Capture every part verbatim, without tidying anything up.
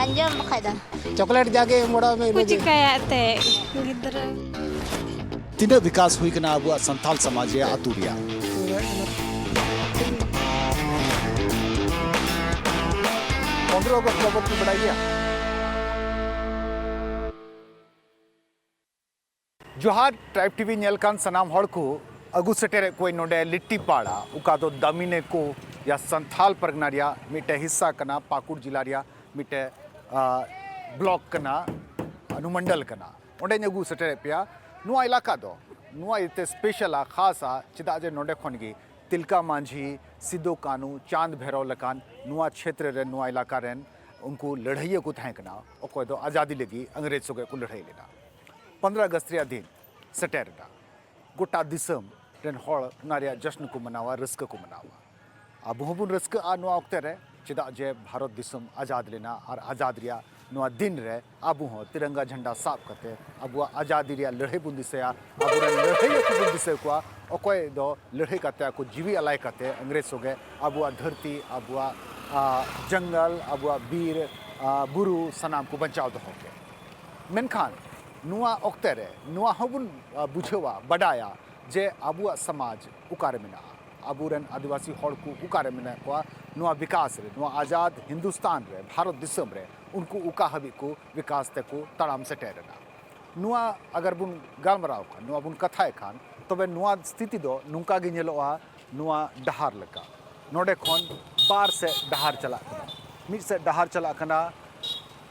ᱟᱸᱡᱚᱢ ᱵᱟᱠᱷᱟᱡ ᱫᱚ᱾ ᱪᱚᱠᱞᱮᱴ ᱡᱟᱜᱮ ᱮᱢ ᱵᱟᱲᱟ ᱢᱮ, ᱠᱚ ᱤᱱᱟᱹᱜᱮ᱾ ᱪᱤᱠᱟᱹᱭᱟ ᱮᱱᱛᱮᱫ ᱜᱤᱫᱽᱨᱟᱹ᱾ ᱛᱤᱱᱟᱹᱜ ᱵᱤᱠᱟᱥ ᱦᱩᱭ ᱠᱟᱱᱟ ᱟᱵᱚᱣᱟᱜ ᱥᱟᱱᱛᱟᱞ ᱥᱚᱢᱟᱡᱽ ᱨᱮᱭᱟᱜ, ᱟᱹᱛᱩ ᱨᱮᱭᱟᱜ? ᱯᱚᱱᱨᱚ ᱟᱜᱚᱥᱴ ᱵᱟᱵᱚᱫ ᱯᱮ ᱵᱟᱰᱟᱭ ᱜᱮᱭᱟ? ᱡᱚᱦᱟᱨ, ᱴᱨᱟᱭᱤᱵᱽ ᱴᱤᱵᱷᱤ ᱧᱮᱞ ᱠᱟᱱ ᱥᱟᱱᱟᱢ ᱦᱚᱲ ᱠᱚ, ᱟᱹᱜᱩ ᱥᱮᱴᱮᱨᱮᱫ ᱠᱚᱣᱟᱧ ᱱᱚᱰᱮ ᱞᱤᱴᱤᱯᱟᱲᱟ, ᱚᱠᱟ ᱫᱚ ᱫᱟᱢᱤᱱᱮ ᱠᱚ ᱭᱟ ᱥᱟᱱᱛᱷᱟᱞ ᱯᱟᱨᱜᱟᱱᱟ ᱨᱮᱭᱟᱜ ᱢᱤᱫᱴᱮᱱ ᱦᱤᱥᱥᱟ ᱠᱟᱱᱟ, ᱯᱟᱹᱠᱩᱲ ᱡᱮᱞᱟ ᱨᱮᱭᱟᱜ ᱢᱤᱫᱴᱮᱱ, ᱟ, ᱵᱞᱚᱠ ᱠᱟᱱᱟ, ᱚᱱᱩᱢᱚᱱᱰᱚᱞ ᱠᱟᱱᱟ᱾ ᱚᱸᱰᱮᱧ ᱟᱹᱜᱩ ᱥᱮᱴᱮᱨᱮᱫ ᱯᱮᱭᱟ᱾ ᱱᱚᱣᱟ ᱮᱞᱟᱠᱟ ᱫᱚ, ᱱᱚᱣᱟ ᱤᱭᱟᱹᱛᱮ ᱥᱯᱮᱥᱟᱞᱟ, ᱠᱷᱟᱥᱟ, ᱪᱮᱫᱟᱜ ᱡᱮ ᱱᱚᱰᱮ ᱠᱷᱚᱱ ᱜᱮ ᱛᱤᱞᱠᱟ ᱢᱟᱹᱡᱷᱤ, ᱥᱤᱫᱩ ᱠᱟᱹᱱᱦᱩ, ᱪᱟᱸᱫᱽ ᱵᱷᱮᱨᱚ ᱞᱮᱠᱟᱱ ᱱᱚᱣᱟ ᱪᱷᱮᱛᱨᱚ ᱨᱮ, ᱱᱚᱣᱟ ᱮᱞᱟᱠᱟ ᱨᱮᱱ ᱩᱱᱠᱩ ᱞᱟᱹᱲᱦᱟᱹᱭᱤᱭᱟᱹ ᱠᱚ ᱛᱟᱦᱮᱸ ᱠᱟᱱᱟ, ᱚᱠᱚᱭ ᱫᱚ ᱟᱡᱟᱫᱤ ᱞᱟᱹᱜᱤᱫ ᱤᱝᱨᱮᱡᱽ ᱥᱚᱸᱜᱮ ᱠᱚ ᱞᱟᱹᱲᱦᱟᱹᱭ ᱞᱮᱱᱟ᱾ ᱯᱚᱱᱨᱚ ᱟᱜᱚᱥᱴ ᱨᱮᱭᱟᱜ ᱫᱤᱱ ᱥᱮᱴᱮᱨ ᱮᱱᱟ᱾ ᱜᱚᱴᱟ ᱫᱤᱥᱚᱢ ᱨᱮᱱ ᱦᱚᱲ ᱚᱱᱟ ᱨᱮᱭᱟᱜ ᱡᱚᱥᱱ ᱠᱚ ᱢᱟᱱᱟᱣᱟ, ᱨᱟᱹᱥᱠᱟᱹ ᱠᱚ ᱢᱟᱱᱟᱣᱟ᱾ ᱟᱵᱚ ᱦᱚᱸᱵᱚᱱ ᱨᱟᱹᱥᱠᱟᱹᱜᱼᱟ ᱱᱚᱣᱟ ᱚᱠᱛᱮ ᱨᱮ, ᱪᱮᱫᱟᱜ ᱡᱮ ᱵᱷᱟᱨᱚᱛ ᱫᱤᱥᱚᱢ ᱟᱡᱟᱫ ᱞᱮᱱᱟ, ᱟᱨ ᱟᱡᱟᱫ ᱨᱮᱭᱟᱜ ᱱᱚᱣᱟ ᱫᱤᱱ ᱨᱮ ᱟᱵᱚ ᱦᱚᱸ ᱛᱤᱨᱟᱝᱜᱟ ᱡᱷᱟᱱᱰᱟ ᱥᱟᱵ ᱠᱟᱛᱮ ᱟᱵᱚᱣᱟᱜ ᱟᱡᱟᱫᱤ ᱨᱮᱭᱟᱜ ᱞᱟᱹᱲᱦᱟᱹᱭ ᱵᱚᱱ ᱫᱤᱥᱟᱹᱭᱟ, ᱟᱵᱚᱨᱮᱱ ᱞᱟᱹᱲᱦᱟᱹᱭᱤᱭᱟᱹ ᱠᱚᱵᱚᱱ ᱫᱤᱥᱟᱹ ᱠᱚᱣᱟ, ᱚᱠᱚᱭ ᱫᱚ ᱞᱟᱹᱲᱦᱟᱹᱭ ᱠᱟᱛᱮ ᱟᱠᱚ ᱡᱤᱣᱤ ᱟᱞᱟᱭ ᱠᱟᱛᱮ ᱤᱝᱨᱮᱡᱽ ᱥᱚᱸᱜᱮ ᱟᱵᱚᱣᱟᱜ ᱫᱷᱟᱹᱨᱛᱤ, ᱟᱵᱚᱣᱟᱜ, ᱟ, ᱡᱚᱝᱜᱚᱞ, ᱟᱵᱚᱣᱟᱜ ᱵᱤᱨ, ᱟ, ᱵᱩᱨᱩ ᱥᱟᱱᱟᱢ ᱠᱚ ᱵᱟᱧᱪᱟᱣ ᱫᱚᱦᱚ ᱠᱮᱫ᱾ ᱢᱮᱱᱠᱷᱟᱱ ᱱᱚᱣᱟ ᱚᱠᱛᱮ ᱨᱮ ᱱᱚᱣᱟ ᱦᱚᱸᱵᱚᱱ, ᱟ, ᱵᱩᱡᱷᱟᱹᱣᱟ, ᱵᱟᱰᱟᱭᱟ ᱡᱮ ᱟᱵᱚᱣᱟᱜ ᱥᱚᱢᱟᱡᱽ ᱚᱠᱟᱨᱮ ᱢᱮᱱᱟᱜᱼᱟ, ᱟᱵᱚᱨᱮᱱ ᱟᱹᱫᱤᱵᱟᱹᱥᱤ ᱦᱚᱲ ᱠᱚ ᱚᱠᱟᱨᱮ ᱢᱮᱱᱟᱜ ᱠᱚᱣᱟ ᱱᱚᱣᱟ ᱵᱤᱠᱟᱥ ᱨᱮ, ᱱᱚᱣᱟ ᱟᱡᱟᱫ ᱦᱤᱱᱫᱩᱥᱛᱟᱱ ᱨᱮ, ᱵᱷᱟᱨᱚᱛ ᱫᱤᱥᱚᱢ ᱨᱮ, ᱩᱱᱠᱩ ᱚᱠᱟ ᱦᱟᱹᱵᱤᱡ ᱠᱚ ᱵᱤᱠᱟᱥ ᱛᱮᱠᱚ ᱛᱟᱲᱟᱢ ᱥᱮᱴᱮᱨ ᱮᱱᱟ᱾ ᱱᱚᱣᱟ ᱟᱜᱟᱨ ᱵᱚᱱ ᱜᱟᱞᱢᱟᱨᱟᱣ ᱠᱷᱟᱱ, ᱱᱚᱣᱟ ᱵᱚᱱ ᱠᱟᱛᱷᱟᱭ ᱠᱷᱟᱱ, ᱛᱚᱵᱮ ᱱᱚᱣᱟ ᱥᱛᱷᱤᱛᱤ ᱫᱚ ᱱᱚᱝᱠᱟ ᱜᱮ ᱧᱮᱞᱚᱜᱼᱟ᱾ ᱱᱚᱣᱟ ᱰᱟᱦᱟᱨ ᱞᱮᱠᱟ ᱱᱚᱰᱮ ᱠᱷᱚᱱ ᱵᱟᱨ ᱥᱮᱫ ᱰᱟᱦᱟᱨ ᱪᱟᱞᱟᱜ ᱠᱟᱱᱟ᱾ ᱢᱤᱫ ᱥᱮᱫ ᱰᱟᱦᱟᱨ ᱪᱟᱞᱟᱜ ᱠᱟᱱᱟ,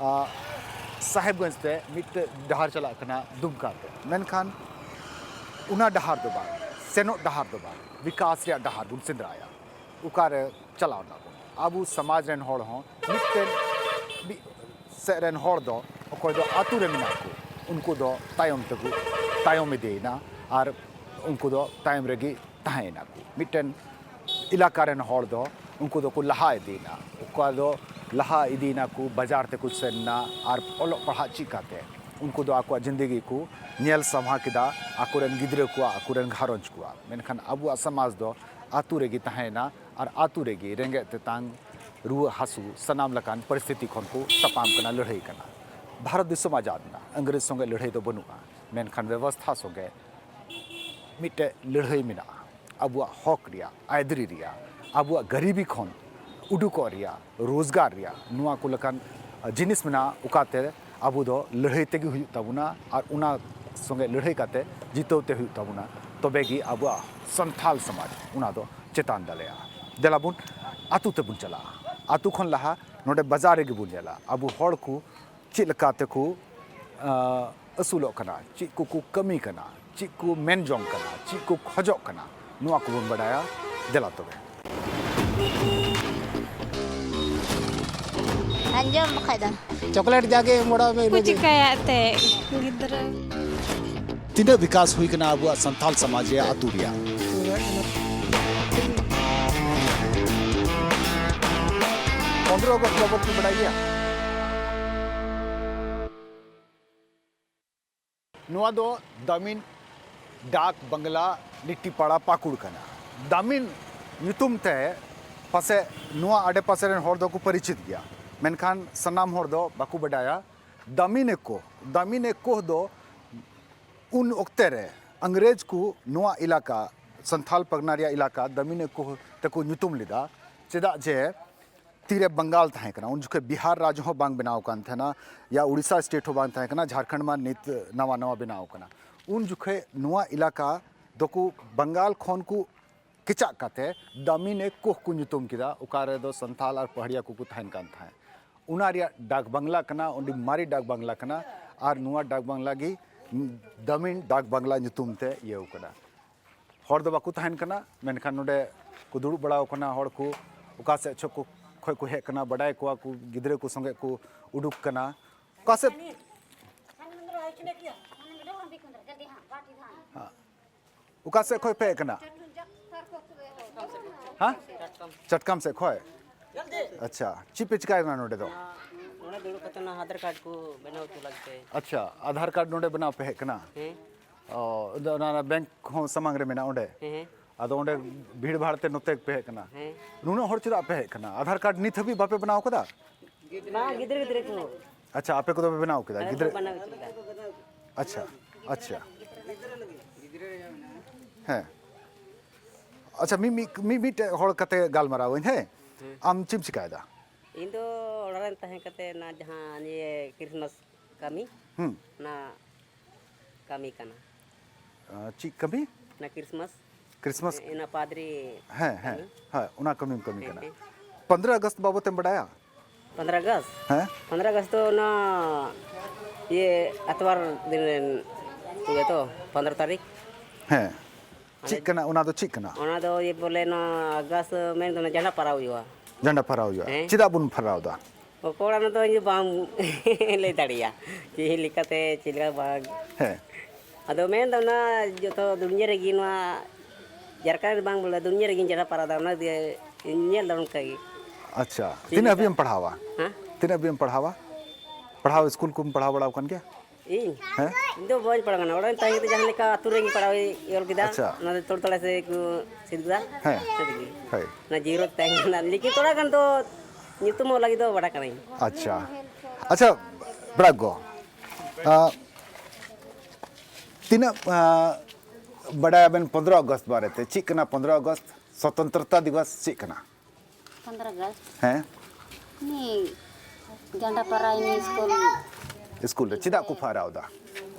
ᱟ, ᱥᱟᱦᱮᱵᱽᱜᱚᱸᱡᱽ ᱛᱮ, ᱢᱤᱫᱴᱮᱡ ᱰᱟᱦᱟᱨ ᱪᱟᱞᱟᱜ ᱠᱟᱱᱟ ᱫᱩᱢᱠᱟ ᱛᱮ᱾ ᱢᱮᱱᱠᱷᱟᱱ ᱚᱱᱟ ᱰᱟᱦᱟᱨ ᱫᱚ ᱵᱟᱝ, ᱥᱮᱱᱚᱜ ᱰᱟᱦᱟᱨ ᱫᱚ ᱵᱟᱝ, ᱵᱤᱠᱟᱥ ᱨᱮᱭᱟᱜ ᱰᱟᱦᱟᱨ ᱵᱚᱱ ᱥᱮᱸᱫᱽᱨᱟᱭᱟ᱾ ᱚᱠᱟᱨᱮ ᱪᱟᱞᱟᱣ ᱮᱱᱟ ᱵᱚᱱ? ᱟᱵᱚ ᱥᱚᱢᱟᱡᱽ ᱨᱮᱱ ᱦᱚᱲ ᱦᱚᱸ ᱢᱤᱫᱴᱮᱱ, ᱢᱤᱫ ᱥᱮᱫ ᱨᱮᱱ ᱦᱚᱲ ᱫᱚ, ᱚᱠᱚᱭ ᱫᱚ ᱟᱹᱛᱩ ᱨᱮ ᱢᱮᱱᱟᱜ ᱠᱚ, ᱩᱱᱠᱩ ᱫᱚ ᱛᱟᱭᱚᱢ ᱛᱮᱠᱚ ᱛᱟᱭᱚᱢ ᱤᱫᱤᱭᱮᱱᱟ, ᱟᱨ ᱩᱱᱠᱩ ᱫᱚ ᱛᱟᱭᱚᱢ ᱨᱮᱜᱮ ᱛᱟᱦᱮᱸᱭᱮᱱᱟ ᱠᱚ᱾ ᱢᱤᱫᱴᱮᱱ ᱮᱞᱟᱠᱟ ᱨᱮᱱ ᱦᱚᱲ ᱫᱚ, ᱩᱱᱠᱩ ᱫᱚᱠᱚ ᱞᱟᱦᱟ ᱤᱫᱤᱭᱮᱱᱟ, ᱚᱠᱟ ᱫᱚ ᱞᱟᱦᱟ ᱤᱫᱤᱭᱮᱱᱟ ᱠᱚ, ᱵᱟᱡᱟᱨ ᱛᱮᱠᱚ ᱥᱮᱱ ᱮᱱᱟ ᱟᱨ ᱚᱞᱚᱜ ᱯᱟᱲᱦᱟᱜ ᱪᱮᱫ ᱠᱟᱛᱮ ᱩᱱᱠᱩ ᱫᱚ ᱟᱠᱚᱣᱟᱜ ᱡᱤᱱᱫᱮᱜᱤ ᱠᱚ ᱧᱮᱞ ᱥᱟᱢᱦᱟ ᱠᱮᱫᱟ, ᱟᱠᱚᱨᱮᱱ ᱜᱤᱫᱽᱨᱟᱹ ᱠᱚᱣᱟᱜ, ᱟᱠᱚᱨᱮᱱ ᱜᱷᱟᱨᱚᱸᱡᱽ ᱠᱚᱣᱟᱜ᱾ ᱢᱮᱱᱠᱷᱟᱱ ᱟᱵᱚᱣᱟᱜ ᱥᱚᱢᱟᱡᱽ ᱫᱚ ᱟᱹᱛᱩ ᱨᱮᱜᱮ ᱛᱟᱦᱮᱸᱭᱮᱱᱟ, ᱟᱨ ᱟᱹᱛᱩ ᱨᱮᱜᱮ ᱨᱮᱸᱜᱮᱡ ᱛᱮᱛᱟᱝ, ᱨᱩᱣᱟᱹ ᱦᱟᱹᱥᱩ, ᱥᱟᱱᱟᱢ ᱞᱮᱠᱟᱱ ᱯᱚᱨᱤᱥᱛᱷᱤᱛᱤ ᱠᱷᱚᱱ ᱠᱚ ᱛᱟᱯᱟᱢ ᱠᱟᱱᱟ, ᱞᱟᱹᱲᱦᱟᱹᱭ ᱠᱟᱱᱟ᱾ ᱵᱷᱟᱨᱚᱛ ᱫᱤᱥᱚᱢ ᱟᱡᱟᱫ ᱮᱱᱟ, ᱤᱝᱨᱮᱡᱽ ᱥᱚᱸᱜᱮ ᱞᱟᱹᱲᱦᱟᱹᱭ ᱫᱚ ᱵᱟᱹᱱᱩᱜᱼᱟ, ᱢᱮᱱᱠᱷᱟᱱ ᱵᱮᱵᱚᱥᱛᱷᱟ ᱥᱚᱸᱜᱮ ᱢᱤᱫᱴᱮᱡ ᱞᱟᱹᱲᱦᱟᱹᱭ ᱢᱮᱱᱟᱜᱼᱟ᱾ ᱟᱵᱚᱣᱟᱜ ᱦᱚᱠ ᱨᱮᱭᱟᱜ, ᱟᱹᱭᱫᱟᱹᱨᱤ ᱨᱮᱭᱟᱜ, ᱟᱵᱚᱣᱟᱜ ᱜᱟᱹᱨᱤᱵᱤ ᱠᱷᱚᱱ ᱩᱰᱩᱠᱚᱜ ᱨᱮᱭᱟᱜ, ᱨᱳᱡᱽᱜᱟᱨ ᱨᱮᱭᱟᱜ, ᱱᱚᱣᱟ ᱠᱚ ᱞᱮᱠᱟᱱ ᱡᱤᱱᱤᱥ ᱢᱮᱱᱟᱜᱼᱟ, ᱚᱠᱟᱛᱮ ᱟᱵᱚ ᱫᱚ ᱞᱟᱹᱲᱦᱟᱹᱭ ᱛᱮᱜᱮ ᱦᱩᱭᱩᱜ ᱛᱟᱵᱚᱱᱟ ᱟᱨ ᱚᱱᱟ ᱥᱚᱸᱜᱮ ᱞᱟᱹᱲᱦᱟᱹᱭ ᱠᱟᱛᱮ ᱡᱤᱛᱟᱹᱣ ᱛᱮ ᱦᱩᱭᱩᱜ ᱛᱟᱵᱚᱱᱟ, ᱛᱚᱵᱮ ᱜᱮ ᱟᱵᱚᱣᱟᱜ ᱥᱟᱱᱛᱷᱟᱞ ᱥᱚᱢᱟᱡᱽ ᱚᱱᱟ ᱫᱚ ᱪᱮᱛᱟᱱ ᱫᱟᱲᱮᱭᱟᱜᱼᱟ᱾ ᱫᱮᱞᱟ ᱵᱚᱱ ᱟᱹᱛᱩ ᱛᱮᱵᱚᱱ ᱪᱟᱞᱟᱜᱼᱟ᱾ ᱟᱹᱛᱩ ᱠᱷᱚᱱ ᱞᱟᱦᱟ ᱱᱚᱰᱮ ᱵᱟᱡᱟᱨ ᱨᱮᱜᱮ ᱵᱚᱱ ᱧᱮᱞᱟ, ᱟᱵᱚ ᱦᱚᱲ ᱠᱚ ᱪᱮᱫ ᱞᱮᱠᱟ ᱛᱮᱠᱚ, ᱟᱸ, ᱟᱹᱥᱩᱞᱚᱜ ᱠᱟᱱᱟ, ᱪᱮᱫ ᱠᱚᱠᱚ ᱠᱟᱹᱢᱤ ᱠᱟᱱᱟ, ᱪᱮᱫ ᱠᱚ ᱢᱮᱱ ᱡᱚᱝ ᱠᱟᱱᱟ, ᱪᱮᱫ ᱠᱚ ᱠᱷᱚᱡᱚᱜ ᱠᱟᱱᱟ, ᱱᱚᱣᱟ ᱠᱚᱵᱚᱱ ᱵᱟᱰᱟᱭᱟ᱾ ᱫᱮᱞᱟ ᱛᱚᱵᱮ᱾ ᱟᱸᱡᱚᱢ ᱵᱟᱠᱷᱟᱡ ᱫᱚ᱾ ᱪᱚᱠᱞᱮᱴ ᱡᱟᱜᱮ ᱮᱢ ᱵᱟᱲᱟ ᱢᱮ, ᱠᱚ ᱤᱱᱟᱹᱜᱮ᱾ ᱪᱤᱠᱟᱹᱭᱟ ᱮᱱᱛᱮ ᱜᱤᱫᱽᱨᱟᱹ? ᱛᱤᱱᱟᱹᱜ ᱵᱤᱠᱟᱥ ᱦᱩᱭ ᱠᱟᱱᱟ ᱟᱵᱚᱣᱟᱜ ᱥᱟᱱᱛᱟᱞ ᱥᱚᱢᱟᱡᱽ ᱨᱮᱭᱟᱜ, ᱟᱹᱛᱩ ᱨᱮᱭᱟᱜ? ᱯᱚᱱᱫᱽᱨᱚ ᱟᱜᱚᱥᱴ ᱵᱟᱵᱚᱫ ᱯᱮ ᱵᱟᱰᱟᱭ ᱜᱮᱭᱟ? ᱱᱚᱣᱟ ᱫᱚ ᱫᱟᱢᱤᱱ ᱰᱟᱠ ᱵᱟᱝᱞᱟ, ᱞᱤᱴᱤᱯᱟᱲᱟ, ᱯᱟᱹᱠᱩᱲ ᱠᱟᱱᱟ᱾ ᱫᱟᱢᱤᱱ ᱧᱩᱛᱩᱢ ᱛᱮ ᱯᱟᱥᱮ ᱱᱚᱣᱟ ᱟᱰᱮᱯᱟᱥᱮ ᱨᱮᱱ ᱦᱚᱲ ᱫᱚᱠᱚ ᱯᱚᱨᱤᱪᱤᱛ ᱜᱮᱭᱟ, ᱢᱮᱱᱠᱷᱟᱱ ᱥᱟᱱᱟᱢ ᱦᱚᱲ ᱫᱚ ᱵᱟᱠᱚ ᱵᱟᱰᱟᱭᱟ᱾ ᱫᱟᱢᱤᱱ ᱮᱠᱳᱦ, ᱫᱟᱢᱤᱱ ᱮᱠᱳᱦ ᱫᱚ ᱩᱱ ᱚᱠᱛᱮ ᱨᱮ ᱤᱝᱨᱮᱡᱽ ᱠᱚ ᱱᱚᱣᱟ ᱮᱞᱟᱠᱟ, ᱥᱟᱱᱛᱷᱟᱞ ᱯᱟᱨᱜᱟᱱᱟ ᱨᱮᱭᱟᱜ ᱮᱞᱟᱠᱟ ᱫᱟᱢᱤᱱ ᱮᱠᱳᱦ ᱛᱮᱠᱚ ᱧᱩᱛᱩᱢ ᱞᱮᱫᱟ, ᱪᱮᱫᱟᱜ ᱡᱮ ᱛᱤᱨᱮ ᱵᱟᱝᱜᱟᱞ ᱛᱟᱦᱮᱸ ᱠᱟᱱᱟ, ᱩᱱ ᱡᱚᱠᱷᱮᱡ ᱵᱤᱦᱟᱨ ᱨᱟᱡᱽ ᱦᱚᱸ ᱵᱟᱝ ᱵᱮᱱᱟᱣ ᱠᱟᱱ ᱛᱟᱦᱮᱱᱟ, ᱭᱟ ᱩᱲᱤᱥᱥᱟ ᱥᱴᱮᱴ ᱦᱚᱸ ᱵᱟᱝ ᱛᱟᱦᱮᱸ ᱠᱟᱱᱟ, ᱡᱷᱟᱲᱠᱷᱚᱸᱰ ᱢᱟ ᱱᱤᱛ ᱱᱟᱣᱟ ᱱᱟᱣᱟ ᱵᱮᱱᱟᱣ ᱠᱟᱱᱟ᱾ ᱩᱱ ᱡᱚᱠᱷᱮᱡ ᱱᱚᱣᱟ ᱮᱞᱟᱠᱟ ᱫᱚᱠᱚ ᱵᱟᱝᱜᱟᱞ ᱠᱷᱚᱱ ᱠᱚ ᱠᱮᱪᱟᱜ ᱠᱟᱛᱮ ᱫᱟᱢᱤᱱ ᱮᱠᱳᱦ ᱠᱚ ᱧᱩᱛᱩᱢ ᱠᱮᱫᱟ, ᱚᱠᱟ ᱨᱮᱫᱚ ᱥᱟᱱᱛᱷᱟᱞ ᱟᱨ ᱯᱟᱦᱟᱲᱤᱭᱟ ᱠᱚᱠᱚ ᱛᱟᱦᱮᱱ ᱠᱟᱱ ᱛᱟᱦᱮᱸᱫ᱾ ᱚᱱᱟ ᱨᱮᱭᱟᱜ ᱰᱟᱠ ᱵᱟᱝᱞᱟ ᱠᱟᱱᱟ, ᱟᱹᱰᱤ ᱢᱟᱨᱮ ᱰᱟᱠ ᱵᱟᱝᱞᱟ ᱠᱟᱱᱟ, ᱟᱨ ᱱᱚᱣᱟ ᱰᱟᱠ ᱵᱟᱝᱞᱟ ᱜᱮ ᱫᱟᱢᱤᱱ ᱰᱟᱠ ᱵᱟᱝᱞᱟ ᱧᱩᱛᱩᱢ ᱛᱮ ᱤᱭᱟᱹᱣ ᱠᱟᱱᱟ᱾ ᱦᱚᱲ ᱫᱚ ᱵᱟᱠᱚ ᱛᱟᱦᱮᱱ ᱠᱟᱱᱟ, ᱢᱮᱱᱠᱷᱟᱱ ᱱᱚᱰᱮ ᱠᱚ ᱫᱩᱲᱩᱵ ᱵᱟᱲᱟᱣ ᱠᱟᱱᱟ᱾ ᱦᱚᱲ ᱠᱚ ᱚᱠᱟ ᱥᱮᱫ ᱪᱚ ᱠᱚ, ᱠᱷᱚᱡ ᱠᱚ ᱦᱮᱡ ᱠᱟᱱᱟ, ᱵᱟᱰᱟᱭ ᱠᱚᱣᱟ ᱠᱚ, ᱜᱤᱫᱽᱨᱟᱹ ᱠᱚ ᱥᱚᱸᱜᱮ ᱠᱚ ᱩᱰᱩᱠ ᱠᱟᱱᱟ᱾ ᱚᱠᱟ ᱥᱮᱫ? ᱚᱠᱟ ᱥᱮᱫ ᱠᱷᱚᱡ ᱯᱮ ᱦᱮᱡ ᱠᱟᱱᱟ? ᱦᱮᱸ? ᱪᱟᱴᱠᱟᱢ ᱥᱮᱫ ᱠᱷᱚᱡ? ᱟᱪᱪᱷᱟ, ᱪᱮᱫ ᱯᱮ ᱪᱤᱠᱟᱭ ᱠᱟᱱᱟ ᱱᱚᱰᱮ ᱫᱚ? ᱱᱚᱰᱮ ᱫᱩᱲᱩᱵ ᱠᱟᱛᱮ ᱚᱱᱟ ᱟᱫᱷᱟᱨ ᱠᱟᱨᱰ ᱠᱚ ᱵᱮᱱᱟᱣ ᱦᱚᱪᱚ ᱞᱟᱹᱜᱤᱫ ᱛᱮ᱾ ᱟᱪᱪᱷᱟ, ᱟᱫᱷᱟᱨ ᱠᱟᱨᱰ ᱱᱚᱰᱮ ᱵᱮᱱᱟᱣ ᱯᱮ ᱦᱮᱡ ᱠᱟᱱᱟ? ᱦᱮᱸ᱾ ᱚ, ᱟᱫᱚ ᱚᱱᱟ, ᱚᱱᱟ ᱵᱮᱝᱠ ᱦᱚᱸ ᱥᱟᱢᱟᱝ ᱨᱮ ᱢᱮᱱᱟᱜᱼᱟ ᱚᱸᱰᱮ? ᱦᱮᱸ, ᱦᱮᱸ᱾ ᱟᱫᱚ ᱚᱸᱰᱮ ᱵᱷᱤᱲ ᱵᱷᱟᱲ ᱛᱮ ᱱᱚᱛᱮ ᱯᱮ ᱦᱮᱡ ᱠᱟᱱᱟ᱾ ᱦᱮᱸ᱾ ᱱᱩᱱᱟᱹᱜ ᱦᱚᱲ ᱪᱮᱫᱟᱜ ᱯᱮ ᱦᱮᱡ ᱠᱟᱱᱟ? ᱟᱫᱷᱟᱨ ᱠᱟᱨᱰ ᱱᱤᱛ ᱦᱟᱹᱵᱤᱡ ᱵᱟᱯᱮ ᱵᱮᱱᱟᱣ ᱠᱟᱫᱟ? ᱵᱟᱝ, ᱜᱤᱫᱽᱨᱟᱹ ᱜᱤᱫᱽᱨᱟᱹ ᱠᱚ᱾ ᱟᱪᱪᱷᱟ, ᱟᱯᱮ ᱠᱚᱫᱚ ᱯᱮ ᱵᱮᱱᱟᱣ ᱠᱮᱫᱟ? ᱟᱞᱮ ᱜᱤᱫᱽᱨᱟᱹ ᱫᱚ ᱵᱟᱱᱟᱣ ᱠᱮᱫᱟ᱾ ᱟᱪᱪᱷᱟ, ᱟᱪᱪᱷᱟ᱾ ᱦᱮᱸ᱾ ᱟᱪᱪᱷᱟ, ᱢᱤ-, ᱢᱤ-, ᱢᱤ-, ᱢᱤᱫᱴᱮᱡ ᱦᱚᱲ ᱠᱟᱛᱮ ᱜᱟᱞᱢᱟᱨᱟᱣ ᱟᱹᱧ, ᱦᱮᱸ? ᱦᱮᱸ᱾ ᱟᱢ ᱪᱮᱫ ᱮᱢ ᱪᱤᱠᱟᱭᱮᱫᱟ? ᱤᱧ ᱫᱚ ᱚᱲᱟᱜ ᱨᱮᱧ ᱛᱟᱦᱮᱸ ᱠᱟᱛᱮ ᱚᱱᱟ ᱡᱟᱦᱟᱸ ᱱᱤᱭᱟᱹ ᱠᱨᱤᱥᱢᱟᱥ ᱠᱟᱹᱢᱤ, ᱦᱩᱸ᱾ ᱚᱱᱟ ᱠᱟᱹᱢᱤ ᱠᱟᱱᱟ᱾ ᱟᱸ, ᱪᱮᱫ ᱠᱟᱹᱢᱤ? ᱚᱱᱟ ᱠᱨᱤᱥᱢᱟᱥ᱾ ᱠᱨᱤᱥᱢᱟᱥ? ᱦᱮᱸ, ᱚᱱᱟ ᱯᱟᱫᱽᱨᱤ ᱦᱮᱸ, ᱦᱮᱸ, ᱠᱟᱹᱢᱤ᱾ ᱦᱮᱸ, ᱚᱱᱟ ᱠᱟᱹᱢᱤᱢ ᱠᱟᱹᱢᱤ ᱦᱮᱸ, ᱠᱟᱱᱟ᱾ ᱦᱮᱸ᱾ ᱯᱚᱱᱫᱽᱨᱚ ᱟᱜᱚᱥᱴ ᱵᱟᱵᱚᱛ ᱮᱢ ᱵᱟᱰᱟᱭᱟ? ᱯᱚᱱᱫᱽᱨᱚ ᱟᱜᱚᱥᱴ? ᱦᱮᱸ? ᱯᱚᱱᱫᱽᱨᱚ ᱟᱜᱚᱥᱴ ᱫᱚ ᱚᱱᱟ ᱤᱭᱟᱹ ᱟᱛᱣᱟᱨ ᱫᱤᱱ ᱨᱮᱱ ᱤᱭᱟᱹ ᱛᱚ, ᱯᱚᱱᱫᱽᱨᱚ ᱛᱟᱹᱨᱤᱠᱷ᱾ ᱦᱮᱸ᱾ ᱪᱮᱫ ᱟᱞᱮ ᱠᱟᱱᱟ ᱚᱱᱟ ᱫᱚ, ᱪᱮᱫ ᱠᱟᱱᱟ? ᱚᱱᱟ ᱫᱚ ᱤᱭᱟᱹ ᱵᱚᱞᱮ ᱱᱚᱣᱟ ᱟᱜᱚᱥᱴ ᱢᱮᱱ ᱫᱚ ᱚᱱᱟ ᱡᱷᱟᱱᱰᱟ ᱯᱟᱨᱟᱣ ᱦᱩᱭᱩᱜᱼᱟ᱾ ᱡᱷᱟᱱᱰᱟ ᱯᱟᱨᱟᱣ ᱦᱩᱭᱩᱜᱼᱟ᱾ ᱦᱮᱸ᱾ ᱪᱮᱫᱟᱜ ᱵᱚᱱ ᱯᱟᱨᱟᱣ ᱮᱫᱟ? ᱚᱠᱚᱭ ᱚᱲᱟᱜ ᱨᱮᱫᱚ ᱤᱧ ᱫᱚ ᱵᱟᱝ ᱞᱟᱹᱭ ᱫᱟᱲᱮᱭᱟᱜᱼᱟ, ᱪᱮᱫ ᱞᱮᱠᱟᱛᱮ ᱪᱮᱫ ᱞᱮᱠᱟ ᱵᱟᱝ᱾ ᱦᱮᱸ᱾ ᱟᱫᱚ ᱢᱮᱱᱫᱚ ᱚᱱᱟ ᱡᱚᱛᱚ ᱫᱩᱱᱤᱭᱟᱹ ᱨᱮᱜᱮ ᱱᱚᱣᱟ ᱡᱷᱟᱲᱠᱷᱚᱸᱰ ᱨᱮ ᱵᱟᱝ ᱵᱚᱞᱮ ᱫᱩᱱᱤᱭᱟᱹ ᱨᱮᱜᱮᱧ ᱡᱟᱱᱟᱣ ᱯᱟᱨᱟᱣ ᱮᱫᱟ, ᱚᱱᱟ ᱫᱤᱭᱮ ᱤᱧ ᱧᱮᱞ ᱮᱫᱟ ᱚᱱᱠᱟ ᱜᱮ᱾ ᱟᱪᱪᱷᱟ, ᱪᱮᱫ ᱛᱤᱱᱟᱹᱜ ᱞᱮᱠᱟ? ᱦᱟᱹᱵᱤᱡ ᱮᱢ ᱯᱟᱲᱦᱟᱣᱟ? ᱦᱮᱸ? ᱛᱤᱱᱟᱹᱜ ᱦᱟᱹᱵᱤᱡ ᱮᱢ ᱯᱟᱲᱦᱟᱣᱟ? ᱯᱟᱲᱦᱟᱣ ᱥᱠᱩᱞ ᱠᱚᱢ ᱯᱟᱲᱦᱟᱣ ᱵᱟᱲᱟ ᱟᱠᱟᱱ ᱜᱮᱭᱟ? ᱤᱧ? ᱦᱮᱸ? ᱤᱧ ᱫᱚ ᱵᱟᱹᱧ ᱯᱟᱲᱦᱟᱣ ᱠᱟᱱᱟ, ᱚᱲᱟᱜ ᱨᱮᱧ ᱛᱟᱦᱮᱸ ᱠᱟᱛᱮ ᱡᱟᱦᱟᱸ ᱞᱮᱠᱟ ᱟᱹᱛᱩ ᱨᱮᱧ ᱯᱟᱲᱦᱟᱣ ᱚᱞ ᱠᱮᱫᱟ, ᱟᱪᱪᱷᱟ᱾ ᱚᱱᱟ ᱫᱚ ᱛᱚᱲ ᱛᱚᱲᱟ ᱥᱮ ᱠᱚ ᱪᱮᱫ ᱠᱮᱫᱟ᱾ ᱦᱮᱸ᱾ ᱦᱮᱸ᱾ ᱚᱱᱟ ᱡᱤᱨᱳ ᱛᱟᱦᱮᱸ ᱠᱟᱱᱟ, ᱞᱮᱠᱤᱱ ᱛᱷᱚᱲᱟ ᱜᱟᱱ ᱫᱚ ᱧᱩᱛᱩᱢ ᱚᱞ ᱞᱟᱹᱜᱤᱫ ᱫᱚ ᱵᱟᱲᱟᱭ ᱠᱟᱹᱱᱟᱹᱧ᱾ ᱟᱪᱪᱷᱟ, ᱟᱪᱪᱷᱟ, ᱵᱨᱟᱜᱽᱜᱚ, ᱟᱸ, ᱛᱤᱱᱟᱹᱜ, ᱟᱸ, ᱵᱟᱰᱟᱭᱟᱵᱮᱱ ᱯᱚᱱᱫᱽᱨᱚ ᱟᱜᱚᱥᱴ ᱵᱟᱨᱮᱛᱮ? ᱪᱮᱫ ᱠᱟᱱᱟ ᱯᱚᱱᱫᱽᱨᱚ ᱟᱜᱚᱥᱴ? ᱥᱚᱛᱚᱱᱛᱨᱚᱛᱟ ᱫᱤᱵᱚᱥ ᱪᱮᱫ ᱠᱟᱱᱟ? ᱯᱚᱱᱫᱽᱨᱚ ᱟᱜᱚᱥᱴ? ᱦᱮᱸ? ᱱᱤ ᱡᱷᱟᱱᱰᱟ ᱯᱟᱨᱟᱭ ᱱᱤ ᱥᱠᱩᱞ᱾ ᱥᱠᱩᱞ ᱨᱮ ᱪᱮᱫᱟᱜ ᱠᱚ ᱯᱷᱟᱨᱟᱣ ᱫᱟ?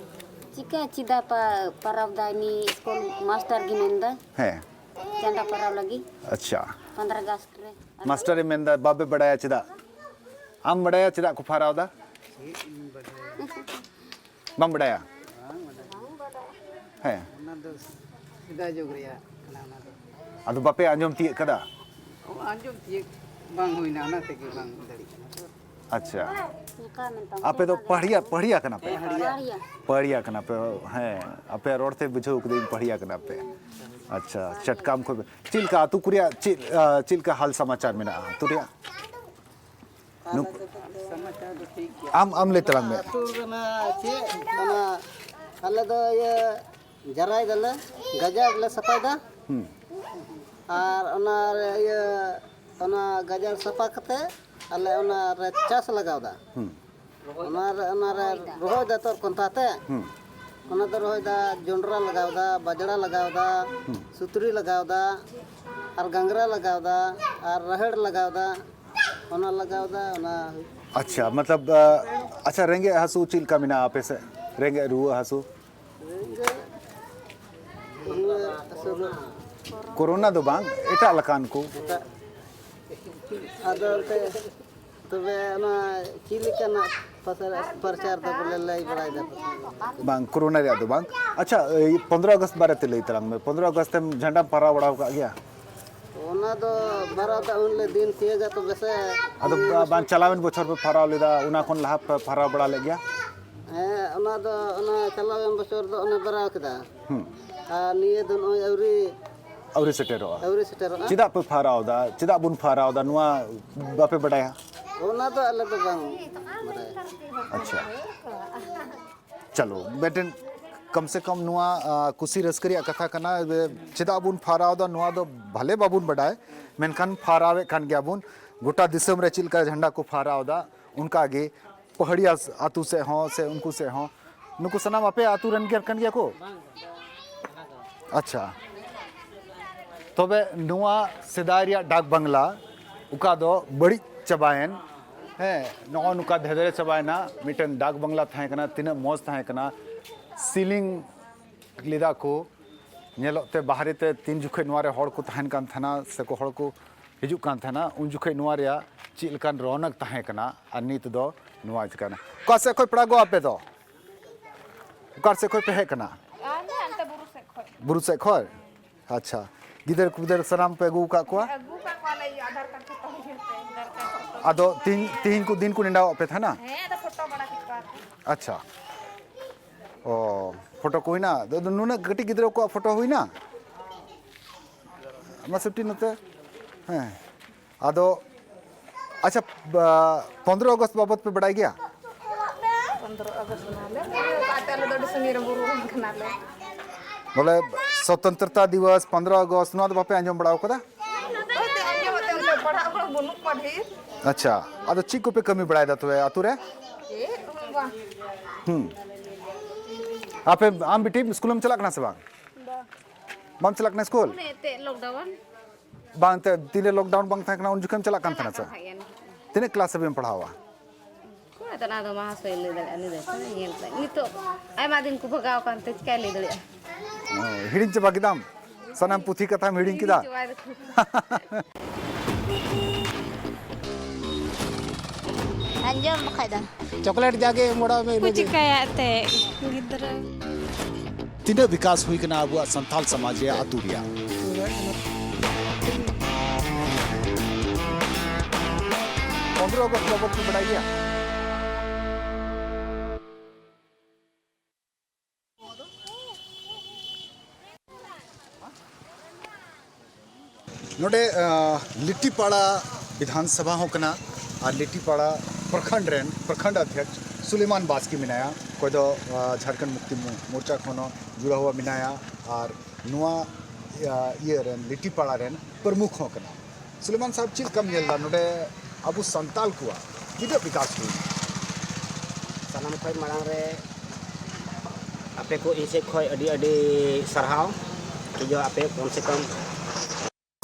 ᱪᱤᱠᱟ ᱪᱮᱫᱟᱜ ᱯᱟ-, ᱯᱟᱨᱟᱣ ᱫᱟ ᱱᱤ ᱥᱠᱩᱞ ᱢᱟᱥᱴᱟᱨ ᱜᱮ ᱢᱮᱱᱫᱟ᱾ ᱦᱮᱸ᱾ ᱡᱷᱟᱱᱰᱟ ᱯᱟᱨᱟᱣ ᱞᱟᱹᱜᱤᱫ᱾ ᱟᱪᱪᱷᱟ᱾ ᱯᱚᱱᱫᱽᱨᱚ ᱟᱜᱚᱥᱴ ᱨᱮ᱾ ᱢᱟᱥᱴᱟᱨᱮ ᱢᱮᱱᱫᱟ, ᱵᱟᱯᱮ ᱵᱟᱲᱟᱭᱟ ᱪᱮᱫᱟᱜ? ᱟᱢ ᱵᱟᱲᱟᱭᱟ ᱪᱮᱫᱟᱜ ᱠᱚ ᱯᱷᱟᱨᱟᱣ ᱫᱟ? ᱪᱮᱫ ᱤᱧ ᱵᱟᱰᱟᱭᱟ? ᱵᱟᱢ ᱵᱟᱰᱟᱭᱟ? ᱵᱟᱝ ᱵᱟᱰᱟᱭᱟ᱾ ᱦᱮᱸ᱾ ᱚᱱᱟ ᱫᱚ ᱥᱮᱫᱟᱭ ᱡᱩᱜᱽ ᱨᱮᱭᱟᱜ ᱠᱟᱱᱟ ᱚᱱᱟ ᱫᱚ᱾ ᱟᱫᱚ ᱵᱟᱯᱮ ᱟᱸᱡᱚᱢ ᱛᱤᱭᱟᱹᱜ ᱠᱟᱫᱟ? ᱚ, ᱟᱸᱡᱚᱢ ᱛᱤᱭᱟᱹᱜ ᱵᱟᱝ ᱦᱩᱭᱱᱟ, ᱚᱱᱟ ᱛᱮᱜᱮ ᱵᱟᱝ ᱦᱩᱭ ᱫᱟᱲᱮᱭᱟᱜ ᱠᱟᱱᱟ᱾ ᱟᱪᱪᱷᱟ᱾ ᱚᱱᱠᱟ ᱢᱮᱱᱛᱟᱢ ᱟᱯᱮ ᱫᱚ ᱯᱟᱹᱦᱲᱤᱭᱟ, ᱯᱟᱹᱦᱲᱤᱭᱟ ᱠᱟᱱᱟ ᱯᱮ? ᱯᱟᱹᱦᱲᱤᱭᱟ᱾ ᱯᱟᱹᱦᱲᱤᱭᱟ ᱠᱟᱱᱟ ᱯᱮ, ᱦᱮᱸ᱾ ᱟᱯᱮᱭᱟᱜ ᱨᱚᱲ ᱛᱮ ᱵᱩᱡᱷᱟᱹᱣ ᱠᱟᱹᱫᱟᱹᱧ ᱯᱟᱹᱦᱲᱤᱭᱟ ᱠᱟᱱᱟ ᱯᱮ᱾ ᱟᱪᱪᱷᱟ, ᱪᱟᱴᱠᱟᱢ ᱠᱷᱚᱱ᱾ ᱪᱮᱫ ᱞᱮᱠᱟ ᱟᱹᱛᱩ ᱠᱚ ᱨᱮᱭᱟᱜ ᱪᱮᱫ, ᱟ, ᱪᱮᱫ ᱞᱮᱠᱟ ᱦᱟᱞ ᱥᱟᱢᱟᱪᱟᱨ ᱢᱮᱱᱟᱜᱼᱟ ᱟᱹᱛᱩ ᱨᱮᱭᱟᱜ? ᱱᱩᱠ-, ᱟᱢ, ᱟᱢ ᱞᱟᱹᱭ ᱛᱟᱞᱟᱝ ᱢᱮ᱾ ᱟᱹᱛᱩ ᱨᱮᱱᱟᱜ ᱪᱮᱫ ᱠᱟᱱᱟ? ᱟᱞᱮ ᱫᱚ ᱤᱭᱟᱹ ᱡᱟᱨᱟᱭ ᱫᱟᱞᱮ, ᱜᱟᱡᱟᱲ ᱞᱮ ᱥᱟᱯᱷᱟᱭ ᱫᱟ᱾ ᱟᱨ ᱚᱱᱟ ᱨᱮ ᱤᱭᱟᱹ, ᱚᱱᱟ ᱜᱟᱡᱟᱲ ᱥᱟᱯᱷᱟ ᱠᱟᱛᱮ ᱟᱞᱮ ᱚᱱᱟ ᱨᱮ ᱪᱟᱥ ᱞᱟᱜᱟᱣ ᱫᱟ᱾ ᱚᱱᱟ ᱨᱮ, ᱚᱱᱟ ᱨᱮ ᱨᱚᱦᱚᱭ ᱫᱟ ᱛᱚᱨ ᱠᱚᱱᱛᱷᱟ ᱛᱮ᱾ ᱚᱱᱟ ᱫᱚ ᱨᱚᱦᱚᱭ ᱫᱟ, ᱡᱚᱱᱰᱨᱟ ᱞᱟᱜᱟᱣ ᱫᱟ, ᱵᱟᱡᱽᱲᱟ ᱞᱟᱜᱟᱣ ᱫᱟ, ᱥᱩᱛᱨᱤ ᱞᱟᱜᱟᱣ ᱫᱟ, ᱟᱨ ᱜᱟᱝᱜᱽᱨᱟ ᱞᱟᱜᱟᱣ ᱫᱟ, ᱟᱨ ᱨᱟᱦᱮᱲ ᱞᱟᱜᱟᱣ ᱫᱟ, ᱚᱱᱟ ᱞᱟᱜᱟᱣ ᱫᱟ, ᱚᱱᱟ᱾ ᱟᱪᱪᱷᱟ, ᱢᱚᱛᱞᱚᱵ, ᱟ, ᱟᱪᱪᱷᱟ, ᱨᱮᱸᱜᱮᱡ ᱦᱟᱹᱥᱩ ᱪᱮᱫ ᱞᱮᱠᱟ ᱢᱮᱱᱟᱜᱼᱟ ᱟᱯᱮ ᱥᱮᱫ? ᱨᱮᱸᱜᱮᱡ ᱨᱩᱣᱟᱹ ᱦᱟᱹᱥᱩ? ᱨᱮᱸᱜᱮᱡ ᱨᱩᱣᱟᱹ ᱦᱟᱹᱥᱩ ᱫᱚ᱾ ᱠᱳᱨᱳᱱᱟ ᱫᱚ ᱵᱟᱝ, ᱮᱴᱟᱜ ᱞᱮᱠᱟᱱ ᱠᱚ᱾ ᱮᱴᱟᱜ, ᱟᱫᱚ ᱮᱱᱛᱮ ᱛᱚᱵᱮ ᱚᱱᱟ ᱪᱮᱫ ᱞᱮᱠᱟᱱᱟᱜ ᱯᱟᱥᱮ-, ᱯᱨᱚᱪᱟᱨ ᱫᱚ ᱵᱚᱞᱮ ᱞᱟᱹᱭ ᱵᱟᱲᱟᱭ ᱫᱟ? ᱵᱟᱝ, ᱠᱳᱨᱳᱱᱟ ᱨᱮᱭᱟᱜ ᱫᱚ ᱵᱟᱝ᱾ ᱟᱪᱪᱷᱟ, ᱮᱭ ᱯᱚᱱᱫᱽᱨᱚ ᱟᱜᱚᱥᱴ ᱵᱟᱨᱮ ᱛᱮ ᱞᱟᱹᱭ ᱛᱟᱞᱟᱝ ᱢᱮ᱾ ᱯᱚᱱᱫᱽᱨᱚ ᱟᱜᱚᱥᱴ ᱮᱢ ᱡᱷᱟᱱᱰᱟᱢ ᱯᱷᱟᱦᱨᱟᱣ ᱵᱟᱲᱟ ᱟᱠᱟᱫ ᱜᱮᱭᱟ? ᱚᱱᱟ ᱫᱚ ᱵᱟᱨᱚ ᱫᱚ ᱩᱱᱞᱮ ᱫᱤᱱ ᱛᱤᱭᱟᱹᱜᱟ ᱛᱚᱵᱮ ᱥᱮ᱾ ᱟᱫᱚ ᱵᱟ-, ᱵᱟᱝ, ᱪᱟᱞᱟᱣᱮᱱ ᱵᱚᱪᱷᱚᱨ ᱯᱮ ᱯᱷᱟᱦᱨᱟᱣ ᱞᱮᱫᱟ, ᱚᱱᱟ ᱠᱷᱚᱱ ᱞᱟᱦᱟ ᱯᱮ ᱯᱷᱟᱦᱨᱟᱣ ᱵᱟᱲᱟ ᱞᱮᱫ ᱜᱮᱭᱟ? ᱦᱮᱸ, ᱚᱱᱟ ᱫᱚ ᱚᱱᱟ ᱪᱟᱞᱟᱣᱮᱱ ᱵᱚᱪᱷᱚᱨ ᱫᱚ ᱚᱱᱮ ᱵᱟᱨᱟᱣ ᱠᱮᱫᱟ᱾ ᱦᱩᱸ᱾ ᱟᱨ ᱱᱤᱭᱟᱹ ᱫᱚ ᱱᱚᱜᱼᱚᱭ ᱟᱹᱣᱨᱤ᱾ ᱟᱹᱣᱨᱤ ᱥᱮᱴᱮᱨᱚᱜᱼᱟ᱾ ᱟᱹᱣᱨᱤ ᱥᱮᱴᱮᱨᱚᱜᱼᱟ᱾ ᱪᱮᱫᱟᱜ ᱯᱮ ᱯᱷᱟᱦᱨᱟᱣ ᱫᱟ? ᱪᱮᱫᱟᱜ ᱵᱚᱱ ᱯᱷᱟᱦᱨᱟᱣ ᱫᱟ? ᱱᱚᱣᱟ ᱵᱟᱯᱮ ᱵᱟᱰᱟᱭᱟ? ᱚᱱᱟ ᱫᱚ ᱟᱞᱮ ᱫᱚ ᱵᱟᱝ ᱵᱟᱰᱟᱭᱟ᱾ ᱟᱪᱪᱷᱟ᱾ ᱪᱚᱞᱚ, ᱢᱤᱫᱴᱮᱱ ᱠᱚᱢ ᱥᱮ ᱠᱚᱢ ᱱᱚᱣᱟ, ᱟ, ᱠᱩᱥᱤ ᱨᱟᱹᱥᱠᱟᱹ ᱨᱮᱭᱟᱜ ᱠᱟᱛᱷᱟ ᱠᱟᱱᱟ᱾ ᱡᱮ ᱪᱮᱫᱟᱜ ᱵᱚᱱ ᱯᱷᱟᱦᱨᱟᱣ ᱫᱟ, ᱱᱚᱣᱟ ᱫᱚ ᱵᱷᱟᱞᱮ ᱵᱟᱵᱚᱱ ᱵᱟᱰᱟᱭ, ᱢᱮᱱᱠᱷᱟᱱ ᱯᱷᱟᱦᱨᱟᱣᱮᱫ ᱠᱟᱱ ᱜᱮᱭᱟ ᱵᱚᱱ᱾ ᱜᱚᱴᱟ ᱫᱤᱥᱚᱢ ᱨᱮ ᱪᱮᱫ ᱞᱮᱠᱟ ᱡᱷᱟᱱᱰᱟ ᱠᱚ ᱯᱷᱟᱦᱨᱟᱣ ᱫᱟ, ᱚᱱᱠᱟ ᱜᱮ ᱯᱟᱦᱟᱲᱤᱭᱟ ᱟᱹᱛᱩ ᱥᱮᱫ ᱦᱚᱸ ᱥᱮ ᱩᱱᱠᱩ ᱥᱮᱫ ᱦᱚᱸ᱾ ᱱᱩᱠᱩ ᱥᱟᱱᱟᱢ ᱟᱯᱮ ᱟᱹᱛᱩ ᱨᱮᱱ ᱜᱮ ᱠᱟᱱ ᱜᱮᱭᱟ ᱠᱚ? ᱟᱪᱪᱷᱟ, ᱛᱚᱵᱮ ᱱᱚᱣᱟ ᱥᱮᱫᱟᱭ ᱨᱮᱭᱟᱜ ᱰᱟᱠ ᱵᱟᱝᱞᱟ, ᱚᱠᱟ ᱫᱚ ᱵᱟᱹᱲᱤᱡ ᱪᱟᱵᱟᱭᱮᱱ, ᱦᱮᱸ, ᱱᱚᱜᱼᱚ ᱱᱚᱝᱠᱟ ᱫᱷᱮᱫᱮᱨᱮ ᱪᱟᱵᱟᱭᱮᱱᱟ᱾ ᱢᱤᱫᱴᱮᱱ ᱰᱟᱠ ᱵᱟᱝᱞᱟ ᱛᱟᱦᱮᱸ ᱠᱟᱱᱟ, ᱛᱤᱱᱟᱹᱜ ᱢᱚᱡᱽ ᱛᱟᱦᱮᱸ ᱠᱟᱱᱟ, ᱥᱤᱞᱤᱝ ᱞᱮᱫᱟ ᱠᱚ, ᱧᱮᱞᱚᱜ ᱛᱮ ᱵᱟᱦᱨᱮ ᱛᱮ ᱛᱤᱱ ᱡᱚᱠᱷᱚᱱ ᱱᱚᱣᱟ ᱨᱮ ᱦᱚᱲ ᱠᱚ ᱛᱟᱦᱮᱱ ᱠᱟᱱ ᱛᱟᱦᱮᱱᱟ ᱥᱮ ᱠᱚ ᱦᱚᱲ ᱠᱚ ᱦᱤᱡᱩᱜ ᱠᱟᱱ ᱛᱟᱦᱮᱱᱟ, ᱩᱱ ᱡᱚᱠᱷᱚᱱ ᱱᱚᱣᱟ ᱨᱮᱭᱟᱜ ᱪᱮᱫ ᱞᱮᱠᱟᱱ ᱨᱚᱱᱚᱠ ᱛᱟᱦᱮᱸ ᱠᱟᱱᱟ ᱟᱨ ᱱᱤᱛ ᱫᱚ ᱱᱚᱣᱟ ᱪᱤᱠᱟᱹᱱᱟ᱾ ᱚᱠᱟ ᱥᱮᱫ ᱠᱷᱚᱱ ᱯᱮᱲᱟ ᱜᱚ ᱟᱯᱮ ᱫᱚ? ᱚᱠᱟ ᱥᱮᱫ ᱠᱷᱚᱱ ᱯᱮ ᱦᱮᱡ ᱠᱟᱱᱟ? ᱟᱞᱮ ᱦᱟᱱᱛᱮ ᱵᱩᱨᱩ ᱥᱮᱫ ᱠᱷᱚᱱ᱾ ᱵᱩᱨᱩ ᱥᱮᱫ ᱠᱷᱚᱱ? ᱟᱪᱪᱷᱟ᱾ ᱜᱤᱫᱟᱹᱨ ᱯᱤᱫᱟᱹᱨ ᱥᱟᱱᱟᱢ ᱯᱮ ᱟᱹᱜᱩ ᱟᱠᱟᱫ ᱠᱚᱣᱟ? ᱟᱹᱜᱩ ᱟᱠᱟᱫ ᱠᱚᱣᱟᱞᱮ, ᱤᱭᱟᱹ, ᱟᱫᱷᱟᱨ ᱠᱟᱨᱰ ᱯᱷᱳᱴᱳ ᱦᱩᱭ ᱠᱟᱛᱮ, ᱟᱫᱷᱟᱨ ᱠᱟᱨᱰ ᱯᱷᱳᱴᱳ᱾ ᱟᱫᱚ ᱛᱤᱦᱤᱧ, ᱛᱤᱦᱤᱧ ᱠᱚ ᱫᱤᱱ ᱠᱚ ᱱᱮᱰᱟᱣᱟᱜ ᱯᱮ ᱛᱟᱦᱮᱱᱟ? ᱦᱮᱸ, ᱟᱫᱚ ᱯᱷᱳᱴᱳ ᱵᱟᱲᱟ ᱠᱮᱫ ᱠᱚᱣᱟ ᱠᱚ᱾ ᱟᱪᱪᱷᱟ᱾ ᱚ, ᱯᱷᱳᱴᱳ ᱠᱚ ᱦᱩᱭᱱᱟ? ᱟᱫᱚ ᱱᱩᱱᱟᱹᱜ ᱠᱟᱹᱴᱤᱡ ᱜᱤᱫᱽᱨᱟᱹ ᱠᱚᱣᱟᱜ ᱯᱷᱳᱴᱳ ᱦᱩᱭᱱᱟ? ᱢᱟ ᱥᱮᱯᱴᱤ ᱱᱚᱛᱮ᱾ ᱦᱮᱸ᱾ ᱟᱫᱚ, ᱟᱪᱪᱷᱟ, ᱵᱟ-, ᱯᱚᱱᱫᱽᱨᱚ ᱟᱜᱚᱥᱴ ᱵᱟᱵᱚᱫ ᱯᱮ ᱵᱟᱰᱟᱭ ᱜᱮᱭᱟ? ᱯᱚᱱᱫᱽᱨᱚ ᱟᱜᱚᱥᱴ ᱢᱟ ᱞᱮ ᱵᱩᱨᱩ ᱟᱠᱟᱫ ᱛᱮ, ᱟᱞᱮ ᱫᱚ ᱟᱹᱰᱤ ᱥᱟᱺᱜᱤᱧ ᱨᱮ ᱵᱩᱨᱩ ᱨᱮᱱ ᱠᱟᱱᱟᱞᱮ᱾ ᱵᱚᱞᱮ, ᱥᱚᱛᱚᱱᱛᱨᱚᱛᱟ ᱫᱤᱵᱚᱥ, ᱯᱚᱱᱫᱽᱨᱚ ᱟᱜᱚᱥᱴ, ᱱᱚᱣᱟ ᱫᱚ ᱵᱟᱯᱮ ᱟᱸᱡᱚᱢ ᱵᱟᱲᱟ ᱟᱠᱟᱫᱟ? ᱦᱳᱭ ᱛᱮ ᱟᱸᱡᱚᱢ ᱟᱛᱮ ᱚᱱᱛᱮ ᱯᱟᱲᱦᱟᱜ ᱦᱚᱲ ᱵᱟᱹᱱᱩᱜ ᱠᱚᱣᱟ ᱰᱷᱮᱨ᱾ ᱟᱪᱪᱷᱟ, ᱟᱫᱚ ᱪᱮᱫ ᱠᱚᱯᱮ ᱠᱟᱹᱢᱤ ᱵᱟᱲᱟᱭᱮᱫᱟ ᱛᱚᱵᱮ ᱟᱹᱛᱩ ᱨᱮ? ᱪᱮᱫ ᱦᱚᱸ ᱵᱟᱝ᱾ ᱦᱩᱸ᱾ ᱟᱯᱮ, ᱟᱢ ᱵᱤᱴᱤ ᱥᱠᱩᱞᱮᱢ ᱪᱟᱞᱟᱜ ᱠᱟᱱᱟ ᱥᱮ ᱵᱟᱝ? ᱵᱟᱢ ᱪᱟᱞᱟᱜ ᱠᱟᱱᱟ ᱥᱠᱩᱞ? ᱚᱱᱮ ᱮᱱᱛᱮᱫ ᱞᱚᱠᱰᱟᱣᱩᱱ᱾ ᱵᱟᱝ ᱮᱱᱛᱮᱫ, ᱛᱤᱱᱨᱮ ᱞᱚᱠᱰᱟᱣᱩᱱ ᱵᱟᱝ ᱛᱟᱦᱮᱸ ᱠᱟᱱᱟ, ᱩᱱ ᱡᱚᱠᱷᱮᱡ ᱮᱢ ᱪᱟᱞᱟᱜ ᱠᱟᱱ ᱛᱟᱦᱮᱱᱟ ᱥᱮ? ᱠᱟᱱ ᱜᱮᱭᱟ᱾ ᱛᱤᱱᱟᱹᱜ ᱠᱞᱟᱥ ᱦᱟᱹᱵᱤᱡ ᱮᱢ ᱯᱟᱲᱦᱟᱣᱟ? ᱚᱠᱚᱭ ᱫᱚ ᱚᱱᱟ ᱫᱚ ᱢᱟᱦᱟᱥᱚᱭ ᱞᱟᱹᱭ ᱫᱟᱲᱮᱭᱟᱜᱼᱟ, ᱩᱱᱤ ᱫᱚ ᱧᱮᱞ ᱠᱟᱜ᱾ ᱱᱤᱛᱚᱜ ᱟᱭᱢᱟ ᱫᱤᱱ ᱠᱚ ᱵᱷᱟᱜᱟᱣ ᱟᱠᱟᱱ ᱛᱮ ᱪᱤᱠᱟᱭ ᱞᱟᱹᱭ ᱫᱟᱲᱮᱭᱟᱜᱼᱟ? ᱚ, ᱦᱤᱲᱤᱧ ᱪᱟᱵᱟ ᱠᱮᱫᱟᱢ? ᱥᱟᱱᱟᱢ ᱯᱩᱛᱷᱤ ᱠᱟᱛᱷᱟᱢ ᱦᱤᱲᱤᱧ ᱠᱮᱫᱟ? ᱪᱟᱵᱟᱭ ᱫᱟᱠᱚ᱾ ᱟᱸᱡᱚᱢ ᱵᱟᱠᱷᱟᱡ ᱫᱚ᱾ ᱪᱚᱠᱞᱮᱴ ᱡᱟᱜᱮ ᱮᱢ ᱵᱟᱲᱟ ᱢᱮ, ᱠᱚ ᱤᱱᱟᱹᱜᱮ᱾ ᱪᱤᱠᱟᱹᱭᱟ ᱮᱱᱛᱮᱫ ᱜᱤᱫᱽᱨᱟᱹ᱾ ᱛᱤᱱᱟᱹᱜ ᱵᱤᱠᱟᱥ ᱦᱩᱭ ᱠᱟᱱᱟ ᱟᱵᱚᱣᱟᱜ ᱥᱟᱱᱛᱟᱞ ᱥᱚᱢᱟᱡᱽ ᱨᱮᱭᱟᱜ ᱟᱹᱛᱩ ᱨᱮᱭᱟᱜ? ᱯᱚᱱᱨᱚ ᱟᱜᱚᱥᱴ ᱵᱟᱵᱚᱫ ᱯᱮ ᱵᱟᱲᱟᱭ ᱜᱮᱭᱟ? ᱱᱚᱰᱮ ᱟᱸ, ᱞᱤᱴᱤᱯᱟᱲᱟ ᱵᱤᱫᱷᱟᱱ ᱥᱚᱵᱷᱟ ᱦᱚᱸ ᱠᱟᱱᱟ ᱟᱨ ᱞᱤᱴᱤᱯᱟᱲᱟ ᱯᱨᱚᱠᱷᱚᱸᱰ ᱨᱮᱱ ᱯᱨᱚᱠᱷᱚᱸᱰ ᱚᱫᱷᱭᱚᱠᱥ ᱥᱩᱞᱮᱢᱟᱱ ᱵᱟᱥᱠᱮ ᱢᱮᱱᱟᱭᱟ, ᱚᱠᱚᱭ ᱫᱚ ᱟᱸ, ᱡᱷᱟᱲᱠᱷᱚᱸᱰ ᱢᱩᱠᱛᱤ ᱢᱳ- ᱢᱳᱨᱪᱟ ᱠᱷᱚᱱ ᱦᱚᱸ ᱡᱩᱲᱟᱣ ᱦᱩᱣᱟ ᱢᱮᱱᱟᱭᱟ ᱟᱨ ᱱᱚᱣᱟ ᱟᱸ, ᱤᱭᱟᱹ ᱨᱮᱱ ᱞᱤᱴᱤᱯᱟᱲᱟ ᱨᱮᱱ ᱯᱨᱚᱢᱩᱠᱷ ᱦᱚᱸ ᱠᱟᱱᱟ᱾ ᱥᱩᱞᱮᱢᱟᱱ ᱥᱟᱦᱮᱵᱽ, ᱪᱮᱫ ᱞᱮᱠᱟᱢ ᱧᱮᱞ ᱮᱫᱟ ᱱᱚᱰᱮ ᱟᱵᱚ ᱥᱟᱱᱛᱟᱞ ᱠᱚᱣᱟᱜ ᱛᱤᱱᱟᱹᱜ ᱵᱤᱠᱟᱥ ᱦᱩᱭ ᱮᱱᱟ? ᱥᱟᱱᱟᱢ ᱠᱷᱚᱱ ᱢᱟᱲᱟᱝ ᱨᱮ ᱟᱯᱮ ᱠᱚ ᱤᱧ ᱥᱮᱫ ᱠᱷᱚᱱ ᱟᱹᱰᱤ ᱟᱹᱰᱤ ᱥᱟᱨᱦᱟᱣ᱾ ᱤᱧ ᱦᱚᱸ ᱟᱯᱮ ᱠᱚᱢ ᱥᱮ ᱠᱚᱢ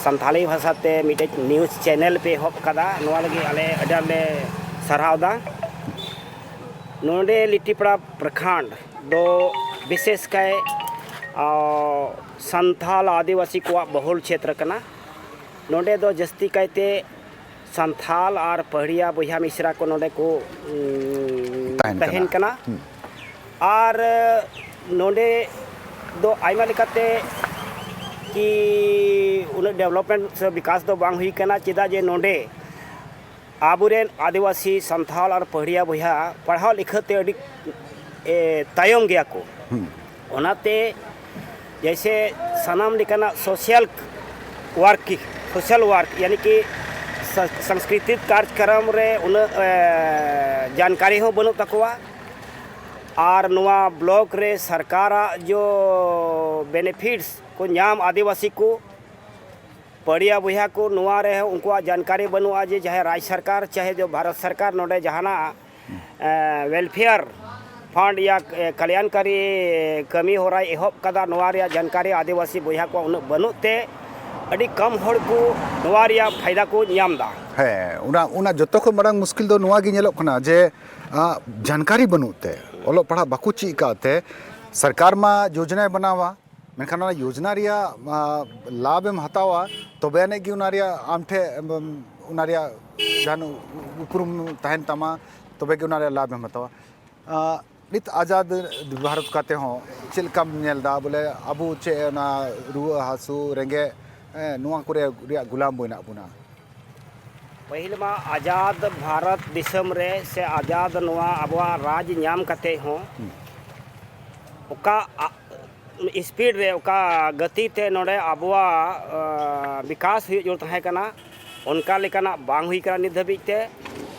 ᱥᱟᱱᱛᱟᱲᱤ ᱵᱷᱟᱥᱟ ᱛᱮ ᱢᱤᱫᱴᱮᱡ ᱱᱤᱭᱩᱡᱽ ᱪᱮᱱᱮᱞ ᱯᱮ ᱮᱦᱚᱵ ᱠᱟᱫᱟ, ᱱᱚᱣᱟ ᱞᱟᱹᱜᱤᱫ ᱟᱞᱮ ᱟᱹᱰᱤ ᱟᱸᱴ ᱞᱮ ᱥᱟᱨᱦᱟᱣ ᱮᱫᱟ᱾ ᱱᱚᱰᱮ ᱞᱤᱴᱤᱯᱟᱲᱟ ᱯᱨᱚᱠᱷᱚᱸᱰ ᱫᱚ ᱵᱤᱥᱮᱥ ᱠᱟᱭ ᱟᱸ, ᱥᱟᱱᱛᱟᱲ ᱟᱹᱫᱤᱵᱟᱹᱥᱤ ᱠᱚᱣᱟᱜ ᱵᱚᱦᱩᱞ ᱪᱷᱮᱛᱨᱚ ᱠᱟᱱᱟ᱾ ᱱᱚᱰᱮ ᱫᱚ ᱡᱟᱹᱥᱛᱤ ᱠᱟᱭᱛᱮ ᱥᱟᱱᱛᱷᱟᱞ ᱟᱨ ᱯᱟᱹᱦᱲᱤᱭᱟ ᱵᱚᱭᱦᱟ ᱢᱤᱥᱨᱟ ᱠᱚ ᱱᱚᱰᱮ ᱠᱚ ᱩᱸ, ᱛᱟᱦᱮᱱ ᱛᱟᱦᱮᱱ ᱠᱟᱱᱟ᱾ ᱠᱟᱱᱟ᱾ ᱟᱨ ᱱᱚᱰᱮ ᱫᱚ ᱟᱭᱢᱟ ᱞᱮᱠᱟᱛᱮ ᱠᱤ ᱩᱱᱟᱹᱜ ᱰᱮᱵᱷᱞᱚᱯᱢᱮᱱᱴ ᱥᱮ ᱵᱤᱠᱟᱥ ᱫᱚ ᱵᱟᱝ ᱦᱩᱭ ᱠᱟᱱᱟ, ᱪᱮᱫᱟᱜ ᱡᱮ ᱱᱚᱰᱮ ᱟᱵᱚᱨᱮᱱ ᱟᱹᱫᱤᱵᱟᱹᱥᱤ ᱥᱟᱱᱛᱷᱟᱞ ᱟᱨ ᱯᱟᱹᱦᱲᱤᱭᱟ ᱵᱚᱭᱦᱟ ᱯᱟᱲᱦᱟᱣ ᱞᱤᱠᱷᱟᱹ ᱛᱮ ᱟᱹᱰᱤ ᱮ, ᱛᱟᱭᱚᱢ ᱜᱮᱭᱟ ᱠᱚ᱾ ᱚᱱᱟᱛᱮ ᱡᱮᱭᱥᱮ ᱥᱟᱱᱟᱢ ᱞᱮᱠᱟᱱᱟᱜ ᱥᱳᱥᱟᱞ ᱣᱟᱨᱠ ᱥᱳᱥᱟᱞ ᱣᱟᱨᱠ ᱭᱟᱱᱤ ᱠᱤ ᱥᱟ- ᱥᱟᱝᱥᱠᱨᱤᱛᱤᱠ ᱠᱟᱨᱡᱚᱠᱨᱚᱢ ᱨᱮ ᱩᱱᱟᱹᱜ ᱮ, ᱡᱟᱱᱠᱟᱨᱤ ᱦᱚᱸ ᱵᱟᱹᱱᱩᱜ ᱛᱟᱠᱚᱣᱟ᱾ ᱟᱨ ᱱᱚᱣᱟ ᱵᱞᱚᱠ ᱨᱮ ᱥᱚᱨᱠᱟᱨᱟᱜ ᱡᱚ ᱵᱮᱱᱤᱯᱷᱤᱴᱥ ᱠᱚ ᱧᱟᱢ ᱟᱹᱫᱤᱵᱟᱹᱥᱤ ᱠᱚ, ᱯᱟᱹᱲᱤᱭᱟ ᱵᱚᱭᱦᱟ ᱠᱚ, ᱱᱚᱣᱟ ᱨᱮ ᱩᱱᱠᱩᱣᱟᱜ ᱡᱟᱱᱠᱟᱨᱤ ᱵᱟᱹᱱᱩᱜᱼᱟ ᱡᱮ ᱡᱟᱦᱟᱸᱭ ᱨᱟᱡᱽ ᱥᱚᱨᱠᱟᱨ ᱪᱟᱦᱮ ᱡᱚ ᱵᱷᱟᱨᱚᱛ ᱥᱚᱨᱠᱟᱨ ᱱᱚᱰᱮ ᱡᱟᱦᱟᱱᱟᱜ ᱣᱮᱞᱯᱷᱮᱭᱟᱨ ᱯᱷᱟᱱᱰ ᱭᱟ ᱠᱟᱞᱭᱟᱱᱠᱟᱨᱤ ᱠᱟᱹᱢᱤ ᱦᱚᱨᱟᱭ ᱮᱦᱚᱵ ᱠᱟᱫᱟ, ᱱᱚᱣᱟ ᱨᱮᱭᱟᱜ ᱡᱟᱱᱠᱟᱨᱤ ᱟᱹᱫᱤᱵᱟᱹᱥᱤ ᱵᱚᱭᱦᱟ ᱠᱚᱣᱟᱜ ᱩᱱᱟᱹᱜ ᱵᱟᱹᱱᱩᱜ ᱛᱮ ᱟᱹᱰᱤ ᱠᱚᱢ ᱦᱚᱲ ᱠᱚ ᱱᱚᱣᱟ ᱨᱮᱭᱟᱜ ᱯᱷᱟᱭᱫᱟ ᱠᱚ ᱧᱟᱢ ᱮᱫᱟ᱾ ᱦᱮᱸ, ᱚᱱᱟ ᱚᱱᱟ ᱡᱚᱛᱚ ᱠᱷᱚᱱ ᱢᱟᱨᱟᱝ ᱢᱩᱥᱠᱤᱞ ᱫᱚ ᱱᱚᱣᱟ ᱜᱮ ᱧᱮᱞᱚᱜ ᱠᱟᱱᱟ ᱡᱮ ᱟ, ᱡᱟᱱᱠᱟᱨᱤ ᱵᱟᱹᱱᱩᱜ ᱛᱮ, ᱚᱞᱚᱜ ᱯᱟᱲᱦᱟᱜ ᱵᱟᱠᱚ ᱪᱮᱫ ᱟᱠᱟᱫ ᱛᱮ᱾ ᱥᱚᱨᱠᱟᱨ ᱢᱟ ᱡᱳᱡᱚᱱᱟᱭ ᱵᱮᱱᱟᱣᱟ, ᱢᱮᱱᱠᱷᱟᱱ ᱚᱱᱟ ᱭᱳᱡᱚᱱᱟ ᱨᱮᱭᱟᱜ ᱟ, ᱞᱟᱵᱷ ᱮᱢ ᱦᱟᱛᱟᱣᱟ, ᱛᱚᱵᱮ ᱟᱹᱱᱤᱡ ᱜᱮ ᱚᱱᱟ ᱨᱮᱭᱟᱜ ᱟᱢ ᱴᱷᱮᱱ ᱮᱢ, ᱚᱱᱟ ᱨᱮᱭᱟᱜ ᱡᱟᱦᱟᱱ ᱩᱯᱨᱩᱢ ᱛᱟᱦᱮᱱ ᱛᱟᱢᱟ, ᱛᱚᱵᱮ ᱜᱮ ᱚᱱᱟ ᱨᱮᱭᱟᱜ ᱞᱟᱵᱷ ᱮᱢ ᱦᱟᱛᱟᱣᱟ᱾ ᱟ, ᱱᱤᱛ ᱟᱡᱟᱫ ᱵᱷᱟᱨᱚᱛ ᱠᱟᱛᱮ ᱦᱚᱸ ᱪᱮᱫ ᱞᱮᱠᱟᱢ ᱧᱮᱞ ᱮᱫᱟ? ᱵᱚᱞᱮ, ᱟᱵᱚ ᱪᱮᱫ ᱚᱱᱟ ᱨᱩᱣᱟᱹ ᱦᱟᱹᱥᱩ, ᱨᱮᱸᱜᱮᱡ, ᱦᱮᱸ, ᱱᱚᱣᱟ ᱠᱚᱨᱮ ᱨᱮᱭᱟᱜ ᱜᱩᱞᱟᱢ ᱢᱮᱱᱟᱜ ᱵᱚᱱᱟ? ᱯᱟᱹᱦᱤᱞ ᱢᱟ ᱟᱡᱟᱫ ᱵᱷᱟᱨᱚᱛ ᱫᱤᱥᱚᱢ ᱨᱮ ᱥᱮ ᱟᱡᱟᱫ ᱱᱚᱣᱟ ᱟᱵᱚᱣᱟᱜ ᱨᱟᱡᱽ ᱧᱟᱢ ᱠᱟᱛᱮ ᱦᱚᱸ ᱚᱠᱟ ᱟ-, ᱥᱯᱤᱰ ᱨᱮ, ᱚᱠᱟ ᱜᱟᱹᱛᱤ ᱛᱮ ᱱᱚᱰᱮ ᱟᱵᱚᱣᱟᱜ ᱟ, ᱵᱤᱠᱟᱥ ᱦᱩᱭᱩᱜ ᱡᱟᱹᱨᱩᱲ ᱛᱟᱦᱮᱸ ᱠᱟᱱᱟ, ᱚᱱᱠᱟ ᱞᱮᱠᱟᱱᱟᱜ ᱵᱟᱝ ᱦᱩᱭ ᱠᱟᱱᱟ ᱱᱤᱛ ᱫᱷᱟᱹᱵᱤᱡ ᱛᱮ᱾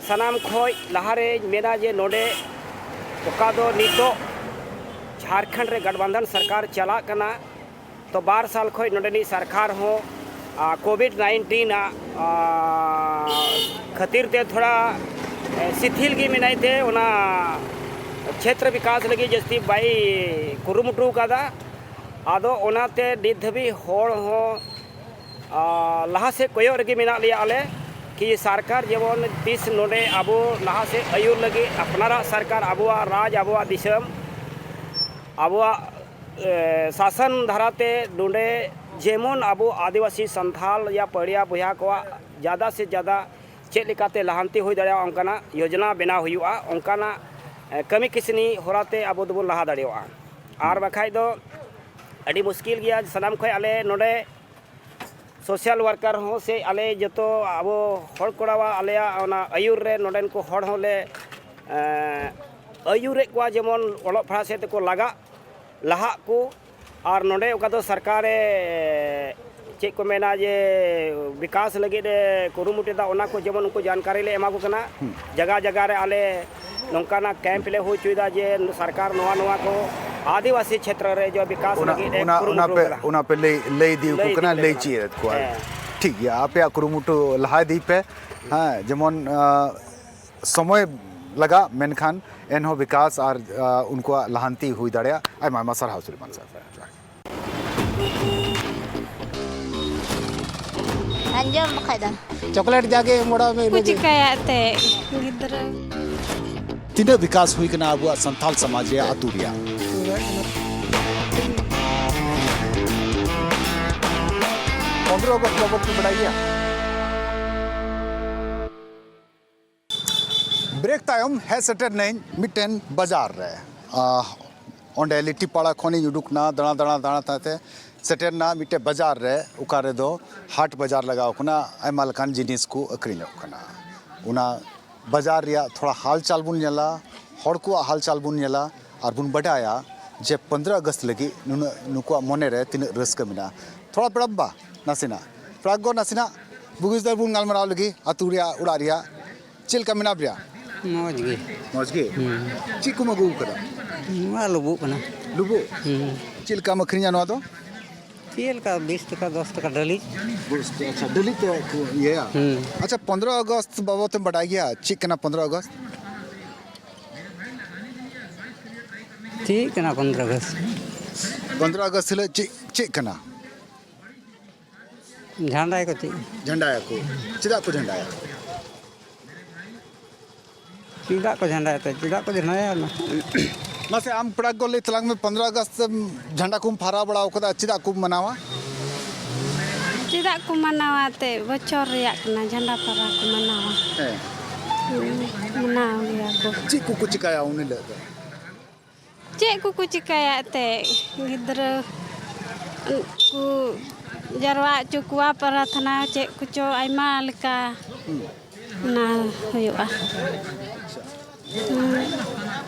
ᱥᱟᱱᱟᱢ ᱠᱷᱚᱱ ᱞᱟᱦᱟᱨᱮᱧ ᱢᱮᱱᱟ ᱡᱮ ᱱᱚᱰᱮ ᱚᱠᱟ ᱫᱚ ᱱᱤᱛᱚᱜ ᱡᱷᱟᱲᱠᱷᱚᱸᱰ ᱨᱮ ᱜᱟᱴᱵᱟᱱᱫᱷᱚᱱ ᱥᱚᱨᱠᱟᱨ ᱪᱟᱞᱟᱜ ᱠᱟᱱᱟ, ᱛᱚ ᱵᱟᱨ ᱥᱟᱞ ᱠᱷᱚᱱ ᱱᱚᱰᱮᱱᱤᱡ ᱥᱚᱨᱠᱟᱨ ᱦᱚᱸ ᱠᱳᱵᱷᱤᱰ ᱱᱟᱭᱤᱱᱴᱤᱱ ᱟᱜ ᱟ, ᱠᱷᱟᱹᱛᱤᱨ ᱛᱮ ᱛᱷᱚᱲᱟ ᱮ, ᱥᱤᱛᱷᱤᱞ ᱜᱮ ᱢᱮᱱᱟᱭ ᱛᱮ ᱚᱱᱟ ᱪᱷᱮᱛᱨᱚ ᱵᱤᱠᱟᱥ ᱞᱟᱹᱜᱤᱫ ᱡᱟᱹᱥᱛᱤ ᱵᱟᱭ ᱠᱩᱨᱩᱢᱩᱴᱩ ᱟᱠᱟᱫᱟ᱾ ᱟᱫᱚ ᱚᱱᱟᱛᱮ ᱱᱤᱛ ᱫᱷᱟᱹᱵᱤᱡ ᱦᱚᱲ ᱦᱚᱸ ᱟ, ᱞᱟᱦᱟ ᱥᱮᱫ ᱠᱚᱭᱚᱜ ᱨᱮᱜᱮ ᱢᱮᱱᱟᱜ ᱞᱮᱭᱟ ᱟᱞᱮ, ᱠᱤ ᱥᱚᱨᱠᱟᱨ ᱡᱮᱢᱚᱱ ᱛᱤᱥ ᱱᱚᱰᱮ ᱟᱵᱚ ᱞᱟᱦᱟ ᱥᱮᱫ ᱟᱹᱭᱩᱨ ᱞᱟᱹᱜᱤᱫ ᱟᱯᱱᱟᱨᱟᱜ ᱥᱚᱨᱠᱟᱨ, ᱟᱵᱚᱣᱟᱜ ᱨᱟᱡᱽ, ᱟᱵᱚᱣᱟᱜ ᱫᱤᱥᱚᱢ, ᱟᱵᱚᱣᱟᱜ ᱮ, ᱥᱟᱥᱚᱱ ᱫᱷᱟᱨᱟᱛᱮ ᱱᱚᱰᱮ ᱡᱮᱢᱚᱱ ᱟᱵᱚ ᱟᱹᱫᱤᱵᱟᱹᱥᱤ ᱥᱟᱱᱛᱷᱟᱞ ᱭᱟ ᱯᱟᱹᱲᱤᱭᱟ ᱵᱚᱭᱦᱟ ᱠᱚᱣᱟᱜ ᱡᱟᱫᱟ ᱥᱮ ᱡᱟᱫᱟ ᱪᱮᱫ ᱞᱮᱠᱟᱛᱮ ᱞᱟᱦᱟᱱᱛᱤ ᱦᱩᱭ ᱫᱟᱲᱮᱭᱟᱜᱼᱟ, ᱚᱱᱠᱟᱱᱟᱜ ᱭᱳᱡᱚᱱᱟ ᱵᱮᱱᱟᱣ ᱦᱩᱭᱩᱜᱼᱟ, ᱚᱱᱠᱟᱱᱟᱜ ᱮ, ᱠᱟᱹᱢᱤ ᱠᱟᱹᱥᱱᱤ ᱦᱚᱨᱟᱛᱮ ᱟᱵᱚ ᱫᱚᱵᱚᱱ ᱞᱟᱦᱟ ᱫᱟᱲᱮᱭᱟᱜᱼᱟ᱾ ᱟᱨ ᱵᱟᱠᱷᱟᱡ ᱫᱚ ᱟᱹᱰᱤ ᱢᱩᱥᱠᱤᱞ ᱜᱮᱭᱟ᱾ ᱥᱟᱱᱟᱢ ᱠᱷᱚᱱ ᱟᱞᱮ ᱱᱚᱰᱮ ᱥᱳᱥᱟᱞ ᱣᱟᱨᱠᱟᱨ ᱦᱚᱸ ᱥᱮ ᱟᱞᱮ ᱡᱚᱛᱚ ᱟᱵᱚ ᱦᱚᱲ ᱠᱚᱲᱟᱣᱟᱜ ᱟᱞᱮᱭᱟᱜ ᱚᱱᱟ ᱟᱹᱭᱩᱨ ᱨᱮ ᱱᱚᱰᱮᱱ ᱠᱚ ᱦᱚᱲ ᱦᱚᱸᱞᱮ ᱮᱸ, ᱟᱹᱭᱩᱨᱮᱫ ᱠᱚᱣᱟ, ᱡᱮᱢᱚᱱ ᱚᱞᱚᱜ ᱯᱟᱲᱦᱟᱜ ᱥᱮᱫ ᱛᱮᱠᱚ ᱞᱟᱜᱟᱜ, ᱞᱟᱦᱟᱜ ᱠᱚ᱾ ᱟᱨ ᱱᱚᱰᱮ ᱚᱠᱟ ᱫᱚ ᱥᱚᱨᱠᱟᱨᱮ ᱪᱮᱫ ᱠᱚ ᱢᱮᱱᱟ ᱡᱮ ᱵᱤᱠᱟᱥ ᱞᱟᱹᱜᱤᱫ ᱮ ᱠᱩᱨᱩᱢᱩᱴᱩᱭᱮᱫᱟ, ᱚᱱᱟ ᱠᱚ ᱡᱮᱢᱚᱱ ᱩᱱᱠᱩ ᱡᱟᱱᱠᱟᱨᱤ ᱞᱮ ᱮᱢᱟ ᱠᱚ ᱠᱟᱱᱟ᱾ ᱡᱟᱭᱜᱟ ᱡᱟᱭᱜᱟ ᱨᱮ ᱟᱞᱮ ᱱᱚᱝᱠᱟᱱᱟᱜ ᱠᱮᱢᱯ ᱞᱮ ᱦᱩᱭ ᱦᱚᱪᱚᱭᱮᱫᱟ ᱡᱮ ᱥᱚᱨᱠᱟᱨ ᱱᱚᱣᱟ ᱱᱚᱣᱟ ᱠᱚ ᱟᱹᱫᱤᱵᱟᱹᱥᱤ ᱪᱷᱮᱛᱨᱚ ᱨᱮ ᱡᱚ ᱵᱤᱠᱟᱥ ᱚᱱᱟ ᱞᱟᱹᱜᱤᱫ ᱮ ᱚᱱᱟ ᱚᱱᱟ ᱠᱩᱨᱩᱢᱩᱴᱩ ᱯᱮ ᱠᱟᱫᱟ᱾ ᱚᱱᱟ ᱯᱮ ᱞᱟᱹᱭ ᱞᱟᱹᱭ ᱤᱫᱤ ᱟᱠᱚ ᱞᱟᱹᱭ ᱠᱟᱱᱟ, ᱤᱫᱤ ᱞᱟᱹᱭ ᱠᱟᱱᱟ᱾ ᱪᱮᱫ ᱟᱠᱚᱣᱟ᱾ ᱦᱮᱸ᱾ ᱴᱷᱤᱠ ᱜᱮᱭᱟ, ᱟᱯᱮᱭᱟᱜ ᱠᱩᱨᱩᱢᱩᱴᱩ ᱞᱟᱦᱟ ᱤᱫᱤ ᱯᱮ᱾ ᱦᱮᱸ, ᱡᱮᱢᱚᱱ, ᱟ, ᱥᱚᱢᱚᱭ ᱞᱟᱜᱟᱜ, ᱢᱮᱱᱠᱷᱟᱱ ᱮᱱᱦᱚᱸ ᱵᱤᱠᱟᱥ ᱟᱨ, ᱟ, ᱩᱱᱠᱩᱣᱟᱜ ᱞᱟᱦᱟᱱᱛᱤ ᱦᱩᱭ ᱫᱟᱲᱮᱭᱟᱜᱼᱟ᱾ ᱟᱭᱢᱟ ᱟᱭᱢᱟ ᱥᱟᱨᱦᱟᱣ ᱥᱩᱞᱮᱢᱟᱱ ᱥᱟᱨ᱾ ᱟᱸᱡᱚᱢ ᱵᱟᱠᱷᱟᱡ ᱫᱚ᱾ ᱪᱚᱠᱞᱮᱴ ᱡᱟᱜᱮ ᱮᱢ ᱵᱟᱲᱟ ᱢᱮ, ᱠᱚ ᱤᱱᱟᱹᱜᱮ᱾ ᱪᱤᱠᱟᱹᱭᱟ ᱮᱱᱛᱮᱫ ᱜᱤᱫᱽᱨᱟᱹ᱾ ᱛᱤᱱᱟᱹᱜ ᱵᱤᱠᱟᱥ ᱦᱩᱭ ᱠᱟᱱᱟ ᱟᱵᱚᱣᱟᱜ ᱥᱟᱱᱛᱟᱞ ᱥᱚᱢᱟᱡᱽ ᱨᱮᱭᱟᱜ, ᱟᱹᱛᱩ ᱨᱮᱭᱟᱜ? ᱯᱚᱱᱨᱚ ᱟᱜᱚᱥᱴ ᱵᱟᱵᱚᱫ ᱯᱮ ᱵᱟᱰᱟᱭ ᱜᱮᱭᱟ? ᱵᱨᱮᱠ ᱛᱟᱭᱚᱢ ᱦᱮᱡ ᱥᱮᱴᱮᱨ ᱱᱟᱹᱧ ᱢᱤᱫᱴᱮᱱ ᱵᱟᱡᱟᱨ ᱨᱮ᱾ ᱟᱦ, ᱚᱸᱰᱮ ᱞᱤᱴᱤᱯᱟᱲᱟ ᱠᱷᱚᱱᱤᱧ ᱩᱰᱩᱠ ᱱᱟ, ᱫᱟᱬᱟ, ᱫᱟᱬᱟ, ᱫᱟᱬᱟ ᱛᱟᱭᱛᱮ ᱥᱮᱴᱮᱨ ᱱᱟ ᱢᱤᱫᱴᱮᱱ ᱵᱟᱡᱟᱨ ᱨᱮ, ᱚᱠᱟ ᱨᱮᱫᱚ ᱦᱟᱴ ᱵᱟᱡᱟᱨ ᱞᱟᱜᱟᱣ ᱠᱟᱱᱟ, ᱟᱭᱢᱟ ᱞᱮᱠᱟᱱ ᱡᱤᱱᱤᱥ ᱠᱚ ᱟᱹᱠᱷᱨᱤᱧᱚᱜ ᱠᱟᱱᱟ᱾ ᱚᱱᱟ ᱵᱟᱡᱟᱨ ᱨᱮᱭᱟᱜ ᱛᱷᱚᱲᱟ ᱦᱟᱞᱪᱟᱞ ᱵᱚᱱ ᱧᱮᱞᱟ, ᱦᱚᱲ ᱠᱚᱣᱟᱜ ᱦᱟᱞᱪᱟᱞ ᱵᱚᱱ ᱧᱮᱞᱟ, ᱟᱨ ᱵᱚᱱ ᱵᱟᱰᱟᱭᱟ ᱡᱮ ᱯᱚᱱᱫᱽᱨᱚ ᱟᱜᱚᱥᱴ ᱞᱟᱹᱜᱤᱫ ᱱᱩᱱᱟᱹᱜ, ᱱᱩᱠᱩᱣᱟᱜ ᱢᱚᱱᱮ ᱨᱮ ᱛᱤᱱᱟᱹᱜ ᱨᱟᱹᱥᱠᱟᱹ ᱢᱮᱱᱟᱜᱼᱟ᱾ ᱛᱷᱚᱲᱟ ᱯᱮᱲᱟ ᱵᱟᱵᱟ, ᱱᱟᱥᱮᱱᱟᱜ ᱯᱮᱲᱟ ᱜᱚ, ᱱᱟᱥᱮᱱᱟᱜ ᱵᱩᱜᱤᱥ ᱫᱟᱨ ᱵᱚᱱ ᱜᱟᱞᱢᱟᱨᱟᱣ ᱞᱟᱹᱜᱤᱫ ᱟᱹᱛᱩ ᱨᱮᱭᱟᱜ, ᱚᱲᱟᱜ ᱨᱮᱭᱟᱜ᱾ ᱪᱮᱫ ᱞᱮᱠᱟ ᱢᱮᱱᱟᱜ ᱯᱮᱭᱟ? ᱢᱚᱡᱽ ᱜᱮ᱾ ᱢᱚᱡᱽ ᱜᱮ? ᱦᱩᱸ᱾ ᱪᱮᱫ ᱠᱚᱢ ᱟᱹᱜᱩ ᱟᱠᱟᱫᱟ? ᱱᱚᱣᱟ ᱞᱩᱵᱩᱜ ᱠᱟᱱᱟ᱾ ᱞᱩᱵᱩᱜ? ᱦᱩᱸ᱾ ᱪᱮᱫ ᱞᱮᱠᱟᱢ ᱟᱹᱠᱷᱨᱤᱧᱟ ᱱᱚᱣᱟ ᱫᱚ? ᱪᱮᱫ ᱞᱮᱠᱟ, ᱵᱤᱥ ᱴᱟᱠᱟ, ᱫᱚᱥ ᱴᱟᱠᱟ ᱰᱟᱹᱞᱤᱡ᱾ ᱵᱩᱥ-, ᱟᱪᱪᱷᱟ, ᱰᱟᱹᱞᱤᱡ ᱛᱮ ᱠᱚ ᱤᱭᱟᱹᱭᱟ? ᱦᱩᱸ᱾ ᱟᱪᱪᱷᱟ, ᱯᱚᱱᱫᱽᱨᱚ ᱟᱜᱚᱥᱴ ᱵᱟᱵᱚᱫ ᱛᱮᱢ ᱵᱟᱰᱟᱭ ᱜᱮᱭᱟ? ᱪᱮᱫ ᱠᱟᱱᱟ ᱯᱚᱱᱫᱽᱨᱚ ᱟᱜᱚᱥᱴ? ᱪᱮᱫ ᱠᱟᱱᱟ ᱯᱚᱱᱫᱽᱨᱚ ᱟᱜᱚᱥᱴ? ᱯᱚᱱᱫᱽᱨᱚ ᱟᱜᱚᱥᱴ ᱦᱤᱞᱳᱜ ᱪᱮᱫ, ᱪᱮᱫ ᱠᱟᱱᱟ? ᱡᱷᱟᱱᱰᱟᱭᱟᱠᱚ ᱪᱮᱫ? ᱡᱷᱟᱱᱰᱟᱭᱟᱠᱚ᱾ ᱪᱮᱫᱟᱜ ᱠᱚ ᱡᱷᱟᱱᱰᱟᱭᱟ? ᱪᱮᱫᱟᱜ ᱠᱚ ᱡᱷᱟᱱᱰᱟᱭᱟ ᱛᱮ? ᱪᱮᱫᱟᱜ ᱠᱚ ᱡᱷᱟᱱᱰᱟᱭᱟ ᱚᱱᱟ? ᱢᱟᱥᱮ ᱟᱢ ᱯᱮᱲᱟ ᱠᱚ ᱞᱟᱹᱭ ᱛᱟᱞᱟᱝ ᱢᱮ, ᱯᱚᱱᱫᱽᱨᱚ ᱟᱜᱚᱥᱴ ᱡᱷᱟᱱᱰᱟ ᱠᱚᱢ ᱯᱷᱟᱦᱨᱟ ᱵᱟᱲᱟ ᱟᱠᱟᱫᱟ, ᱪᱮᱫᱟᱜ ᱠᱚ ᱢᱟᱱᱟᱣᱟ? ᱪᱮᱫᱟᱜ ᱠᱚ ᱢᱟᱱᱟᱣᱟ ᱛᱮ? ᱵᱚᱪᱷᱚᱨ ᱨᱮᱭᱟᱜ ᱠᱟᱱᱟ, ᱡᱷᱟᱱᱰᱟ ᱯᱷᱟᱦᱨᱟ ᱠᱚ ᱢᱟᱱᱟᱣᱟ᱾ ᱦᱮᱸ᱾ ᱦᱩᱸ, ᱢᱟᱱᱟᱣ ᱜᱮᱭᱟ ᱠᱚ᱾ ᱪᱮᱫ ᱠᱚᱠᱚ ᱪᱤᱠᱟᱹᱭᱟ ᱩᱱ ᱦᱤᱞᱳᱜ ᱫᱚ? ᱪᱮᱫ ᱠᱚᱠᱚ ᱪᱤᱠᱟᱹᱭᱟ ᱮᱱᱛᱮᱫ? ᱜᱤᱫᱽᱨᱟᱹ ᱠᱚ ᱡᱟᱨᱣᱟ ᱦᱚᱪᱚ ᱠᱚᱣᱟ, ᱯᱨᱟᱨᱛᱷᱚᱱᱟ ᱪᱮᱫ ᱠᱚᱪᱚ ᱟᱭᱢᱟ ᱞᱮᱠᱟ᱾ ᱦᱩᱸ᱾ ᱚᱱᱟ ᱦᱩᱭᱩᱜᱼᱟ᱾ ᱦᱩᱸ᱾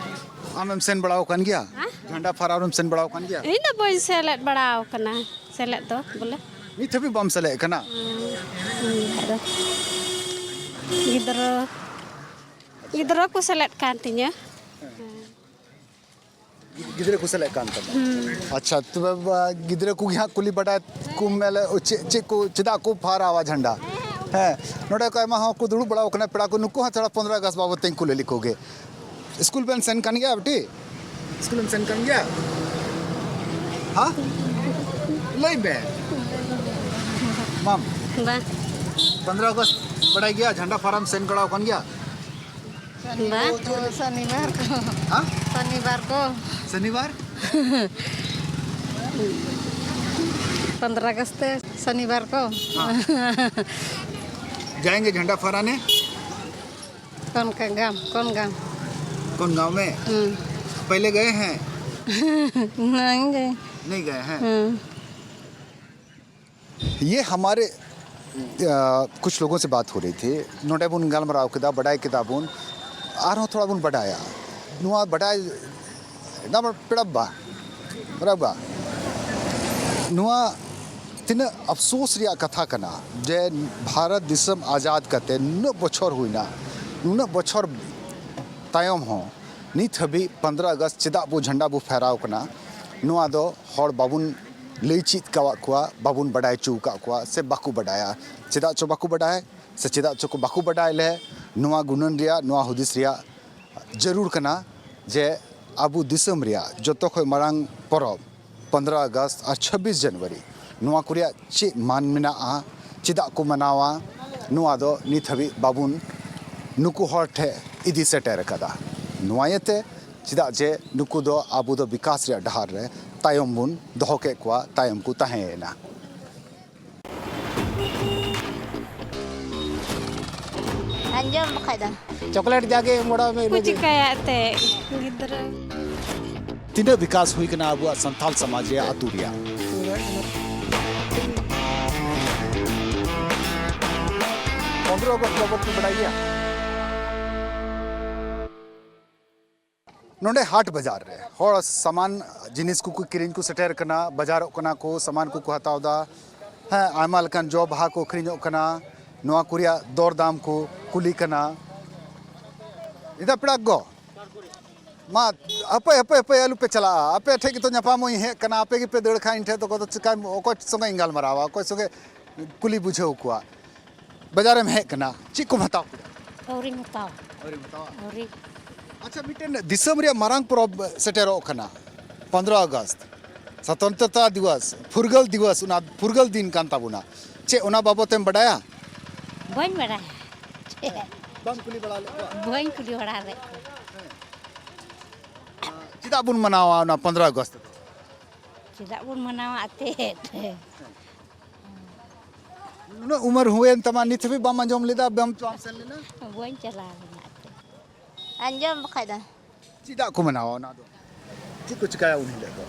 ᱟᱢᱮᱢ ᱥᱮᱱ ᱵᱟᱲᱟ ᱟᱠᱟᱱ ᱜᱮᱭᱟ? ᱦᱮᱸ? ᱡᱷᱟᱱᱰᱟ ᱯᱷᱟᱦᱨᱟ ᱨᱮᱢ ᱥᱮᱱ ᱵᱟᱲᱟ ᱟᱠᱟᱱ ᱜᱮᱭᱟ? ᱤᱧ ᱫᱚ ᱵᱟᱹᱧ ᱥᱮᱞᱮᱫ ᱵᱟᱲᱟ ᱟᱠᱟᱱᱟ, ᱥᱮᱞᱮᱫ ᱫᱚ ᱵᱚᱞᱮ᱾ ᱱᱤᱛ ᱦᱟᱹᱵᱤᱡ ᱵᱟᱢ ᱥᱮᱞᱮᱫ ᱠᱟᱱᱟ? ᱦᱩᱸ, ᱦᱩᱸ, ᱟᱫᱚ ᱜᱤᱫᱽᱨᱟᱹ, ᱜᱤᱫᱽᱨᱟᱹ ᱠᱚ ᱥᱮᱞᱮᱫ ᱠᱟᱱ ᱛᱤᱧᱟᱹ᱾ ᱦᱮᱸ᱾ ᱜᱤᱫᱽᱨᱟᱹ ᱠᱚ ᱥᱮᱞᱮᱫ ᱠᱟᱱ ᱛᱟᱢᱟ᱾ ᱟᱪᱪᱷᱟ, ᱛᱚᱵᱮ, ᱟ, ᱜᱤᱫᱽᱨᱟᱹ ᱠᱚᱜᱮ ᱦᱟᱸᱜ ᱠᱩᱞᱤ ᱵᱟᱰᱟᱭ ᱠᱚ ᱢᱮ, ᱪᱮᱫ, ᱪᱮᱫ ᱠᱚ, ᱪᱮᱫᱟᱜ ᱠᱚ ᱯᱷᱟᱦᱨᱟᱣᱟ ᱡᱷᱟᱱᱰᱟ? ᱦᱮᱸ, ᱱᱚᱰᱮ ᱠᱚ ᱟᱭᱢᱟ ᱦᱚᱸ ᱠᱚ ᱫᱩᱲᱩᱵ ᱵᱟᱲᱟ ᱟᱠᱟᱱᱟ, ᱯᱮᱲᱟ ᱠᱚ, ᱱᱩᱠᱩ ᱦᱚᱸ ᱛᱷᱚᱲᱟ ᱯᱚᱱᱨᱚ ᱟᱜᱚᱥᱴ ᱵᱟᱵᱚᱫ ᱛᱮᱧ ᱠᱩᱞᱤ ᱞᱮᱠᱚ ᱜᱮ᱾ ᱥᱠᱩᱞ ᱵᱮᱱ ᱥᱮᱱ ᱠᱟᱱ ᱜᱮᱭᱟ ᱵᱤᱴᱤ? ᱥᱠᱩᱞ ᱮᱢ ᱥᱮᱱ ᱠᱟᱱ ᱜᱮᱭᱟ? ᱦᱟ? ᱞᱟᱹᱭ ᱢᱮ᱾ ᱢᱟᱢ, ᱵᱟᱝ᱾ ᱯᱚᱱᱨᱚ ᱟᱜᱚᱥᱴ ᱵᱟᱰᱟᱭ ᱜᱮᱭᱟ? ᱡᱷᱟᱱᱰᱟ ᱯᱷᱟᱦᱨᱟᱢ ᱥᱮᱱ ᱵᱟᱲᱟ ᱟᱠᱟᱱ ᱜᱮᱭᱟ? ᱵᱟᱝ᱾ ᱥᱚᱱᱤᱵᱟᱨ ᱠᱚ᱾ ᱦᱟ? ᱥᱚᱱᱤᱵᱟᱨ ᱠᱚ᱾ ᱥᱚᱱᱤᱵᱟᱨ? ᱯᱚᱱᱨᱚ ᱟᱜᱚᱥᱴ ᱛᱮ ᱥᱚᱱᱤᱵᱟᱨ ᱠᱚ᱾ ᱦᱟ᱾ ᱡᱟᱭᱮᱸᱜᱮ ᱡᱷᱟᱱᱰᱟ ᱯᱷᱟᱦᱨᱟᱱᱮ᱾ कौन का गांव? कौन गांव? कौन गांव में? हम्म। पहले गए हैं? नहीं गए। नहीं गए हैं? हम्म। ये हमारे, अ, कुछ लोगों से बात हो रही थी। ᱱᱚᱰᱮ ᱵᱚᱱ ᱜᱟᱞᱢᱟᱨᱟᱣ ᱠᱮᱫᱟ, ᱵᱟᱰᱟᱭ ᱠᱮᱫᱟ ᱵᱚᱱ, ᱟᱨᱦᱚᱸ ᱛᱷᱚᱲᱟ ᱵᱚᱱ ᱵᱟᱰᱟᱭᱟ᱾ ᱱᱚᱣᱟ ᱵᱟᱰᱟᱭ ᱫᱟᱢ ᱯᱮᱲᱟᱵᱟ, ᱯᱮᱲᱟᱵᱟ᱾ ᱱᱚᱣᱟ ᱛᱤᱱᱟᱹᱜ ᱟᱯᱥᱳᱥ ᱨᱮᱭᱟᱜ ᱠᱟᱛᱷᱟ ᱠᱟᱱᱟ ᱡᱮ ᱵᱷᱟᱨᱚᱛ ᱫᱤᱥᱚᱢ ᱟᱡᱟᱫ ᱠᱟᱛᱮ ᱱᱩᱱᱟᱹᱜ ᱵᱚᱪᱷᱚᱨ ᱦᱩᱭᱱᱟ, ᱱᱩᱱᱟᱹᱜ ᱵᱚᱪᱷᱚᱨ ᱛᱟᱭᱚᱢ ᱦᱚᱸ ᱱᱤᱛ ᱦᱟᱹᱵᱤᱡ ᱯᱚᱱᱨᱚ ᱟᱜᱚᱥᱴ ᱪᱮᱫᱟᱜ ᱵᱚ ᱡᱷᱟᱱᱰᱟ ᱵᱚ ᱯᱷᱮᱦᱨᱟᱣ ᱠᱟᱱᱟ, ᱱᱚᱣᱟ ᱫᱚ ᱦᱚᱲ ᱵᱟᱵᱚᱱ ᱞᱟᱹᱭ ᱪᱮᱫ ᱠᱟᱣᱟᱫ ᱠᱚᱣᱟ, ᱵᱟᱵᱚᱱ ᱵᱟᱰᱟᱭ ᱦᱚᱪᱚ ᱟᱠᱟᱫ ᱠᱚᱣᱟ ᱥᱮ ᱵᱟᱠᱚ ᱵᱟᱰᱟᱭᱟ᱾ ᱪᱮᱫᱟᱜ ᱪᱚ ᱵᱟᱠᱚ ᱵᱟᱰᱟᱭ ᱥᱮ ᱪᱮᱫᱟᱜ ᱪᱚ ᱠᱚ ᱵᱟᱠᱚ ᱵᱟᱰᱟᱭ ᱞᱮ, ᱱᱚᱣᱟ ᱜᱩᱱᱟᱹᱱ ᱨᱮᱭᱟᱜ, ᱱᱚᱣᱟ ᱦᱩᱫᱤᱥ ᱨᱮᱭᱟᱜ ᱡᱟᱹᱨᱩᱲ ᱠᱟᱱᱟ ᱡᱮ ᱟᱵᱚ ᱫᱤᱥᱚᱢ ᱨᱮᱭᱟᱜ ᱡᱚᱛᱚ ᱠᱷᱚᱱ ᱢᱟᱨᱟᱝ ᱯᱚᱨᱚᱵᱽ ᱯᱚᱱᱨᱚ ᱟᱜᱚᱥᱴ ᱟᱨ ᱪᱷᱟᱵᱵᱤᱥ ᱡᱟᱱᱩᱣᱟᱨᱤ, ᱱᱚᱣᱟ ᱠᱚ ᱨᱮᱭᱟᱜ ᱪᱮᱫ ᱢᱟᱱ ᱢᱮᱱᱟᱜᱼᱟ, ᱪᱮᱫᱟᱜ ᱠᱚ ᱢᱟᱱᱟᱣᱟ, ᱱᱚᱣᱟ ᱫᱚ ᱱᱤᱛ ᱦᱟᱹᱵᱤᱡ ᱵᱟᱵᱚᱱ, ᱱᱩᱠᱩ ᱦᱚᱲ ᱴᱷᱮᱱ ᱤᱫᱤ ᱥᱮᱴᱮᱨ ᱟᱠᱟᱫᱟ᱾ ᱱᱚᱣᱟ ᱤᱭᱟᱹᱛᱮ ᱪᱮᱫᱟᱜ ᱡᱮ ᱱᱩᱠᱩ ᱫᱚ ᱟᱵᱚ ᱫᱚ ᱵᱤᱠᱟᱥ ᱨᱮᱭᱟᱜ ᱰᱟᱦᱟᱨ ᱨᱮ ᱛᱟᱭᱚᱢ ᱵᱚᱱ ᱫᱚᱦᱚ ᱠᱮᱫ ᱠᱚᱣᱟ, ᱛᱟᱭᱚᱢ ᱠᱚ ᱛᱟᱦᱮᱸᱭᱮᱱᱟ᱾ ᱟᱸᱡᱚᱢ ᱵᱟᱠᱷᱟᱡ ᱫᱚ᱾ ᱪᱚᱠᱞᱮᱴ ᱡᱟᱜᱮ ᱮᱢ ᱵᱟᱲᱟ ᱢᱮ, ᱠᱚ ᱤᱱᱟᱹᱜᱮ᱾ ᱪᱤᱠᱟᱹᱭᱟ ᱮᱱᱛᱮᱫ ᱜᱤᱫᱽᱨᱟᱹ᱾ ᱛᱤᱱᱟᱹᱜ ᱵᱤᱠᱟᱥ ᱦᱩᱭ ᱠᱟᱱᱟ ᱟᱵᱚᱣᱟᱜ ᱥᱟᱱᱛᱟᱞ ᱥᱚᱢᱟᱡᱽ ᱨᱮᱭᱟᱜ ᱟᱹᱛᱩ ᱨᱮᱭᱟᱜ? ᱯᱚᱱᱨᱚ ᱟᱜᱚᱥᱴ ᱵᱟᱵᱚᱫ ᱯᱮ ᱵᱟᱲᱟᱭ ᱜᱮᱭᱟ? ᱱᱚᱰᱮ ᱦᱟᱴ ᱵᱟᱡᱟᱨ ᱨᱮ ᱦᱚᱲ ᱥᱟᱢᱟᱱ ᱡᱤᱱᱤᱥ ᱠᱚᱠᱚ ᱠᱤᱨᱤᱧ ᱠᱚ ᱥᱮᱴᱮᱨ ᱠᱟᱱᱟ, ᱵᱟᱡᱟᱨᱚᱜ ᱠᱟᱱᱟ ᱠᱚ, ᱥᱟᱢᱟᱱ ᱠᱚᱠᱚ ᱦᱟᱛᱟᱣ ᱮᱫᱟ᱾ ᱦᱮᱸ, ᱟᱭᱢᱟ ᱞᱮᱠᱟᱱ ᱡᱚ ᱵᱟᱦᱟ ᱠᱚ ᱟᱹᱠᱷᱨᱤᱧᱚᱜ ᱠᱟᱱᱟ᱾ ᱱᱚᱣᱟ ᱠᱚ ᱨᱮᱭᱟᱜ ᱫᱚᱨ ᱫᱟᱢ ᱠᱚ ᱠᱩᱞᱤ ᱠᱟᱱᱟ᱾ ᱤᱫᱟ ᱯᱮᱲᱟ ᱜᱚ, ᱢᱟ, ᱦᱟᱯᱮ, ᱦᱟᱯᱮ, ᱦᱟᱯᱮ, ᱟᱞᱚᱯᱮ ᱪᱟᱞᱟᱜᱼᱟ᱾ ᱟᱯᱮ ᱴᱷᱮᱡ ᱜᱮᱛᱚ ᱧᱟᱯᱟᱢᱚᱜ ᱤᱧ ᱦᱮᱡ ᱠᱟᱱᱟ᱾ ᱟᱯᱮ ᱜᱮᱯᱮ ᱫᱟᱹᱲ ᱠᱷᱟᱱ ᱤᱧ ᱴᱷᱮᱡ ᱫᱚ, ᱚᱠᱚᱭ ᱫᱚ ᱪᱤᱠᱟᱹᱧ, ᱚᱠᱚᱭ ᱥᱚᱸᱜᱮ ᱤᱧ ᱜᱟᱞᱢᱟᱨᱟᱣᱟ? ᱚᱠᱚᱭ ᱥᱚᱸᱜᱮ ᱠᱩᱞᱤ ᱵᱩᱡᱷᱟᱹᱣ ᱠᱚᱣᱟ? ᱵᱟᱡᱟᱨᱮᱢ ᱦᱮᱡ ᱠᱟᱱᱟ, ᱪᱮᱫ ᱠᱚᱢ ᱦᱟᱛᱟᱣ ᱠᱮᱫᱟ? ᱟᱹᱣᱨᱤᱧ ᱦᱟᱛᱟᱣᱟ᱾ ᱟᱹᱣᱨᱤᱢ ᱦᱟᱛᱟᱣᱟ? ᱟᱹᱣᱨᱤ᱾ ᱟᱪᱪᱷᱟ, ᱢᱤᱫᱴᱮᱱ ᱫᱤᱥᱚᱢ ᱨᱮᱭᱟᱜ ᱢᱟᱨᱟᱝ ᱯᱚᱨᱚᱵᱽ ᱥᱮᱴᱮᱨᱚᱜ ᱠᱟᱱᱟ, ᱯᱚᱱᱨᱚ ᱟᱜᱚᱥᱴ, ᱥᱚᱛᱚᱱᱛᱨᱚᱛᱟ ᱫᱤᱵᱚᱥ, ᱯᱷᱩᱨᱜᱟᱹᱞ ᱫᱤᱵᱚᱥ, ᱚᱱᱟ ᱯᱷᱩᱨᱜᱟᱹᱞ ᱫᱤᱱ ᱠᱟᱱ ᱛᱟᱵᱚᱱᱟ᱾ ᱪᱮᱫ ᱚᱱᱟ ᱵᱟᱵᱚᱛᱮᱢ ᱵᱟᱰᱟᱭᱟ? ᱵᱟᱹᱧ ᱵᱟᱲᱟᱭᱟ᱾ ᱵᱟᱢ ᱠᱩᱞᱤ ᱵᱟᱲᱟ ᱞᱮᱫ ᱠᱚᱣᱟ? ᱵᱟᱹᱧ ᱠᱩᱞᱤ ᱵᱟᱲᱟ ᱞᱮᱫ ᱠᱚᱣᱟ᱾ ᱪᱮᱫᱟᱜ ᱵᱚᱱ ᱢᱟᱱᱟᱣᱟ ᱚᱱᱟ ᱯᱚᱱᱨᱚ ᱟᱜᱚᱥᱴ ᱫᱚ? ᱪᱮᱫᱟᱜ ᱵᱚᱱ ᱢᱟᱱᱟᱣᱟ ᱮᱱᱛᱮᱫ? ᱱᱩᱱᱟᱹᱜ ᱩᱢᱮᱨ ᱦᱩᱭᱮᱱ ᱛᱟᱢᱟ, ᱱᱤᱛ ᱦᱟᱹᱵᱤᱡ ᱵᱟᱢ ᱟᱸᱡᱚᱢ ᱞᱮᱫᱟ, ᱵᱟᱢ, ᱵᱟᱢ ᱥᱮᱱ ᱞᱮᱱᱟ? ᱵᱟᱹᱧ ᱪᱟᱞᱟᱣ ᱞᱮᱱᱟ ᱮᱱᱛᱮᱫ᱾ ᱟᱸᱡᱚᱢ ᱵᱟᱠᱷᱟᱡ ᱫᱚ᱾ ᱪᱮᱫᱟᱜ ᱠᱚ ᱢᱟᱱᱟᱣᱟ ᱚᱱᱟ ᱫᱚ? ᱪᱮᱫ ᱠᱚ ᱪᱤᱠᱟᱹᱭᱟ ᱩᱱ ᱦᱤᱞᱳᱜ ᱫᱚ?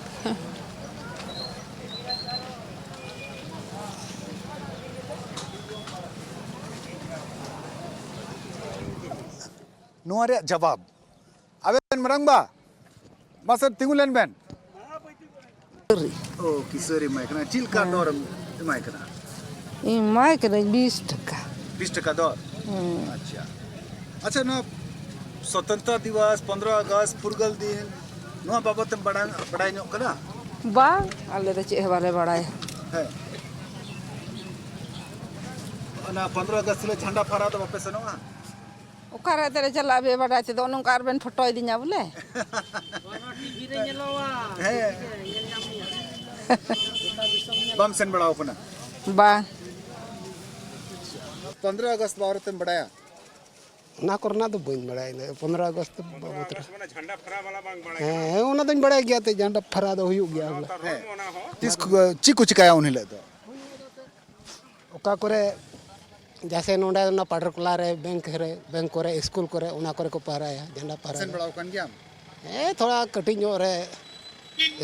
ᱱᱚᱣᱟ ᱨᱮᱭᱟᱜ ᱡᱟᱵᱟᱵ ᱟᱵᱮᱱ ᱢᱟᱨᱟᱝᱵᱟ, ᱢᱟᱥᱮ ᱛᱤᱸᱜᱩ ᱞᱮᱱ ᱵᱮᱱ᱾ ᱚ, ᱠᱤᱥᱟᱹᱨᱤ ᱮᱢᱟᱭ ᱠᱟᱱᱟ᱾ ᱪᱮᱫ ᱞᱮᱠᱟ ᱫᱚᱨ ᱮᱢᱟᱭ ᱠᱟᱱᱟ? ᱮᱢᱟᱭ ᱠᱟᱹᱱᱟᱹᱧ ᱵᱤᱥ ᱴᱟᱠᱟ᱾ ᱵᱤᱥ ᱴᱟᱠᱟ ᱫᱚᱨ? ᱦᱮᱸ᱾ ᱟᱪᱪᱷᱟ᱾ ᱟᱪᱪᱷᱟ, ᱱᱚᱣᱟ ᱥᱚᱛᱚᱱᱛᱨᱚ ᱫᱤᱵᱚᱥ, ᱯᱚᱱᱨᱚ ᱟᱜᱚᱥᱴ, ᱯᱷᱩᱨᱜᱟᱹᱞ ᱫᱤᱱ, ᱱᱚᱣᱟ ᱵᱟᱵᱚᱛ ᱛᱮᱢ ᱵᱟᱲᱟᱭ, ᱵᱟᱲᱟᱭ ᱧᱚᱜ ᱠᱟᱫᱟ? ᱵᱟᱝ, ᱟᱞᱮ ᱫᱚ ᱪᱮᱫ ᱦᱚᱸ ᱵᱟᱞᱮ ᱵᱟᱲᱟᱭᱟ᱾ ᱦᱮᱸ᱾ ᱚᱱᱟ ᱯᱚᱱᱨᱚ ᱟᱜᱚᱥᱴ ᱦᱤᱞᱳᱜ ᱡᱷᱟᱱᱰᱟ ᱯᱷᱟᱦᱟᱨᱟ ᱫᱚ ᱵᱟᱯᱮ ᱥᱮᱱᱚᱜᱼᱟ? ᱚᱠᱟᱨᱮ ᱮᱱᱛᱮᱫ ᱞᱮ ᱪᱟᱞᱟᱜᱼᱟ ᱵᱮᱵᱟᱰᱟᱭ ᱛᱮᱫᱚ? ᱚᱱᱮ ᱚᱱᱠᱟ ᱟᱨ ᱵᱮᱱ ᱯᱷᱳᱴᱳ ᱤᱫᱤᱧᱟ ᱵᱚᱞᱮ᱾ ᱦᱮᱸ᱾ ᱵᱟᱢ ᱥᱮᱱ ᱵᱟᱲᱟᱣ ᱠᱟᱱᱟ? ᱵᱟᱝ᱾ ᱯᱚᱱᱨᱚ ᱟᱜᱚᱥᱴ ᱵᱟᱵᱚᱫ ᱛᱮᱢ ᱵᱟᱲᱟᱭᱟ? ᱚᱱᱟ ᱠᱚᱨᱮᱱᱟᱜ ᱫᱚ ᱵᱟᱹᱧ ᱵᱟᱲᱟᱭᱟ, ᱤᱱᱟᱹ ᱯᱚᱱᱨᱚ ᱟᱜᱚᱥᱴ ᱵᱟᱵᱚᱫ ᱨᱮ᱾ ᱢᱟᱱᱮ ᱡᱷᱟᱱᱰᱟ ᱯᱷᱟᱦᱟᱨᱟ ᱵᱟᱞᱟ ᱵᱟᱝ ᱵᱟᱲᱟᱭ ᱠᱟᱱᱟ᱾ ᱦᱮᱸ, ᱦᱮᱸ, ᱚᱱᱟ ᱫᱚᱧ ᱵᱟᱲᱟᱭ ᱜᱮᱭᱟ, ᱛᱚ ᱡᱷᱟᱱᱰᱟ ᱯᱷᱟᱦᱟᱨᱟ ᱫᱚ ᱦᱩᱭᱩᱜ ᱜᱮᱭᱟ ᱵᱚᱞᱮ᱾ ᱦᱮᱸ᱾ ᱛᱤᱥ ᱠᱚ, ᱪᱮᱫ ᱠᱚ ᱪᱤᱠᱟᱹᱭᱟ ᱩᱱ ᱦᱤᱞᱳᱜ ᱫᱚ? ᱚᱠᱟ ᱠᱚᱨᱮ, ᱡᱮᱭᱥᱮ, ᱱᱚᱰᱮ ᱚᱱᱟ ᱯᱟᱰᱚᱨᱠᱚᱞᱟ ᱨᱮ, ᱵᱮᱝᱠ ᱨᱮ, ᱵᱮᱝᱠ ᱠᱚᱨᱮ, ᱥᱠᱩᱞ ᱠᱚᱨᱮ, ᱚᱱᱟ ᱠᱚᱨᱮ ᱠᱚ ᱯᱟᱦᱨᱟᱭᱟ, ᱡᱷᱟᱱᱰᱟ ᱯᱟᱦᱨᱟ ᱥᱮᱱ ᱫᱚ᱾ ᱵᱟᱲᱟᱣ ᱟᱠᱟᱱ ᱜᱮᱭᱟᱢ? ᱦᱮᱸ, ᱛᱷᱚᱲᱟ ᱠᱟᱹᱴᱤᱡ ᱧᱚᱜ ᱨᱮ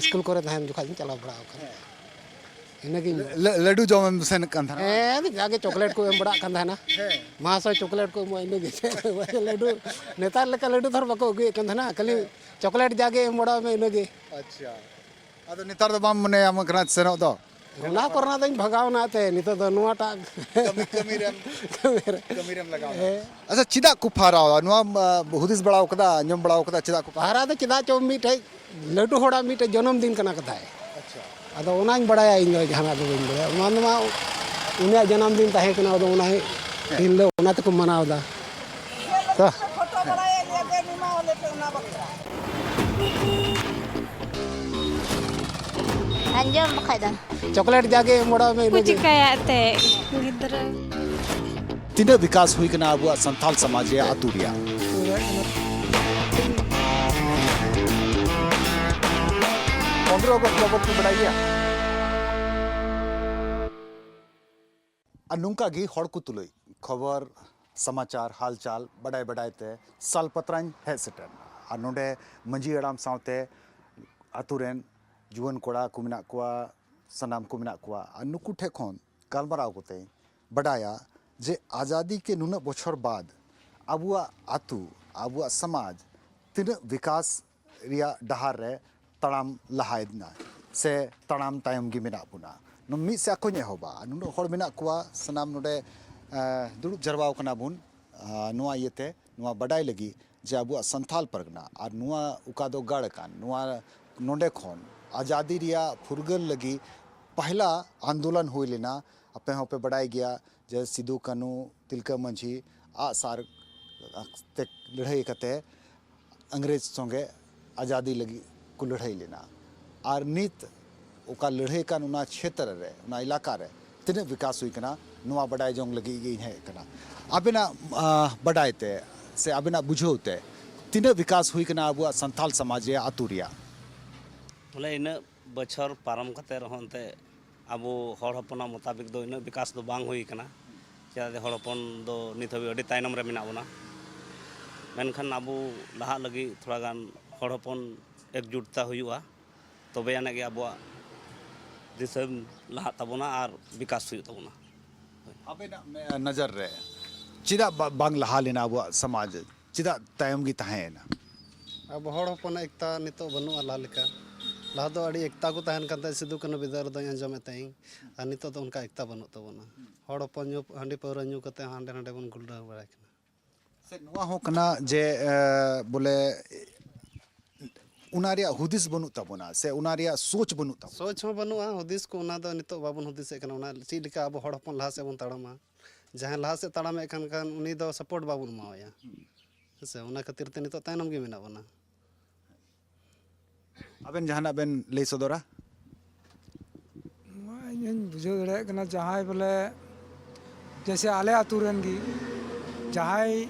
ᱥᱠᱩᱞ ᱠᱚᱨᱮ ᱛᱟᱦᱮᱱ ᱡᱚᱠᱷᱟᱡ ᱤᱧ ᱪᱟᱞᱟᱣ ᱵᱟᱲᱟᱣ ᱟᱠᱟᱱᱟ᱾ ᱦᱮᱸ᱾ ᱤᱱᱟᱹᱜᱤᱧ ᱞᱟᱹ-, ᱞᱟᱹᱰᱩ ᱡᱚᱢᱮᱢ ᱥᱮᱱ ᱠᱟᱱ ᱛᱟᱦᱮᱱᱟ? ᱦᱮᱸ, ᱡᱟᱜᱮ ᱪᱚᱠᱞᱮᱴ ᱠᱚ ᱮᱢ ᱵᱟᱲᱟᱜ ᱠᱟᱱ ᱛᱟᱦᱮᱱᱟ᱾ ᱦᱮᱸ᱾ ᱢᱟᱦᱟᱥᱚᱭ ᱪᱚᱠᱞᱮᱴ ᱠᱚ ᱮᱢᱚᱜᱼᱟ, ᱤᱱᱟᱹᱜᱮ᱾ ᱞᱟᱹᱰᱩ, ᱱᱮᱛᱟᱨ ᱞᱮᱠᱟ ᱞᱟᱹᱰᱩ ᱫᱷᱚᱨ ᱵᱟᱠᱚ ᱟᱹᱜᱩᱭᱮᱫ ᱠᱟᱱ ᱛᱟᱦᱮᱱᱟ, ᱠᱷᱟᱹᱞᱤ ᱦᱮᱸ᱾ ᱪᱚᱠᱞᱮᱴ ᱡᱟᱜᱮ ᱮᱢ ᱵᱟᱲᱟᱣ ᱢᱮ, ᱤᱱᱟᱹᱜᱮ᱾ ᱟᱪᱪᱷᱟ᱾ ᱟᱫᱚ ᱱᱮᱛᱟᱨ ᱫᱚ ᱵᱟᱢ ᱢᱚᱱᱮᱭᱟᱢ ᱠᱟᱱᱟ ᱥᱮᱱᱚᱜ ᱫᱚ? ᱚᱱᱟ ᱠᱚᱨᱮᱱᱟᱜ ᱫᱚᱧ ᱵᱷᱟᱜᱟᱣ ᱮᱱᱟ ᱛᱮ, ᱱᱤᱛᱚᱜ ᱫᱚ ᱱᱚᱣᱟᱴᱟᱜ ᱠᱟᱹᱢᱤ, ᱠᱟᱹᱢᱤ ᱨᱮᱢ, ᱠᱟᱹᱢᱤ ᱨᱮ᱾ ᱠᱟᱹᱢᱤ ᱨᱮᱢ ᱞᱟᱜᱟᱣ ᱮᱱᱟ᱾ ᱦᱮᱸ᱾ ᱟᱪᱪᱷᱟ, ᱪᱮᱫᱟᱜ ᱠᱚ ᱯᱷᱟᱦᱨᱟᱣᱟ? ᱱᱚᱣᱟ, ᱟ, ᱦᱩᱫᱤᱥ ᱵᱟᱲᱟᱣ ᱠᱟᱫᱟ, ᱟᱸᱡᱚᱢ ᱵᱟᱲᱟᱣ ᱠᱟᱫᱟ, ᱪᱮᱫᱟᱜ ᱠᱚ ᱯᱟᱦᱨᱟ ᱫᱚ ᱪᱮᱫᱟᱜ ᱪᱚ ᱢᱤᱫᱴᱮᱡ ᱞᱟᱹᱴᱩ ᱦᱚᱲᱟᱜ ᱢᱤᱫᱴᱮᱡ ᱡᱚᱱᱚᱢ ᱫᱤᱱ ᱠᱟᱱᱟ ᱠᱟᱛᱷᱟᱭ᱾ ᱟᱪᱪᱷᱟ᱾ ᱟᱫᱚ ᱚᱱᱟᱧ ᱵᱟᱲᱟᱭᱟ, ᱤᱧ ᱫᱚ ᱡᱟᱦᱟᱱᱟᱜ ᱫᱚ ᱵᱟᱹᱧ ᱵᱟᱲᱟᱭᱟ᱾ ᱚᱱᱟ ᱫᱚ ᱢᱟ ᱩᱱᱤᱭᱟᱜ ᱡᱟᱱᱟᱢ ᱫᱤᱱ ᱛᱟᱦᱮᱸ ᱠᱟᱱᱟ, ᱟᱫᱚ ᱚᱱᱟ ᱦᱮᱸ᱾ ᱫᱤᱱ ᱦᱤᱞᱳᱜ ᱚᱱᱟ ᱛᱮᱠᱚ ᱢᱟᱱᱟᱣ ᱮᱫᱟ᱾ ᱛᱚ᱾ ᱟᱸᱡᱚᱢ ᱵᱟᱠᱷᱟᱡ ᱫᱚ᱾ ᱪᱚᱠᱞᱮᱴ ᱡᱟᱜᱮ ᱮᱢ ᱵᱟᱲᱟ ᱢᱮ, ᱠᱚ ᱤᱱᱟᱹᱜᱮ᱾ ᱪᱤᱠᱟᱹᱭᱟ ᱮᱱᱛᱮ ᱜᱤᱫᱽᱨᱟᱹ᱾ ᱛᱤᱱᱟᱹᱜ ᱵᱤᱠᱟᱥ ᱦᱩᱭ ᱠᱟᱱᱟ ᱟᱵᱚᱣᱟᱜ ᱥᱟᱱᱛᱟᱞ ᱥᱚᱢᱟᱡᱽ ᱨᱮᱭᱟᱜ, ᱟᱹᱛᱩ ᱨᱮᱭᱟᱜ? ᱯᱚᱱᱨᱚ ᱟᱜᱚᱥᱴ ᱵᱟᱵᱚᱫ ᱯᱮ ᱵᱟᱰᱟᱭ ᱜᱮᱭᱟ? ᱟᱨ ᱱᱚᱝᱠᱟ ᱜᱮ ᱦᱚᱲ ᱠᱚ ᱛᱩᱞᱩᱡ ᱠᱷᱚᱵᱚᱨ, ᱥᱚᱢᱟᱪᱟᱨ, ᱦᱟᱞᱪᱟᱞ ᱵᱟᱰᱟᱭ ᱵᱟᱰᱟᱭ ᱛᱮ ᱥᱟᱞᱯᱟᱛᱨᱟᱧ ᱦᱮᱡ ᱥᱮᱴᱮᱨ ᱮᱱᱟ᱾ ᱟᱨ ᱱᱚᱰᱮ ᱢᱟᱹᱡᱷᱤ ᱦᱟᱲᱟᱢ ᱥᱟᱶᱛᱮ ᱟᱹᱛᱩ ᱨᱮᱱ ᱡᱩᱣᱟᱹᱱ ᱠᱚᱲᱟ ᱠᱚ ᱢᱮᱱᱟᱜ ᱠᱚᱣᱟ, ᱥᱟᱱᱟᱢ ᱠᱚ ᱢᱮᱱᱟᱜ ᱠᱚᱣᱟ᱾ ᱟᱨ ᱱᱩᱠᱩ ᱴᱷᱮᱱ ᱠᱷᱚᱱ ᱜᱟᱞᱢᱟᱨᱟᱣ ᱠᱟᱛᱮᱧ ᱵᱟᱰᱟᱭᱟ ᱡᱮ ᱟᱡᱟᱫᱤ ᱠᱮ ᱱᱩᱱᱟᱹᱜ ᱵᱚᱪᱷᱚᱨ ᱵᱟᱫ ᱟᱵᱚᱣᱟᱜ ᱟᱹᱛᱩ, ᱟᱵᱚᱣᱟᱜ ᱥᱚᱢᱟᱡᱽ ᱛᱤᱱᱟᱹᱜ ᱵᱤᱠᱟᱥ ᱨᱮᱭᱟᱜ ᱰᱟᱦᱟᱨ ᱨᱮ ᱛᱟᱲᱟᱢ ᱞᱟᱦᱟᱭᱮᱫᱟ ᱥᱮ ᱛᱟᱲᱟᱢ ᱛᱟᱭᱚᱢ ᱜᱮ ᱢᱮᱱᱟᱜ ᱵᱚᱱᱟ᱾ ᱱᱚ-, ᱢᱤᱫ ᱥᱮᱫ ᱠᱷᱚᱱ ᱮᱦᱚᱵᱟ, ᱱᱩᱱᱟᱹᱜ ᱦᱚᱲ ᱢᱮᱱᱟᱜ ᱠᱚᱣᱟ, ᱥᱟᱱᱟᱢ ᱱᱚᱰᱮ, ᱮ, ᱫᱩᱲᱩᱵ ᱡᱟᱨᱣᱟ ᱠᱟᱱᱟ ᱵᱚᱱ, ᱟ, ᱱᱚᱣᱟ ᱤᱭᱟᱹᱛᱮ, ᱱᱚᱣᱟ ᱵᱟᱰᱟᱭ ᱞᱟᱹᱜᱤᱫ ᱡᱮ ᱟᱵᱚᱣᱟᱜ ᱥᱟᱱᱛᱷᱟᱞ ᱯᱟᱨᱜᱟᱱᱟ ᱟᱨ ᱱᱚᱣᱟ ᱚᱠᱟ ᱫᱚ ᱜᱟᱲ ᱠᱟᱱ, ᱱᱚᱣᱟ ᱱᱚᱰᱮ ᱠᱷᱚᱱ ᱟᱡᱟᱫᱤ ᱨᱮᱭᱟᱜ ᱯᱷᱩᱨᱜᱟᱹᱞ ᱞᱟᱹᱜᱤᱫ ᱯᱟᱦᱞᱟ ᱟᱱᱫᱳᱞᱚᱱ ᱦᱩᱭ ᱞᱮᱱᱟ᱾ ᱟᱯᱮ ᱦᱚᱸᱯᱮ ᱵᱟᱰᱟᱭ ᱜᱮᱭᱟ ᱡᱮ ᱥᱤᱫᱩ, ᱠᱟᱹᱱᱩ, ᱛᱤᱞᱠᱟᱹ ᱢᱟᱹᱡᱷᱤ ᱟᱜ ᱥᱟᱨ ᱛᱮ ᱞᱟᱹᱲᱦᱟᱹᱭ ᱠᱟᱛᱮ ᱤᱝᱨᱮᱡᱽ ᱥᱚᱸᱜᱮ ᱟᱡᱟᱫᱤ ᱞᱟᱹᱜᱤᱫ ᱠᱚ ᱞᱟᱹᱲᱦᱟᱹᱭ ᱞᱮᱱᱟ᱾ ᱟᱨ ᱱᱤᱛ ᱚᱠᱟ ᱞᱟᱹᱲᱦᱟᱹᱭ ᱠᱟᱱ ᱚᱱᱟ ᱪᱷᱮᱛᱨᱚ ᱨᱮ, ᱚᱱᱟ ᱮᱞᱟᱠᱟ ᱨᱮ ᱛᱤᱱᱟᱹᱜ ᱵᱤᱠᱟᱥ ᱦᱩᱭ ᱠᱟᱱᱟ, ᱱᱚᱣᱟ ᱵᱟᱰᱟᱭ ᱡᱚᱝ ᱞᱟᱹᱜᱤᱫ ᱜᱮ ᱤᱧ ᱦᱮᱡ ᱟᱠᱟᱱᱟ᱾ ᱟᱵᱮᱱᱟᱜ, ᱟ, ᱵᱟᱰᱟᱭ ᱛᱮ ᱥᱮ ᱟᱵᱮᱱᱟᱜ ᱵᱩᱡᱷᱟᱹᱣ ᱛᱮ ᱛᱤᱱᱟᱹᱜ ᱵᱤᱠᱟᱥ ᱦᱩᱭ ᱠᱟᱱᱟ ᱟᱵᱚᱣᱟᱜ ᱥᱟᱱᱛᱟᱞ ᱥᱚᱢᱟᱡᱽ ᱨᱮᱭᱟᱜ, ᱟᱹᱛᱩ ᱨᱮᱭᱟᱜ? ᱵᱚᱞᱮ, ᱤᱱᱟᱹᱜ ᱵᱚᱪᱷᱚᱨ ᱯᱟᱨᱚᱢ ᱠᱟᱛᱮ ᱨᱮᱦᱚᱸ ᱮᱱᱛᱮ ᱟᱵᱚ ᱦᱚᱲ ᱦᱚᱯᱚᱱᱟᱜ ᱢᱚᱛᱟᱵᱤᱠ ᱫᱚ ᱤᱱᱟᱹᱜ ᱵᱤᱠᱟᱥ ᱫᱚ ᱵᱟᱝ ᱦᱩᱭ ᱠᱟᱱᱟ᱾ ᱪᱮᱫᱟᱜ ᱡᱮ ᱦᱚᱲ ᱦᱚᱯᱚᱱ ᱫᱚ ᱱᱤᱛ ᱦᱟᱹᱵᱤᱡ ᱟᱹᱰᱤ ᱛᱟᱭᱱᱚᱢ ᱨᱮ ᱢᱮᱱᱟᱜ ᱵᱚᱱᱟ᱾ ᱢᱮᱱᱠᱷᱟᱱ ᱟᱵᱚ ᱞᱟᱦᱟᱜ ᱞᱟᱹᱜᱤᱫ ᱛᱷᱚᱲᱟ ᱜᱟᱱ ᱦᱚᱲ ᱦᱚᱯᱚᱱ ᱮᱠᱡᱩᱴᱛᱟ ᱦᱩᱭᱩᱜᱼᱟ, ᱛᱚᱵᱮ ᱟᱹᱱᱤᱡ ᱜᱮ ᱟᱵᱚᱣᱟᱜ ᱫᱤᱥᱚᱢ ᱞᱟᱦᱟᱜ ᱛᱟᱵᱚᱱᱟ ᱟᱨ ᱵᱤᱠᱟᱥ ᱦᱩᱭᱩᱜ ᱛᱟᱵᱚᱱᱟ᱾ ᱟᱵᱮᱱᱟᱜ ᱢᱮ-, ᱱᱚᱡᱚᱨ ᱨᱮ ᱪᱮᱫᱟᱜ ᱵᱟ-, ᱵᱟᱝ ᱞᱟᱦᱟ ᱞᱮᱱᱟ ᱟᱵᱚᱣᱟᱜ ᱥᱚᱢᱟᱡᱽ? ᱪᱮᱫᱟᱜ ᱛᱟᱭᱚᱢ ᱜᱮ ᱛᱟᱦᱮᱸᱭᱮᱱᱟ? ᱟᱵᱚ ᱦᱚᱲ ᱦᱚᱯᱚᱱᱟᱜ ᱮᱠᱛᱟ ᱱᱤᱛᱚᱜ ᱵᱟᱹᱱᱩᱜᱼᱟ ᱞᱟᱦᱟ ᱞᱮᱠᱟ᱾ ᱞᱟᱦᱟ ᱫᱚ ᱟᱹᱰᱤ ᱮᱠᱛᱟ ᱠᱚ ᱛᱟᱦᱮᱱ ᱠᱟᱱ ᱛᱟᱦᱮᱸᱫ, ᱥᱤᱫᱩ ᱠᱟᱹᱱᱦᱩ ᱵᱤᱫᱟᱹᱞ ᱨᱮᱫᱚᱧ ᱟᱸᱡᱚᱢᱮᱫ ᱛᱟᱦᱮᱸᱫ, ᱟᱨ ᱱᱤᱛᱚᱜ ᱫᱚ ᱚᱱᱠᱟ ᱮᱠᱛᱟ ᱵᱟᱹᱱᱩᱜ ᱛᱟᱵᱚᱱᱟ᱾ ᱦᱚᱲ ᱦᱚᱯᱚᱱ ᱧᱩ, ᱦᱟᱺᱰᱤ ᱯᱟᱹᱣᱨᱟᱹ ᱧᱩ ᱠᱟᱛᱮ ᱦᱚᱸ ᱦᱟᱸᱰᱮ ᱱᱟᱰᱮ ᱵᱚᱱ ᱜᱩᱞᱰᱟᱹᱣ ᱵᱟᱲᱟᱭ ᱠᱟᱱᱟ᱾ ᱥᱮ ᱱᱚᱣᱟ ᱦᱚᱸ ᱠᱟᱱᱟ ᱡᱮ, ᱮ, ᱵᱚᱞᱮ, ᱚᱱᱟ ᱨᱮᱭᱟᱜ ᱦᱩᱫᱤᱥ ᱵᱟᱹᱱᱩᱜ ᱛᱟᱵᱚᱱᱟ ᱥᱮ ᱚᱱᱟ ᱨᱮᱭᱟᱜ ᱥᱳᱪ ᱵᱟᱹᱱᱩᱜ ᱛᱟᱵᱚᱱᱟ? ᱥᱳᱪ ᱦᱚᱸ ᱵᱟᱹᱱᱩᱜᱼᱟ, ᱦᱩᱫᱤᱥ ᱠᱚ ᱚᱱᱟ ᱫᱚ ᱱᱤᱛᱚᱜ ᱵᱟᱵᱚᱱ ᱦᱩᱫᱤᱥᱮᱫ ᱠᱟᱱᱟ᱾ ᱚᱱᱟ ᱪᱮᱫ ᱞᱮᱠᱟ ᱟᱵᱚ ᱦᱚᱲ ᱦᱚᱯᱚᱱ ᱞᱟᱦᱟ ᱥᱮᱫ ᱵᱚᱱ ᱛᱟᱲᱟᱢᱟ, ᱡᱟᱦᱟᱸᱭ ᱞᱟᱦᱟ ᱥᱮᱫ ᱛᱟᱲᱟᱢᱮᱫ ᱠᱟᱱ ᱠᱷᱟᱱ ᱩᱱᱤ ᱫᱚ ᱥᱟᱯᱳᱨᱴ ᱵᱟᱵᱚᱱ ᱮᱢᱟᱣᱟᱭᱟ᱾ ᱦᱮᱸ ᱥᱮ, ᱚᱱᱟ ᱠᱷᱟᱹᱛᱤᱨ ᱛᱮ ᱱᱤᱛᱚᱜ ᱛᱟᱭᱱᱚᱢ ᱜᱮ ᱢᱮᱱᱟᱜ ᱵᱚᱱᱟ᱾ ᱟᱵᱮᱱ ᱡᱟᱦᱟᱱᱟᱜ ᱵᱮᱱ ᱞᱟᱹᱭ ᱥᱚᱫᱚᱨᱟ? ᱱᱚᱣᱟ ᱤᱧ ᱦᱚᱧ ᱵᱩᱡᱷᱟᱹᱣ ᱫᱟᱲᱮᱭᱟᱜ ᱠᱟᱱᱟ, ᱡᱟᱦᱟᱸᱭ ᱵᱚᱞᱮ, ᱡᱮᱭᱥᱮ ᱟᱞᱮ ᱟᱹᱛᱩ ᱨᱮᱱ ᱜᱮ ᱡᱟᱦᱟᱸᱭ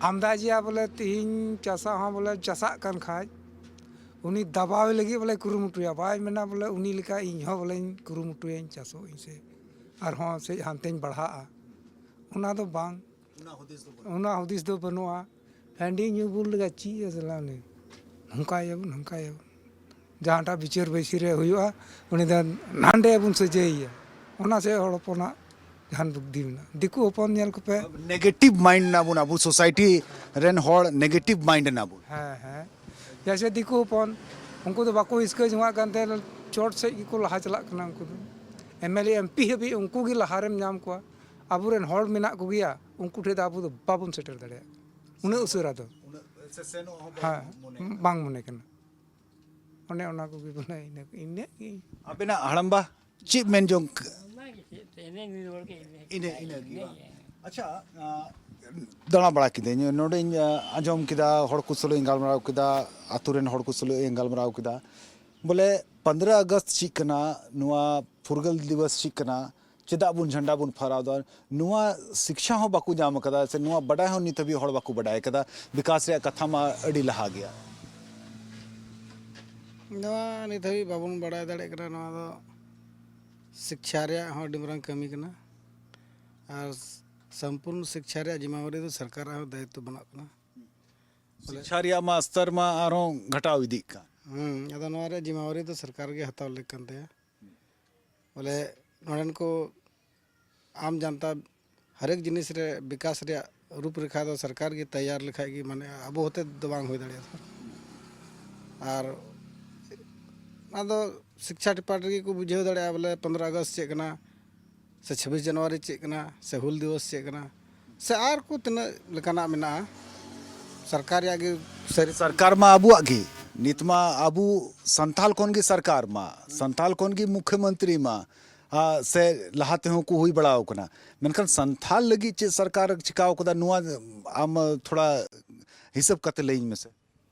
ᱟᱢᱫᱟ ᱡᱮᱭᱟ ᱵᱚᱞᱮ ᱛᱤᱦᱤᱧ ᱪᱟᱥᱟ ᱦᱚᱸ ᱵᱚᱞᱮ ᱪᱟᱥᱟᱜ ᱠᱟᱱ ᱠᱷᱟᱡ, ᱩᱱᱤ ᱫᱟᱵᱟᱣ ᱞᱟᱹᱜᱤᱫ ᱵᱚᱞᱮ ᱠᱩᱨᱩᱢᱩᱴᱩᱭᱟ, ᱵᱟᱭ ᱢᱮᱱᱟ ᱵᱚᱞᱮ ᱩᱱᱤ ᱞᱮᱠᱟ ᱤᱧ ᱦᱚᱸ ᱵᱚᱞᱮᱧ ᱠᱩᱨᱩᱢᱩᱴᱩᱭᱟᱹᱧ ᱪᱟᱥᱚᱜ ᱤᱧ ᱥᱮ ᱟᱨᱦᱚᱸ ᱥᱮ ᱦᱟᱱᱛᱮᱧ ᱵᱟᱲᱦᱟᱜᱼᱟ, ᱚᱱᱟ ᱫᱚ ᱵᱟᱝ᱾ ᱚᱱᱟ ᱦᱩᱫᱤᱥ ᱫᱚ ᱵᱟᱹᱱᱩᱜ᱾ ᱚᱱᱟ ᱦᱩᱫᱤᱥ ᱫᱚ ᱵᱟᱹᱱᱩᱜᱼᱟ᱾ ᱦᱟᱺᱰᱤ ᱧᱩ ᱵᱩᱞ ᱞᱮᱠᱟ ᱪᱮᱫ ᱮ ᱪᱟᱞᱟᱣ ᱞᱮᱱ? ᱱᱚᱝᱠᱟᱭᱟᱵᱚᱱ, ᱱᱚᱝᱠᱟᱭᱟᱵᱚᱱ᱾ ᱡᱟᱦᱟᱸᱴᱟᱜ ᱵᱤᱪᱟᱹᱨ ᱵᱟᱹᱭᱥᱤ ᱨᱮ ᱦᱩᱭᱩᱜᱼᱟ, ᱩᱱᱤ ᱫᱚ ᱱᱟᱸᱰᱮ ᱵᱚᱱ ᱥᱟᱹᱡᱟᱹᱭᱮᱭᱟ᱾ ᱚᱱᱟ ᱥᱮ ᱦᱚᱲ ᱦᱚᱯᱚᱱᱟᱜ ᱡᱟᱦᱟᱱ ᱵᱩᱫᱽᱫᱷᱤ ᱢᱮᱱᱟᱜᱼᱟ᱾ ᱫᱤᱠᱩ ᱦᱚᱯᱚᱱ ᱧᱮᱞ ᱠᱚᱯᱮ᱾ ᱱᱮᱜᱮᱴᱤᱵᱷ ᱢᱟᱭᱤᱱᱰ ᱱᱟᱵᱚᱱ ᱟᱵᱚ ᱥᱳᱥᱟᱭᱴᱤ ᱨᱮᱱ ᱦᱚᱲ, ᱱᱮᱜᱮᱴᱤᱵᱷ ᱢᱟᱭᱤᱱᱰ ᱱᱟᱵᱚᱱ᱾ ᱦᱮᱸ, ᱦᱮᱸ᱾ ᱡᱮᱭᱥᱮ ᱫᱤᱠᱩ ᱦᱚᱯᱚᱱ, ᱩᱱᱠᱩ ᱫᱚ ᱵᱟᱠᱚ ᱦᱤᱥᱠᱟᱹ ᱡᱚᱝᱟᱜ ᱠᱟᱱ ᱛᱟᱦᱮᱸ, ᱪᱚᱴ ᱥᱮᱫ ᱜᱮᱠᱚ ᱞᱟᱦᱟ ᱪᱟᱞᱟᱜ ᱠᱟᱱᱟ᱾ ᱩᱱᱠᱩ ᱫᱚ M L A, M P ᱦᱟᱹᱵᱤᱡ ᱩᱱᱠᱩ ᱜᱮ ᱞᱟᱦᱟ ᱨᱮᱢ ᱧᱟᱢ ᱠᱚᱣᱟ᱾ ᱟᱵᱚᱨᱮᱱ ᱦᱚᱲ ᱢᱮᱱᱟᱜ ᱠᱚᱜᱮᱭᱟ, ᱩᱱᱠᱩ ᱴᱷᱮᱱ ᱫᱚ ᱟᱵᱚ ᱫᱚ ᱵᱟᱵᱚᱱ ᱥᱮᱴᱮᱨ ᱫᱟᱲᱮᱭᱟᱜ ᱠᱟᱱᱟ ᱩᱱᱟᱹᱜ ᱩᱥᱟᱹᱨᱟ ᱫᱚ᱾ ᱩᱱᱟᱹᱜ ᱥᱮ ᱥᱮᱱᱚᱜ ᱦᱚᱸ ᱵᱟᱝ ᱦᱮᱸ, ᱢᱚᱱᱮ ᱠᱟᱱᱟ᱾ ᱵᱟᱝ ᱢᱚᱱᱮ ᱠᱟᱱᱟ᱾ ᱚᱱᱮ ᱚᱱᱟ ᱠᱚᱜᱮ ᱵᱚᱞᱮ, ᱤᱱᱟᱹ, ᱤᱱᱟᱹᱜ ᱜᱮ᱾ ᱟᱵᱮᱱᱟᱜ ᱦᱟᱲᱟᱢᱵᱟ ᱪᱮᱫ ᱢᱮᱱ ᱡᱚᱝ ᱠ-, ᱚᱱᱟ ᱜᱮ ᱪᱮᱫ ᱛᱮ, ᱤᱱᱟᱹ ᱤᱱᱟᱹ ᱨᱚᱲ ᱜᱮ, ᱤᱱᱟᱹ ᱤᱱᱟᱹ, ᱤᱱᱟᱹ ᱜᱮ ᱤᱱᱟᱹ ᱵᱟᱝ? ᱜᱮ᱾ ᱟᱪᱪᱷᱟ, ᱟᱸ, ᱫᱟᱬᱟ ᱵᱟᱲᱟ ᱠᱤᱫᱟᱹᱧ, ᱱᱚᱰᱮᱧ, ᱟᱸ, ᱟᱸᱡᱚᱢ ᱠᱮᱫᱟ, ᱦᱚᱲ ᱠᱚ ᱥᱟᱞᱟᱜ ᱤᱧ ᱜᱟᱞᱢᱟᱨᱟᱣ ᱠᱮᱫᱟ, ᱟᱛᱳ ᱨᱮᱱ ᱦᱚᱲ ᱠᱚ ᱥᱟᱞᱟᱜ ᱤᱧ ᱜᱟᱞᱢᱟᱨᱟᱣ ᱠᱮᱫᱟ᱾ ᱵᱚᱞᱮ, ᱯᱚᱱᱫᱽᱨᱚ ᱟᱜᱚᱥᱴ ᱪᱮᱫ ᱠᱟᱱᱟ, ᱱᱚᱣᱟ ᱯᱷᱩᱨᱜᱟᱹᱞ ᱫᱤᱵᱚᱥ ᱪᱮᱫ ᱠᱟᱱᱟ, ᱪᱮᱫᱟᱜ ᱵᱚᱱ ᱡᱷᱟᱱᱰᱟ ᱵᱚᱱ ᱯᱷᱟᱦᱨᱟᱣ ᱫᱟ, ᱱᱚᱣᱟ ᱥᱤᱠᱪᱷᱟ ᱦᱚᱸ ᱵᱟᱠᱚ ᱧᱟᱢ ᱠᱟᱫᱟ, ᱥᱮ ᱱᱚᱣᱟ ᱵᱟᱰᱟᱭ ᱦᱚᱸ ᱱᱤᱛ ᱦᱟᱹᱵᱤᱡ ᱦᱚᱲ ᱵᱟᱠᱚ ᱵᱟᱰᱟᱭ ᱠᱟᱫᱟ᱾ ᱵᱤᱠᱟᱥ ᱨᱮᱭᱟᱜ ᱠᱟᱛᱷᱟ ᱢᱟ ᱟᱹᱰᱤ ᱞᱟᱦᱟ ᱜᱮᱭᱟ᱾ ᱱᱚᱣᱟ ᱱᱤᱛ ᱦᱟᱹᱵᱤᱡ ᱵᱟᱵᱚᱱ ᱵᱟᱰᱟᱭ ᱫᱟᱲᱮᱭᱟᱜ ᱠᱟᱱᱟ᱾ ᱱᱚᱣᱟ ᱫᱚ ᱥᱤᱠᱪᱷᱟ ᱨᱮᱭᱟᱜ ᱦᱚᱸ ᱟᱹᱰᱤ ᱢᱟᱨᱟᱝ ᱠᱟᱹᱢᱤ ᱠᱟᱱᱟ, ᱟᱨ ᱥᱚᱢᱯᱩᱨᱱᱚ ᱥᱤᱠᱪᱷᱟ ᱨᱮᱭᱟᱜ ᱡᱤᱢᱟᱣᱟᱨᱤ ᱫᱚ ᱥᱚᱨᱠᱟᱨᱟᱜ ᱦᱚᱸ ᱫᱟᱭᱤᱛᱛᱚ ᱵᱮᱱᱟᱜ ᱠᱟᱱᱟ᱾ ᱥᱤᱠᱪᱷᱟ ᱨᱮᱭᱟᱜ ᱢᱟ ᱥᱛᱚᱨ ᱢᱟ ᱟᱨᱦᱚᱸ ᱜᱷᱟᱴᱟᱣ ᱤᱫᱤᱜ ᱠᱟᱱ᱾ ᱦᱩᱸ, ᱟᱫᱚ ᱱᱚᱣᱟ ᱨᱮᱭᱟᱜ ᱡᱤᱢᱟᱣᱟᱨᱤ ᱫᱚ ᱥᱚᱨᱠᱟᱨ ᱜᱮ ᱦᱟᱛᱟᱣ ᱞᱮᱠ ᱠᱟᱱ ᱛᱟᱭᱟ᱾ ᱵᱚᱞᱮ, ᱱᱚᱰᱮᱱ ᱠᱚ ᱟᱢ ᱡᱟᱱᱛᱟ ᱦᱟᱨᱮᱠ ᱡᱤᱱᱤᱥ ᱨᱮ ᱵᱤᱠᱟᱥ ᱨᱮᱭᱟᱜ ᱨᱩᱯ ᱨᱮᱠᱷᱟ ᱫᱚ ᱥᱚᱨᱠᱟᱨ ᱜᱮ ᱛᱮᱭᱟᱨ ᱞᱮᱠᱷᱟᱡ ᱜᱮ, ᱢᱟᱱᱮ, ᱟᱵᱚ ᱦᱚᱛᱮ ᱫᱚ ᱵᱟᱝ ᱦᱩᱭ ᱫᱟᱲᱮᱭᱟᱜᱼᱟ᱾ ᱟᱨ ᱚᱱᱟ ᱫᱚ ᱥᱤᱠᱪᱷᱟ ᱰᱤᱯᱟᱨᱴ ᱨᱮᱜᱮ ᱠᱚ ᱵᱩᱡᱷᱟᱹᱣ ᱫᱟᱲᱮᱭᱟᱜᱼᱟ ᱵᱚᱞᱮ ᱯᱚᱱᱨᱚ ᱟᱜᱚᱥᱴ ᱪᱮᱫ ᱠᱟᱱᱟ, ᱥᱮ ᱪᱷᱟᱵᱵᱤᱥ ᱡᱟᱱᱩᱣᱟᱨᱤ ᱪᱮᱫ ᱠᱟᱱᱟ, ᱥᱮ ᱦᱩᱞ ᱫᱤᱵᱚᱥ ᱪᱮᱫ ᱠᱟᱱᱟ, ᱥᱮ ᱟᱨ ᱠᱚ ᱛᱤᱱᱟᱹᱜ ᱞᱮᱠᱟᱱᱟᱜ ᱢᱮᱱᱟᱜᱼᱟ᱾ ᱥᱚᱨᱠᱟᱨ ᱨᱮᱭᱟᱜ ᱜᱮ ᱥᱟᱹᱨᱤ ᱥᱚᱨᱠᱟᱨ ᱢᱟ ᱟᱵᱚᱣᱟᱜ ᱜᱮ, ᱱᱤᱛ ᱢᱟ ᱟᱵᱚ ᱥᱟᱱᱛᱟᱞ ᱠᱷᱚᱱ ᱜᱮ ᱥᱚᱨᱠᱟᱨ ᱢᱟ, ᱥᱟᱱᱛᱟᱞ ᱠᱷᱚᱱ ᱜᱮ ᱢᱩᱠᱷᱭᱚᱢᱚᱱᱛᱨᱤ ᱢᱟ, ᱟᱨ ᱥᱮ ᱞᱟᱦᱟ ᱛᱮᱦᱚᱸ ᱠᱚ ᱦᱩᱭ ᱵᱟᱲᱟᱣ ᱠᱟᱱᱟ, ᱢᱮᱱᱠᱷᱟᱱ ᱥᱟᱱᱛᱟᱞ ᱞᱟᱹᱜᱤᱫ ᱪᱮᱫ ᱥᱚᱨᱠᱟᱨ ᱪᱤᱠᱟᱣ ᱠᱟᱫᱟ, ᱱᱚᱣᱟ ᱟᱢ ᱛᱷᱚᱲᱟ ᱦᱤᱥᱟᱹᱵ ᱠᱟᱛᱮ ᱞᱟᱹᱭᱟᱹᱧ ᱢᱮᱥᱮ᱾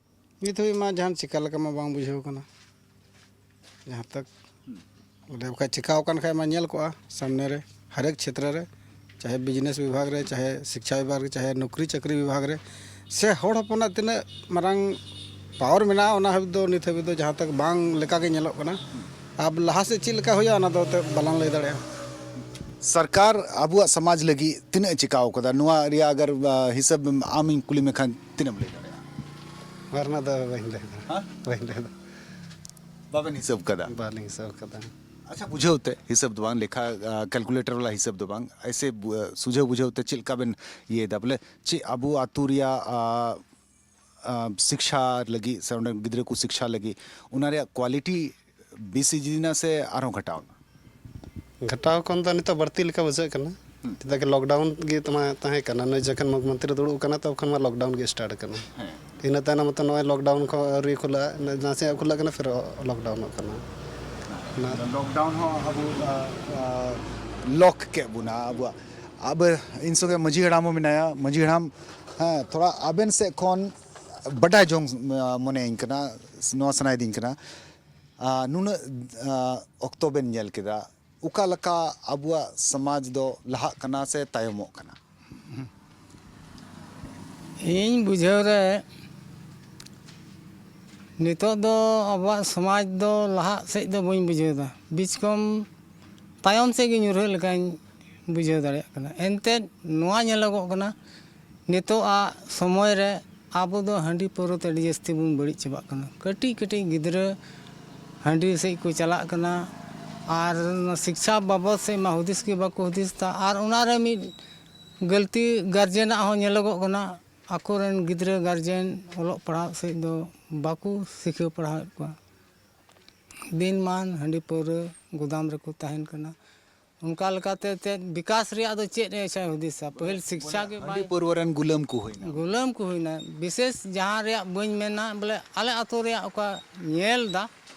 ᱱᱤᱛ ᱦᱟᱹᱵᱤᱡ ᱢᱟ ᱡᱟᱦᱟᱱ ᱪᱤᱠᱟ ᱞᱮᱠᱟ ᱢᱟ ᱵᱟᱝ ᱵᱩᱡᱷᱟᱹᱣ ᱠᱟᱱᱟ᱾ ᱡᱟᱦᱟᱸ ᱛᱚᱠ ᱵᱚᱞᱮ ᱵᱟᱠᱷᱟᱡ ᱪᱤᱠᱟᱣ ᱟᱠᱟᱱ ᱠᱷᱟᱡ ᱢᱟ ᱧᱮᱞ ᱠᱚᱜᱼᱟ ᱥᱟᱢᱱᱮ ᱨᱮ, ᱦᱟᱨᱮᱠ ᱪᱷᱮᱛᱨᱚ ᱨᱮ, ᱪᱟᱦᱮ ᱵᱤᱡᱽᱱᱮᱥ ᱵᱤᱵᱷᱟᱜᱽ ᱨᱮ, ᱪᱟᱦᱮ ᱥᱤᱠᱪᱷᱟ ᱵᱤᱵᱷᱟᱜᱽ ᱨᱮ, ᱪᱟᱦᱮ ᱱᱚᱠᱨᱤ ᱪᱟᱹᱠᱨᱤ ᱵᱤᱵᱷᱟᱜᱽ ᱨᱮ, ᱥᱮ ᱦᱚᱲ ᱦᱚᱯᱚᱱᱟᱜ ᱛᱤᱱᱟᱹᱜ ᱢᱟᱨᱟᱝ ᱯᱟᱣᱟᱨ ᱢᱮᱱᱟᱜᱼᱟ, ᱚᱱᱟ ᱦᱟᱹᱵᱤᱡ ᱫᱚ ᱱᱤᱛ ᱦᱟᱹᱵᱤᱡ ᱫᱚ ᱡᱟᱦᱟᱸ ᱛᱚᱠ ᱵᱟᱝ ᱞᱮᱠᱟ ᱜᱮ ᱧᱮᱞᱚᱜ ᱠᱟᱱᱟ᱾ ᱟᱨ ᱞᱟᱦᱟ ᱥᱮᱫ ᱪᱮᱫ ᱞᱮᱠᱟ ᱦᱩᱭᱩᱜᱼᱟ, ᱚᱱᱟ ᱫᱚ ᱮᱱᱛᱮᱫ ᱵᱟᱞᱟᱝ ᱞᱟᱹᱭ ᱫᱟᱲᱮᱭᱟᱜᱼᱟ᱾ ᱥᱚᱨᱠᱟᱨ ᱟᱵᱚᱣᱟᱜ ᱥᱚᱢᱟᱡᱽ ᱞᱟᱹᱜᱤᱫ ᱛᱤᱱᱟᱹᱜ ᱮ ᱪᱤᱠᱟᱣ ᱠᱟᱫᱟ, ᱱᱚᱣᱟ ᱨᱮᱭᱟᱜ ᱟᱜᱟᱨ, ᱟ, ᱦᱤᱥᱟᱹᱵ ᱟᱢᱤᱧ ᱠᱩᱞᱤ ᱢᱮᱠᱷᱟᱱ ᱛᱤᱱᱟᱹᱜ ᱮᱢ ᱞᱟᱹᱭ ᱫᱟᱲᱮᱭᱟᱜᱼᱟ? ᱚᱱᱟ ᱫᱚ ᱵᱟᱹᱧ ᱞᱟᱹᱭ ᱫᱟᱲᱮᱭᱟᱜᱼᱟ᱾ ᱦᱮᱸ? ᱵᱟᱹᱧ ᱞᱟᱹᱭ ᱫᱟᱲᱮᱭᱟᱜᱼᱟ᱾ ᱵᱟᱵᱮᱱ ᱦᱤᱥᱟᱹᱵ ᱠᱟᱫᱟ? ᱵᱟᱹᱞᱤᱧ ᱦᱤᱥᱟᱹᱵ ᱠᱟᱫᱟ᱾ ᱟᱪᱪᱷᱟ, ᱵᱩᱡᱷᱟᱹᱣ ᱛᱮ ᱦᱤᱥᱟᱹᱵ ᱫᱚ ᱵᱟᱝ, ᱞᱮᱠᱷᱟ, ᱟ, ᱠᱮᱞᱠᱩᱞᱮᱴᱟᱨ ᱵᱟᱞᱟ ᱦᱤᱥᱟᱹᱵ ᱫᱚ ᱵᱟᱝ, ᱮᱭᱥᱮ ᱵᱩ-, ᱥᱩᱡᱷᱟᱹᱣ ᱵᱩᱡᱷᱟᱹᱣ ᱛᱮ ᱪᱮᱫ ᱞᱮᱠᱟ ᱵᱮᱱ ᱤᱭᱟᱹᱭᱮᱫᱟ? ᱵᱚᱞᱮ ᱪᱮᱫ ᱟᱵᱚ ᱟᱹᱛᱩ ᱨᱮᱭᱟᱜ, ᱟ, ᱟ, ᱥᱤᱠᱪᱷᱟ ᱞᱟᱹᱜᱤᱫ ᱥᱮ ᱚᱸᱰᱮ ᱜᱤᱫᱽᱨᱟᱹ ᱠᱚ ᱥᱤᱠᱪᱷᱟ ᱞᱟᱹᱜᱤᱫ ᱚᱱᱟ ᱨᱮᱭᱟᱜ ᱠᱣᱟᱞᱤᱴᱤ ᱵᱮᱥ ᱤᱫᱤᱭᱮᱱᱟ ᱥᱮ ᱟᱨᱦᱚᱸ ᱜᱷᱟᱴᱟᱣ ᱮᱱᱟ? ᱜᱷᱟᱴᱟᱣ ᱠᱷᱚᱱ ᱫᱚ ᱱᱤᱛᱚᱜ ᱵᱟᱹᱲᱛᱤ ᱞᱮᱠᱟ ᱵᱩᱡᱷᱟᱹᱜ ᱠᱟᱱᱟ᱾ ᱦᱩᱸ᱾ ᱪᱮᱫᱟᱜ ᱠᱤ ᱞᱚᱠᱰᱟᱣᱩᱱ ᱜᱮ ᱛᱟᱢᱟ ᱛᱟᱦᱮᱸ ᱠᱟᱱᱟ, ᱱᱩᱭ ᱡᱚᱠᱷᱚᱱ ᱢᱩᱠᱷᱭᱚᱢᱚᱱᱛᱨᱤ ᱫᱩᱲᱩᱵ ᱠᱟᱱᱟ ᱛᱚᱠᱷᱚᱱ ᱢᱟ ᱞᱚᱠᱰᱟᱣᱩᱱ ᱜᱮ ᱥᱴᱟᱨᱴ ᱠᱟᱱᱟ᱾ ᱦᱮᱸ᱾ ᱤᱱᱟᱹ ᱛᱟᱭᱱᱚᱢ ᱢᱟᱛᱚ ᱱᱚᱜᱼᱚᱭ ᱞᱚᱠᱰᱟᱣᱩᱱ ᱠᱷᱚᱱ ᱟᱹᱣᱨᱤ ᱠᱷᱩᱞᱟᱹᱜᱼᱟ, ᱱᱟᱥᱮᱭᱟᱜ ᱠᱷᱩᱞᱟᱹᱜ ᱠᱟᱱᱟ ᱯᱷᱤᱨ ᱞᱚᱠᱰᱟᱣᱩᱱᱚᱜ ᱠᱟᱱᱟ᱾ ᱚᱱᱟ ᱞᱚᱠᱰᱟᱣᱩᱱ ᱦᱚᱸ ᱟᱵᱚ, ᱟ, ᱟ, ᱞᱚᱠ ᱠᱮᱫ ᱵᱚᱱᱟ ᱟᱵᱚᱣᱟᱜ᱾ ᱟᱵᱚ ᱤᱧ ᱥᱚᱸᱜᱮ ᱢᱟᱹᱡᱷᱤ ᱦᱟᱲᱟᱢ ᱦᱚᱸ ᱢᱮᱱᱟᱭᱟ᱾ ᱢᱟᱹᱡᱷᱤ ᱦᱟᱲᱟᱢ, ᱦᱮᱸ, ᱛᱷᱚᱲᱟ ᱟᱵᱮᱱ ᱥᱮᱫ ᱠᱷᱚᱱ ᱵᱟᱰᱟᱭ ᱡᱚᱝ, ᱟ, ᱢᱚᱱᱮᱭᱟᱹᱧ ᱠᱟᱱᱟ, ᱱᱚᱣᱟ ᱥᱟᱱᱟᱭᱮᱫᱤᱧ ᱠᱟᱱᱟ᱾ ᱟ, ᱱᱩᱱᱟᱹᱜ, ᱟ, ᱚᱠᱛᱚ ᱵᱮᱱ ᱧᱮᱞ ᱠᱮᱫᱟ, ᱚᱠᱟ ᱞᱮᱠᱟ ᱟᱵᱚᱣᱟᱜ ᱥᱚᱢᱟᱡᱽ ᱫᱚ ᱞᱟᱦᱟᱜ ᱠᱟᱱᱟ ᱥᱮ ᱛᱟᱭᱚᱢᱚᱜ ᱠᱟᱱᱟ? ᱤᱧ ᱵᱩᱡᱷᱟᱹᱣ ᱨᱮ ᱱᱤᱛᱚᱜ ᱫᱚ ᱟᱵᱚᱣᱟᱜ ᱥᱚᱢᱟᱡᱽ ᱫᱚ ᱞᱟᱦᱟᱜ ᱥᱮᱫ ᱫᱚ ᱵᱟᱹᱧ ᱵᱩᱡᱷᱟᱹᱣ ᱮᱫᱟ, ᱵᱤᱪᱠᱚᱢ ᱛᱟᱭᱚᱢ ᱥᱮᱫ ᱜᱮ ᱧᱩᱨᱦᱟᱹᱜ ᱞᱮᱠᱟᱧ ᱵᱩᱡᱷᱟᱹᱣ ᱫᱟᱲᱮᱭᱟᱜ ᱠᱟᱱᱟ᱾ ᱮᱱᱛᱮᱫ ᱱᱚᱣᱟ ᱧᱮᱞᱚᱜᱚᱜ ᱠᱟᱱᱟ, ᱱᱤᱛᱚᱜᱟᱜ ᱥᱚᱢᱚᱭ ᱨᱮ ᱟᱵᱚ ᱫᱚ ᱦᱟᱺᱰᱤ ᱯᱟᱹᱣᱨᱟᱹ ᱛᱮ ᱟᱹᱰᱤ ᱡᱟᱹᱥᱛᱤ ᱵᱚᱱ ᱵᱟᱹᱲᱤᱡ ᱪᱟᱵᱟᱜ ᱠᱟᱱᱟ᱾ ᱠᱟᱹᱴᱤᱡ ᱠᱟᱹᱴᱤᱡ ᱜᱤᱫᱽᱨᱟᱹ ᱦᱟᱺᱰᱤ ᱥᱮᱫ ᱠᱚ ᱪᱟᱞᱟᱜ ᱠᱟᱱᱟ, ᱟᱨ ᱚᱱᱟ ᱥᱤᱠᱪᱷᱟ ᱵᱟᱵᱚᱫ ᱥᱮᱫ ᱢᱟ ᱦᱩᱫᱤᱥ ᱜᱮ ᱵᱟᱠᱚ ᱦᱩᱫᱤᱥ ᱮᱫᱟ᱾ ᱟᱨ ᱚᱱᱟᱨᱮ ᱢᱤᱫ ᱜᱟᱹᱞᱛᱤ ᱜᱟᱨᱡᱮᱱᱟᱜ ᱦᱚᱸ ᱧᱮᱞᱚᱜᱚᱜ ᱠᱟᱱᱟ, ᱟᱠᱚᱨᱮᱱ ᱜᱤᱫᱽᱨᱟᱹ ᱜᱟᱨᱡᱮᱱ ᱚᱞᱚᱜ ᱯᱟᱲᱦᱟᱜ ᱥᱮᱫ ᱫᱚ ᱵᱟᱠᱚ ᱥᱤᱠᱷᱟᱹᱣ ᱯᱟᱲᱦᱟᱣᱮᱫ ᱠᱚᱣᱟ᱾ ᱫᱤᱱ ᱢᱟᱱ ᱦᱟᱺᱰᱤ ᱯᱟᱹᱣᱨᱟᱹ ᱜᱩᱫᱟᱢ ᱨᱮᱠᱚ ᱛᱟᱦᱮᱱ ᱠᱟᱱᱟ᱾ ᱚᱱᱠᱟ ᱞᱮᱠᱟᱛᱮ ᱪᱮᱫ ᱵᱤᱠᱟᱥ ᱨᱮᱭᱟᱜ ᱫᱚ ᱪᱮᱫ ᱮ ᱟᱪᱪᱷᱟᱭ ᱦᱩᱫᱤᱥᱟ? ᱯᱟᱹᱦᱤᱞ ᱥᱤᱠᱪᱷᱟ ᱜᱮ ᱦᱟᱺᱰᱤ ᱵᱟᱭ ᱯᱟᱹᱨᱣᱟᱹ ᱨᱮᱱ ᱜᱩᱞᱟᱹᱢ ᱠᱚ ᱦᱩᱭᱱᱟ᱾ ᱜᱩᱞᱟᱹᱢ ᱠᱚ ᱦᱩᱭᱱᱟ᱾ ᱵᱤᱥᱮᱥ ᱡᱟᱦᱟᱸ ᱨᱮᱭᱟᱜ ᱵᱟᱹᱧ ᱢᱮᱱᱟ, ᱵᱚᱞᱮ ᱟᱞᱮ ᱟᱹᱛᱩ ᱨᱮᱭᱟᱜ ᱚᱠᱟ ᱧᱮᱞ ᱫᱟ,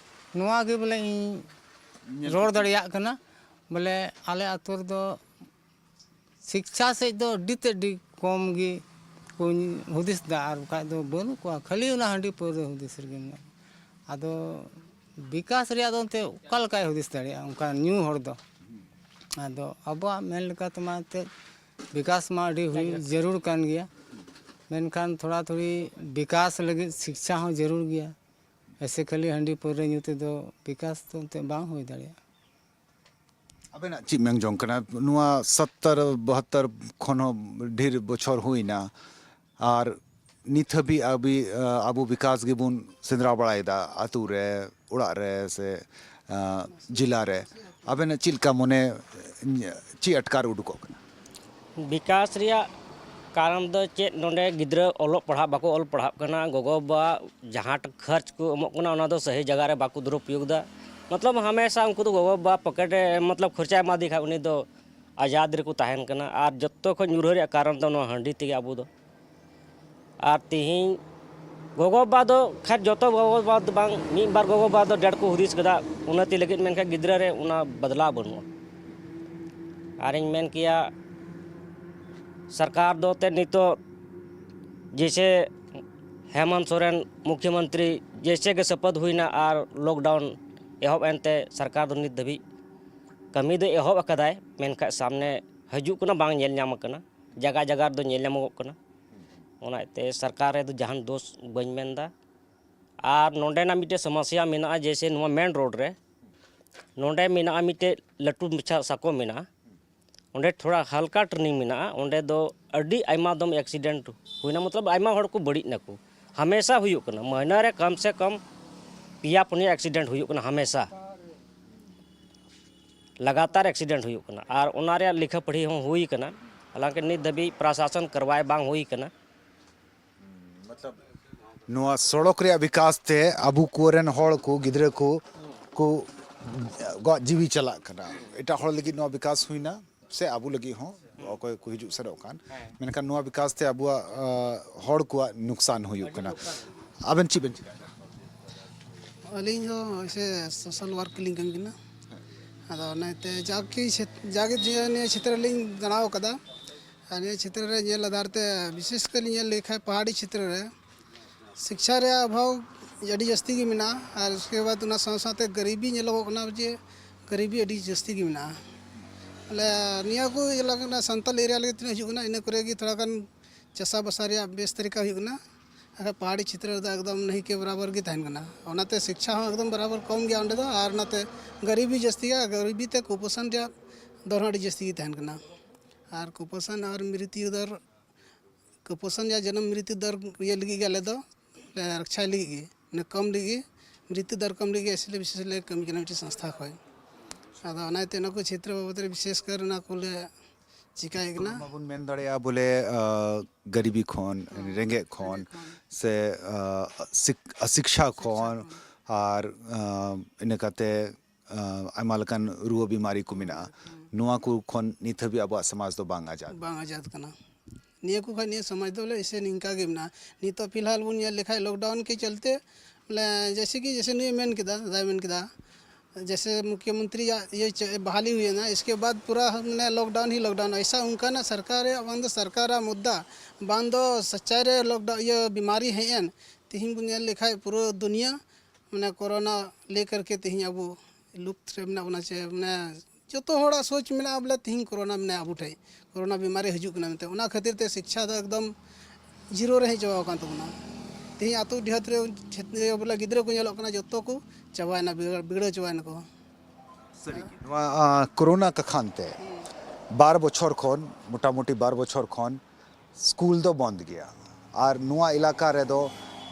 ᱱᱚᱣᱟ ᱜᱮ ᱵᱚᱞᱮ ᱤᱧ ᱧᱮᱞ ᱨᱚᱲ ᱠᱟᱛᱮ᱾ ᱫᱟᱲᱮᱭᱟᱜ ᱠᱟᱱᱟ᱾ ᱵᱚᱞᱮ ᱟᱞᱮ ᱟᱹᱛᱩ ᱨᱮᱫᱚ ᱥᱤᱠᱪᱷᱟ ᱥᱮᱫ ᱫᱚ ᱟᱹᱰᱤ ᱛᱮᱫ ᱟᱹᱰᱤ ᱠᱚᱢ ᱜᱮ ᱠᱚ ᱦᱩᱫᱤᱥ ᱫᱟ, ᱟᱨ ᱵᱟᱠᱷᱟᱡ ᱫᱚ ᱵᱟᱹᱱᱩᱜ ᱠᱚᱣᱟ, ᱠᱷᱟᱹᱞᱤ ᱚᱱᱟ ᱦᱟᱺᱰᱤ ᱯᱟᱹᱣᱨᱟᱹ ᱦᱩᱫᱤᱥ ᱨᱮᱜᱮ ᱢᱮᱱᱟᱜ ᱠᱚᱣᱟ᱾ ᱟᱫᱚ ᱵᱤᱠᱟᱥ ᱨᱮᱭᱟᱜ ᱫᱚ ᱮᱱᱛᱮᱫ ᱚᱠᱟ ᱞᱮᱠᱟᱭ ᱦᱩᱫᱤᱥ ᱫᱟᱲᱮᱭᱟᱜᱼᱟ ᱚᱱᱠᱟ ᱧᱩ ᱦᱚᱲ ᱫᱚ? ᱟᱫᱚ ᱟᱵᱚᱣᱟᱜ ᱢᱮᱱ ᱞᱮᱠᱟ ᱛᱮᱢᱟ ᱮᱱᱛᱮᱫ ᱵᱤᱠᱟᱥ ᱢᱟ ᱟᱹᱰᱤ ᱦᱩᱭ ᱡᱟᱹᱨᱩᱲ ᱠᱟᱱ ᱜᱮᱭᱟ, ᱢᱮᱱᱠᱷᱟᱱ ᱛᱷᱚᱲᱟ ᱛᱷᱩᱲᱤ ᱵᱤᱠᱟᱥ ᱞᱟᱹᱜᱤᱫ ᱥᱤᱠᱪᱷᱟ ᱦᱚᱸ ᱡᱟᱹᱨᱩᱲ ᱜᱮᱭᱟ᱾ ᱮᱥᱮ ᱠᱷᱟᱹᱞᱤ ᱦᱟᱺᱰᱤ ᱯᱟᱹᱣᱨᱟᱹ ᱧᱩ ᱛᱮᱫᱚ ᱵᱤᱠᱟᱥ ᱫᱚ ᱮᱱᱛᱮᱫ ᱵᱟᱝ ᱦᱩᱭ ᱫᱟᱲᱮᱭᱟᱜᱼᱟ᱾ ᱟᱵᱮᱱᱟᱜ ᱪᱮᱫ ᱢᱮᱱ ᱡᱚᱝ ᱠᱟᱱᱟ? ᱱᱚᱣᱟ ᱥᱚᱛᱛᱚᱨ ᱵᱟᱦᱟᱛᱛᱚᱨ ᱠᱷᱚᱱ ᱦᱚᱸ ᱰᱷᱮᱨ ᱵᱚᱪᱷᱚᱨ ᱦᱩᱭᱱᱟ, ᱟᱨ ᱱᱤᱛ ᱦᱟᱹᱵᱤᱡ ᱟᱵᱤ-, ᱟᱵᱚ ᱵᱤᱠᱟᱥ ᱜᱮᱵᱚᱱ ᱥᱮᱸᱫᱽᱨᱟ ᱵᱟᱲᱟᱭᱮᱫᱟ, ᱟᱹᱛᱩ ᱨᱮ, ᱚᱲᱟᱜ ᱨᱮ, ᱥᱮ ᱡᱮᱞᱟ ᱨᱮ᱾ ᱟᱵᱮᱱᱟᱜ ᱪᱮᱫ ᱞᱮᱠᱟ ᱢᱚᱱᱮ, ᱪᱮᱫ ᱟᱴᱠᱟᱨ ᱩᱰᱩᱠᱚᱜ ᱠᱟᱱᱟ? ᱵᱤᱠᱟᱥ ᱨᱮᱭᱟᱜ ᱠᱟᱨᱚᱱ ᱫᱚ ᱪᱮᱫ? ᱱᱚᱰᱮ ᱜᱤᱫᱽᱨᱟᱹ ᱚᱞᱚᱜ ᱯᱟᱲᱦᱟᱜ ᱵᱟᱠᱚ ᱚᱞ ᱯᱟᱲᱦᱟᱜ ᱠᱟᱱᱟ, ᱜᱚᱜᱚᱼᱵᱟᱵᱟ ᱡᱟᱦᱟᱸ ᱠᱷᱚᱨᱪ ᱠᱚ ᱮᱢᱚᱜ ᱠᱟᱱᱟ, ᱚᱱᱟ ᱫᱚ ᱥᱟᱹᱦᱤ ᱡᱟᱭᱜᱟ ᱨᱮ ᱵᱟᱠᱚ ᱫᱩᱨᱩᱯᱚᱭᱳᱜᱽ ᱮᱫᱟ᱾ ᱢᱚᱛᱞᱚᱵ ᱦᱟᱢᱮᱥᱟ ᱩᱱᱠᱩ ᱫᱚ ᱜᱚᱜᱚᱼᱵᱟᱵᱟ ᱯᱚᱠᱮᱴ ᱨᱮ ᱢᱚᱛᱞᱚᱵ ᱠᱷᱚᱨᱪᱟᱭ ᱮᱢᱟ ᱫᱮ ᱠᱷᱟᱡ, ᱩᱱᱤ ᱫᱚ ᱟᱡᱟᱫ ᱨᱮᱠᱚ ᱛᱟᱦᱮᱱ ᱠᱟᱱᱟ᱾ ᱟᱨ ᱡᱚᱛᱚ ᱠᱷᱚᱱ ᱧᱩᱨᱦᱟᱹ ᱨᱮᱭᱟᱜ ᱠᱟᱨᱚᱱ ᱫᱚ ᱱᱚᱣᱟ ᱦᱟᱺᱰᱤ ᱛᱮᱜᱮ ᱟᱵᱚ ᱫᱚ᱾ ᱟᱨ ᱛᱤᱦᱤᱧ ᱜᱚᱜᱚᱼᱵᱟᱵᱟ ᱫᱚ, ᱠᱷᱟᱱ ᱡᱚᱛᱚ ᱜᱚᱜᱚᱼᱵᱟᱵᱟ ᱫᱚ ᱵᱟᱝ, ᱢᱤᱫ ᱵᱟᱨ ᱜᱚᱜᱚᱼᱵᱟᱵᱟ ᱫᱚ ᱰᱮᱴ ᱠᱚ ᱦᱩᱫᱤᱥ ᱠᱟᱫᱟ ᱩᱱᱱᱚᱛᱤ ᱞᱟᱹᱜᱤᱫ, ᱢᱮᱱᱠᱷᱟᱱ ᱜᱤᱫᱽᱨᱟᱹ ᱨᱮ ᱚᱱᱟ ᱵᱟᱫᱞᱟᱣ ᱵᱟᱹᱱᱩᱜᱼᱟ᱾ ᱟᱨᱤᱧ ᱢᱮᱱ ᱠᱮᱭᱟ, ᱥᱚᱨᱠᱟᱨ ᱫᱚ ᱛᱮ ᱱᱤᱛᱚᱜ ᱡᱮᱭᱥᱮ ᱦᱮᱢᱚᱱᱛ ᱥᱚᱨᱮᱱ ᱢᱩᱠᱷᱭᱚᱢᱚᱱᱛᱨᱤ ᱡᱮᱭᱥᱮ ᱜᱮ ᱥᱚᱯᱚᱛ ᱦᱩᱭᱱᱟ ᱟᱨ ᱞᱚᱠᱰᱟᱣᱩᱱ ᱮᱦᱚᱵ ᱮᱱᱛᱮ ᱥᱚᱨᱠᱟᱨ ᱫᱚ ᱱᱤᱛ ᱫᱷᱟᱹᱵᱤᱡ ᱠᱟᱹᱢᱤ ᱫᱚ ᱮᱦᱚᱵ ᱟᱠᱟᱫᱟᱭ, ᱢᱮᱱᱠᱷᱟᱱ ᱥᱟᱢᱱᱮ ᱦᱤᱡᱩᱜ ᱠᱟᱱᱟ ᱵᱟᱝ ᱧᱮᱞ ᱧᱟᱢ ᱟᱠᱟᱱᱟ, ᱡᱟᱭᱜᱟ ᱡᱟᱭᱜᱟ ᱨᱮᱫᱚ ᱧᱮᱞ ᱧᱟᱢᱚᱜᱚᱜ ᱠᱟᱱᱟ᱾ ᱚᱱᱟ ᱤᱭᱟᱹᱛᱮ ᱥᱚᱨᱠᱟᱨ ᱨᱮᱫᱚ ᱡᱟᱦᱟᱱ ᱫᱳᱥ ᱵᱟᱹᱧ ᱢᱮᱱᱫᱟ᱾ ᱟᱨ ᱱᱚᱰᱮᱱᱟᱜ ᱢᱤᱫᱴᱮᱡ ᱥᱚᱢᱚᱥᱥᱟ ᱢᱮᱱᱟᱜᱼᱟ, ᱡᱮᱭᱥᱮ ᱱᱚᱣᱟ ᱢᱮᱱ ᱨᱳᱰ ᱨᱮ ᱱᱚᱰᱮ ᱢᱮᱱᱟᱜᱼᱟ ᱢᱤᱫᱴᱮᱡ ᱞᱟᱹᱴᱩ ᱢᱟᱪᱷᱟ ᱥᱟᱠᱚ ᱢᱮᱱᱟᱜᱼᱟ, ᱚᱸᱰᱮ ᱛᱷᱚᱲᱟ ᱦᱟᱞᱠᱟ ᱴᱟᱨᱱᱤᱝ ᱢᱮᱱᱟᱜᱼᱟ, ᱚᱸᱰᱮ ᱫᱚ ᱟᱹᱰᱤ ᱟᱭᱢᱟ ᱫᱚᱢ ᱮᱠᱥᱤᱰᱮᱱᱴ ᱦᱩᱭᱱᱟ, ᱢᱚᱛᱞᱚᱵ ᱟᱭᱢᱟ ᱦᱚᱲ ᱠᱚ ᱵᱟᱹᱲᱤᱡ ᱱᱟᱠᱚ᱾ ᱦᱟᱢᱮᱥᱟ ᱦᱩᱭᱩᱜ ᱠᱟᱱᱟ, ᱢᱟᱹᱦᱱᱟᱹ ᱨᱮ ᱠᱚᱢ ᱥᱮ ᱠᱚᱢ ᱯᱮᱭᱟ ᱯᱩᱱᱭᱟ ᱮᱠᱥᱤᱰᱮᱱᱴ ᱦᱩᱭᱩᱜ ᱠᱟᱱᱟ, ᱦᱟᱢᱮᱥᱟ ᱞᱟᱜᱟᱛᱟᱨ ᱮᱠᱥᱤᱰᱮᱱᱴ ᱦᱩᱭᱩᱜ ᱠᱟᱱᱟ, ᱟᱨ ᱚᱱᱟ ᱨᱮᱭᱟᱜ ᱞᱮᱠᱷᱟ ᱯᱟᱹᱲᱦᱤ ᱦᱚᱸ ᱦᱩᱭ ᱠᱟᱱᱟ᱾ ᱦᱟᱞᱟᱝᱠᱤ ᱱᱤᱛ ᱫᱷᱟᱹᱵᱤᱡ ᱯᱨᱚᱥᱟᱥᱚᱱ ᱠᱟᱨᱣᱟᱭ ᱵᱟᱝ ᱦᱩᱭ ᱠᱟᱱᱟ᱾ ᱱᱚᱣᱟ ᱥᱚᱲᱚᱠ ᱨᱮᱭᱟᱜ ᱵᱤᱠᱟᱥ ᱛᱮ ᱟᱵᱚ ᱠᱚᱨᱮᱱ ᱦᱚᱲ ᱠᱚ, ᱜᱤᱫᱽᱨᱟᱹ ᱠᱚ, ᱠᱚ ᱟᱠᱚᱣᱟᱜ ᱡᱤᱣᱤ ᱪᱟᱞᱟᱜ ᱠᱟᱱᱟ᱾ ᱮᱴᱟᱜ ᱦᱚᱲ ᱞᱟᱹᱜᱤᱫ ᱱᱚᱣᱟ ᱵᱤᱠᱟᱥ ᱦᱩᱭᱱᱟ ᱥᱮ ᱟᱵᱚ ᱞᱟᱹᱜᱤᱫ ᱦᱚᱸ, ᱚᱠᱚᱭ ᱠᱚ ᱦᱤᱡᱩᱜ ᱥᱮᱱᱚᱜ ᱠᱟᱱ, ᱢᱮᱱᱠᱷᱟᱱ ᱱᱚᱣᱟ ᱵᱤᱠᱟᱥ ᱛᱮ ᱟᱵᱚᱣᱟᱜ ᱟᱸ, ᱦᱚᱲ ᱠᱚᱣᱟᱜ ᱱᱩᱠᱥᱟᱱ ᱦᱩᱭᱩᱜ ᱠᱟᱱᱟ᱾ ᱟᱵᱮᱱ ᱪᱮᱫ ᱵᱮᱱ ᱪᱤᱠᱟᱹᱭᱟ? ᱟᱹᱞᱤᱧ ᱫᱚ ᱥᱮ ᱥᱳᱥᱟᱞ ᱣᱟᱨᱠ ᱞᱤᱧ ᱠᱟᱹᱢᱤ ᱠᱟᱱᱟ᱾ ᱟᱫᱚ ᱚᱱᱟᱛᱮ ᱡᱟᱜᱮ ᱪᱷᱮᱛ- ᱡᱟᱜᱮ ᱡᱮ ᱱᱤᱭᱟᱹ ᱪᱷᱮᱛᱨᱚ ᱞᱤᱧ ᱫᱟᱬᱟᱣ ᱠᱟᱫᱟ᱾ ᱟᱨ ᱱᱤᱭᱟᱹ ᱪᱷᱮᱛᱨᱚ ᱨᱮ ᱧᱮᱞ ᱟᱫᱷᱟᱨ ᱛᱮ ᱵᱤᱥᱮᱥ ᱠᱟᱨ ᱞᱤᱧ ᱧᱮᱞ ᱞᱮᱠᱷᱟᱱ ᱯᱟᱦᱟᱲᱤ ᱪᱷᱮᱛᱨᱚ ᱨᱮ ᱥᱤᱠᱪᱷᱟ ᱨᱮᱭᱟᱜ ᱚᱵᱷᱟᱵᱽ ᱟᱹᱰᱤ ᱡᱟᱹᱥᱛᱤ ᱜᱮ ᱢᱮᱱᱟᱜᱼᱟ᱾ ᱟᱨ ᱩᱥᱠᱮ ᱵᱟᱫᱽ ᱚᱱᱟ ᱥᱟᱶ ᱥᱟᱶᱛᱮ ᱜᱟᱹᱨᱤᱵᱤ ᱧᱮᱞᱚᱜᱚᱜ ᱠᱟᱱᱟ ᱡᱮ ᱜᱟᱹᱨᱤᱵᱤ ᱟᱹᱰᱤ ᱡᱟᱹᱥᱛᱤ ᱜᱮ ᱢᱮᱱᱟᱜᱼᱟ᱾ ᱵᱚᱞᱮ ᱱᱤᱭᱟᱹ ᱠᱚ ᱮᱞᱟᱠᱟ ᱨᱮᱱᱟᱜ ᱥᱟᱱᱛᱟᱞ ᱮᱨᱤᱭᱟ ᱞᱟᱹᱜᱤᱫ ᱛᱤᱱᱟᱹᱜ ᱦᱤᱡᱩᱜ ᱠᱟᱱᱟ, ᱤᱱᱟᱹ ᱠᱚᱨᱮ ᱜᱮ ᱛᱷᱚᱲᱟ ᱜᱟᱱ ᱪᱟᱥᱟ ᱵᱟᱥᱟ ᱨᱮᱭᱟᱜ ᱵᱮᱥ ᱛᱟᱹᱨᱤᱠᱟ ᱦᱩᱭᱩᱜ ᱠᱟᱱᱟ᱾ ᱟᱨ ᱯᱟᱦᱟᱲᱤ ᱪᱷᱮᱛᱨᱚ ᱨᱮᱫᱚ ᱮᱠᱫᱚᱢ ᱱᱟᱹᱦᱤ ᱠᱮ ᱵᱟᱨᱟᱵᱚᱨ ᱜᱮ ᱛᱟᱦᱮᱱ ᱠᱟᱱᱟ᱾ ᱚᱱᱟᱛᱮ ᱥᱤᱠᱪᱷᱟ ᱦᱚᱸ ᱮᱠᱫᱚᱢ ᱵᱟᱨᱟᱵᱚᱨ ᱠᱚᱢ ᱜᱮᱭᱟ ᱚᱸᱰᱮ ᱫᱚ, ᱟᱨ ᱚᱱᱟᱛᱮ ᱜᱟᱹᱨᱤᱵᱤ ᱡᱟᱹᱥᱛᱤ ᱜᱮᱭᱟ᱾ ᱜᱟᱹᱨᱤᱵᱤ ᱛᱮ ᱠᱩᱯᱳᱥᱚᱱ ᱨᱮᱭᱟᱜ ᱫᱚᱨ ᱦᱚᱸ ᱟᱹᱰᱤ ᱡᱟᱹᱥᱛᱤ ᱜᱮ ᱛᱟᱦᱮᱱ ᱠᱟᱱᱟ᱾ ᱟᱨ ᱠᱩᱯᱳᱥᱚᱱ ᱟᱨ ᱢᱨᱤᱛᱭᱩ ᱫᱚᱨ ᱠᱩᱯᱳᱥᱚᱱ ᱭᱟ ᱡᱚᱱᱚᱢ ᱢᱨᱤᱛᱭᱩ ᱫᱚᱨ ᱤᱭᱟᱹ ᱞᱟᱹᱜᱤᱫ ᱜᱮ ᱟᱞᱮ ᱫᱚ ᱞᱮ ᱨᱟᱠᱪᱷᱟᱭ ᱞᱟᱹᱜᱤᱫ ᱜᱮ, ᱢᱟᱱᱮ ᱠᱚᱢ ᱞᱟᱹᱜᱤᱫ ᱜᱮ, ᱢᱨᱤᱛᱭᱩ ᱫᱚᱨ ᱠᱚᱢ ᱞᱟᱹᱜᱤᱫ ᱜᱮ ᱮᱥᱮᱞᱮ ᱵᱤᱥᱮᱥ ᱞᱮ ᱠᱟᱹᱢᱤ ᱠᱟᱱᱟ ᱢᱤᱫᱴᱮᱱ ᱥᱚᱝᱥᱛᱷᱟ ᱠᱷᱚᱱ᱾ ᱟᱫᱚ ᱚᱱᱟᱛᱮ ᱚᱱᱟ ᱠᱚ ᱪᱷᱮᱛᱨᱚ ᱵᱟᱵᱚᱫ ᱨᱮ ᱵᱤᱥᱮᱥ ᱠᱟᱨ ᱚᱱᱟ ᱠᱚᱞᱮ ᱪᱤᱠᱟᱹᱭᱮᱫ ᱠᱟᱱᱟ᱾ ᱢᱟᱵᱚᱱ ᱢᱮᱱ ᱫᱟᱲᱮᱭᱟᱜᱼᱟ ᱵᱚᱞᱮ, ᱟᱸ, ᱜᱟᱹᱨᱤᱵᱤ ᱠᱷᱚᱱ, ᱦᱮᱸ, ᱨᱮᱸᱜᱮᱡ ᱠᱷᱚᱱ, ᱨᱮᱸᱜᱮᱡ ᱠᱷᱚᱱ᱾ ᱥᱮ, ᱟᱸ, ᱥᱤᱠ-, ᱥᱤᱠᱪᱷᱟ ᱥᱤᱠᱪᱷᱟ ᱠᱷᱚᱱ, ᱠᱷᱚᱱ᱾ ᱟᱨ, ᱟᱸ, ᱤᱱᱟᱹ ᱠᱟᱛᱮ ᱟᱸ, ᱟᱭᱢᱟ ᱞᱮᱠᱟᱱ ᱨᱩᱣᱟᱹ ᱵᱤᱢᱟᱨᱤ ᱠᱚ ᱢᱮᱱᱟᱜᱼᱟ᱾ ᱦᱩᱸ᱾ ᱱᱚᱣᱟ ᱠᱚ ᱠᱷᱚᱱ ᱱᱤᱛ ᱦᱟᱹᱵᱤᱡ ᱟᱵᱚᱣᱟᱜ ᱥᱚᱢᱟᱡᱽ ᱫᱚ ᱵᱟᱝ ᱟᱡᱟᱫ᱾ ᱵᱟᱝ ᱟᱡᱟᱫ ᱠᱟᱱᱟ᱾ ᱱᱤᱭᱟᱹ ᱠᱚ ᱠᱷᱚᱱ ᱱᱤᱭᱟᱹ ᱥᱚᱢᱟᱡᱽ ᱫᱚ ᱵᱚᱞᱮ ᱮᱥᱮ ᱱᱤᱝᱠᱟ ᱜᱮ ᱢᱮᱱᱟᱜᱼᱟ᱾ ᱱᱤᱛᱚᱜ ᱯᱷᱤᱞᱦᱟᱞ ᱵᱚᱱ ᱧᱮᱞ ᱞᱮᱠᱷᱟᱡ ᱞᱚᱠᱰᱟᱣᱩᱱ ᱠᱮ ᱪᱚᱞᱛᱮ ᱵᱚᱞᱮ ᱡᱮᱭᱥᱮ ᱠᱤ ᱡᱮᱭᱥᱮ ᱱᱩᱭᱮ ᱢᱮᱱ ᱠᱮᱫᱟ, ᱫᱟᱫᱟᱭ ᱢᱮᱱ ᱠᱮᱫᱟ, ᱡᱮᱭᱥᱮ ᱢᱩᱠᱷᱭᱚᱢᱚᱱᱛᱨᱤᱭᱟᱜ ᱤᱭᱟᱹ ᱪᱮ-, ᱵᱟᱦᱟᱞᱤ ᱦᱩᱭᱮᱱᱟ, ᱤᱥᱠᱮ ᱵᱟᱫ ᱯᱩᱨᱟ ᱢᱟᱱᱮ ᱞᱚᱠᱰᱟᱣᱩᱱ ᱦᱤ ᱞᱚᱠᱰᱟᱣᱩᱱ, ᱮᱭᱥᱟ ᱚᱱᱠᱟᱱᱟᱜ ᱥᱚᱨᱠᱟᱨ ᱨᱮᱭᱟᱜ ᱵᱟᱝ ᱫᱚ ᱥᱚᱨᱠᱟᱨᱟᱜ ᱢᱩᱫᱽᱫᱟ, ᱵᱟᱝ ᱫᱚ ᱥᱟᱪᱟᱭ ᱨᱮ ᱞᱚᱠᱰᱟᱣᱩᱱ ᱤᱭᱟᱹ ᱵᱤᱢᱟᱨᱤ ᱦᱮᱡ ᱮᱱ, ᱛᱤᱦᱤᱧ ᱵᱚᱱ ᱧᱮᱞ ᱞᱮᱠᱷᱟᱡ ᱯᱩᱨᱟᱹ ᱫᱩᱱᱤᱭᱟᱹ ᱢᱟᱱᱮ ᱠᱳᱨᱳᱱᱟ ᱞᱮᱠᱟᱨ ᱠᱮ ᱛᱮᱦᱮᱧ ᱟᱵᱚ ᱞᱩᱯᱛ ᱨᱮ ᱢᱮᱱᱟᱜ ᱵᱚᱱᱟ, ᱪᱮ ᱢᱟᱱᱮ ᱡᱚᱛᱚ ᱦᱚᱲᱟᱜ ᱥᱳᱪ ᱢᱮᱱᱟᱜᱼᱟ ᱵᱚᱞᱮ ᱛᱮᱦᱮᱧ ᱠᱳᱨᱳᱱᱟ ᱢᱮᱱᱟᱜᱼᱟ ᱟᱵᱚ ᱴᱷᱮᱡ, ᱠᱳᱨᱳᱱᱟ ᱵᱤᱢᱟᱨᱤ ᱦᱤᱡᱩᱜ ᱠᱟᱱᱟ ᱢᱮᱱᱛᱮ᱾ ᱚᱱᱟ ᱠᱷᱟᱹᱛᱤᱨ ᱛᱮ ᱥᱤᱠᱪᱷᱟ ᱫᱚ ᱮᱠᱫᱚᱢ ᱡᱤᱨᱳ ᱨᱮ ᱦᱮᱡ ᱪᱟᱵᱟᱣ ᱟᱠᱟᱱ ᱛᱟᱵᱚᱱᱟ᱾ ᱛᱮᱦᱮᱧ ᱟᱹᱛᱩ ᱰᱤᱦᱟᱹᱛ ᱨᱮ ᱪᱷᱮᱛ-, ᱵᱚᱞᱮ ᱜᱤᱫᱽᱨᱟᱹ ᱠᱚ ᱧᱮᱞᱚᱜ ᱠᱟᱱᱟ, ᱡᱚᱛᱚ ᱠᱚ ᱪᱟᱵᱟᱭᱮᱱᱟ, ᱵᱤᱜᱽᱲᱟᱹ, ᱵᱤᱜᱽᱲᱟᱹᱣ ᱪᱟᱵᱟᱭᱮᱱᱟ ᱠᱚ᱾ ᱥᱟᱹᱨᱤᱜᱮ᱾ ᱱᱚᱣᱟ, ᱟᱸ, ᱠᱳᱨᱳᱱᱟ ᱠᱟᱠᱷᱟᱱ ᱛᱮ ᱵᱟᱨ ᱵᱚᱪᱷᱚᱨ ᱠᱷᱚᱱ, ᱢᱚᱴᱟᱢᱩᱴᱤ ᱵᱟᱨ ᱵᱚᱪᱷᱚᱨ ᱠᱷᱚᱱ ᱥᱠᱩᱞ ᱫᱚ ᱵᱚᱱᱫ ᱜᱮᱭᱟ᱾ ᱟᱨ ᱱᱚᱣᱟ ᱮᱞᱟᱠᱟ ᱨᱮᱫᱚ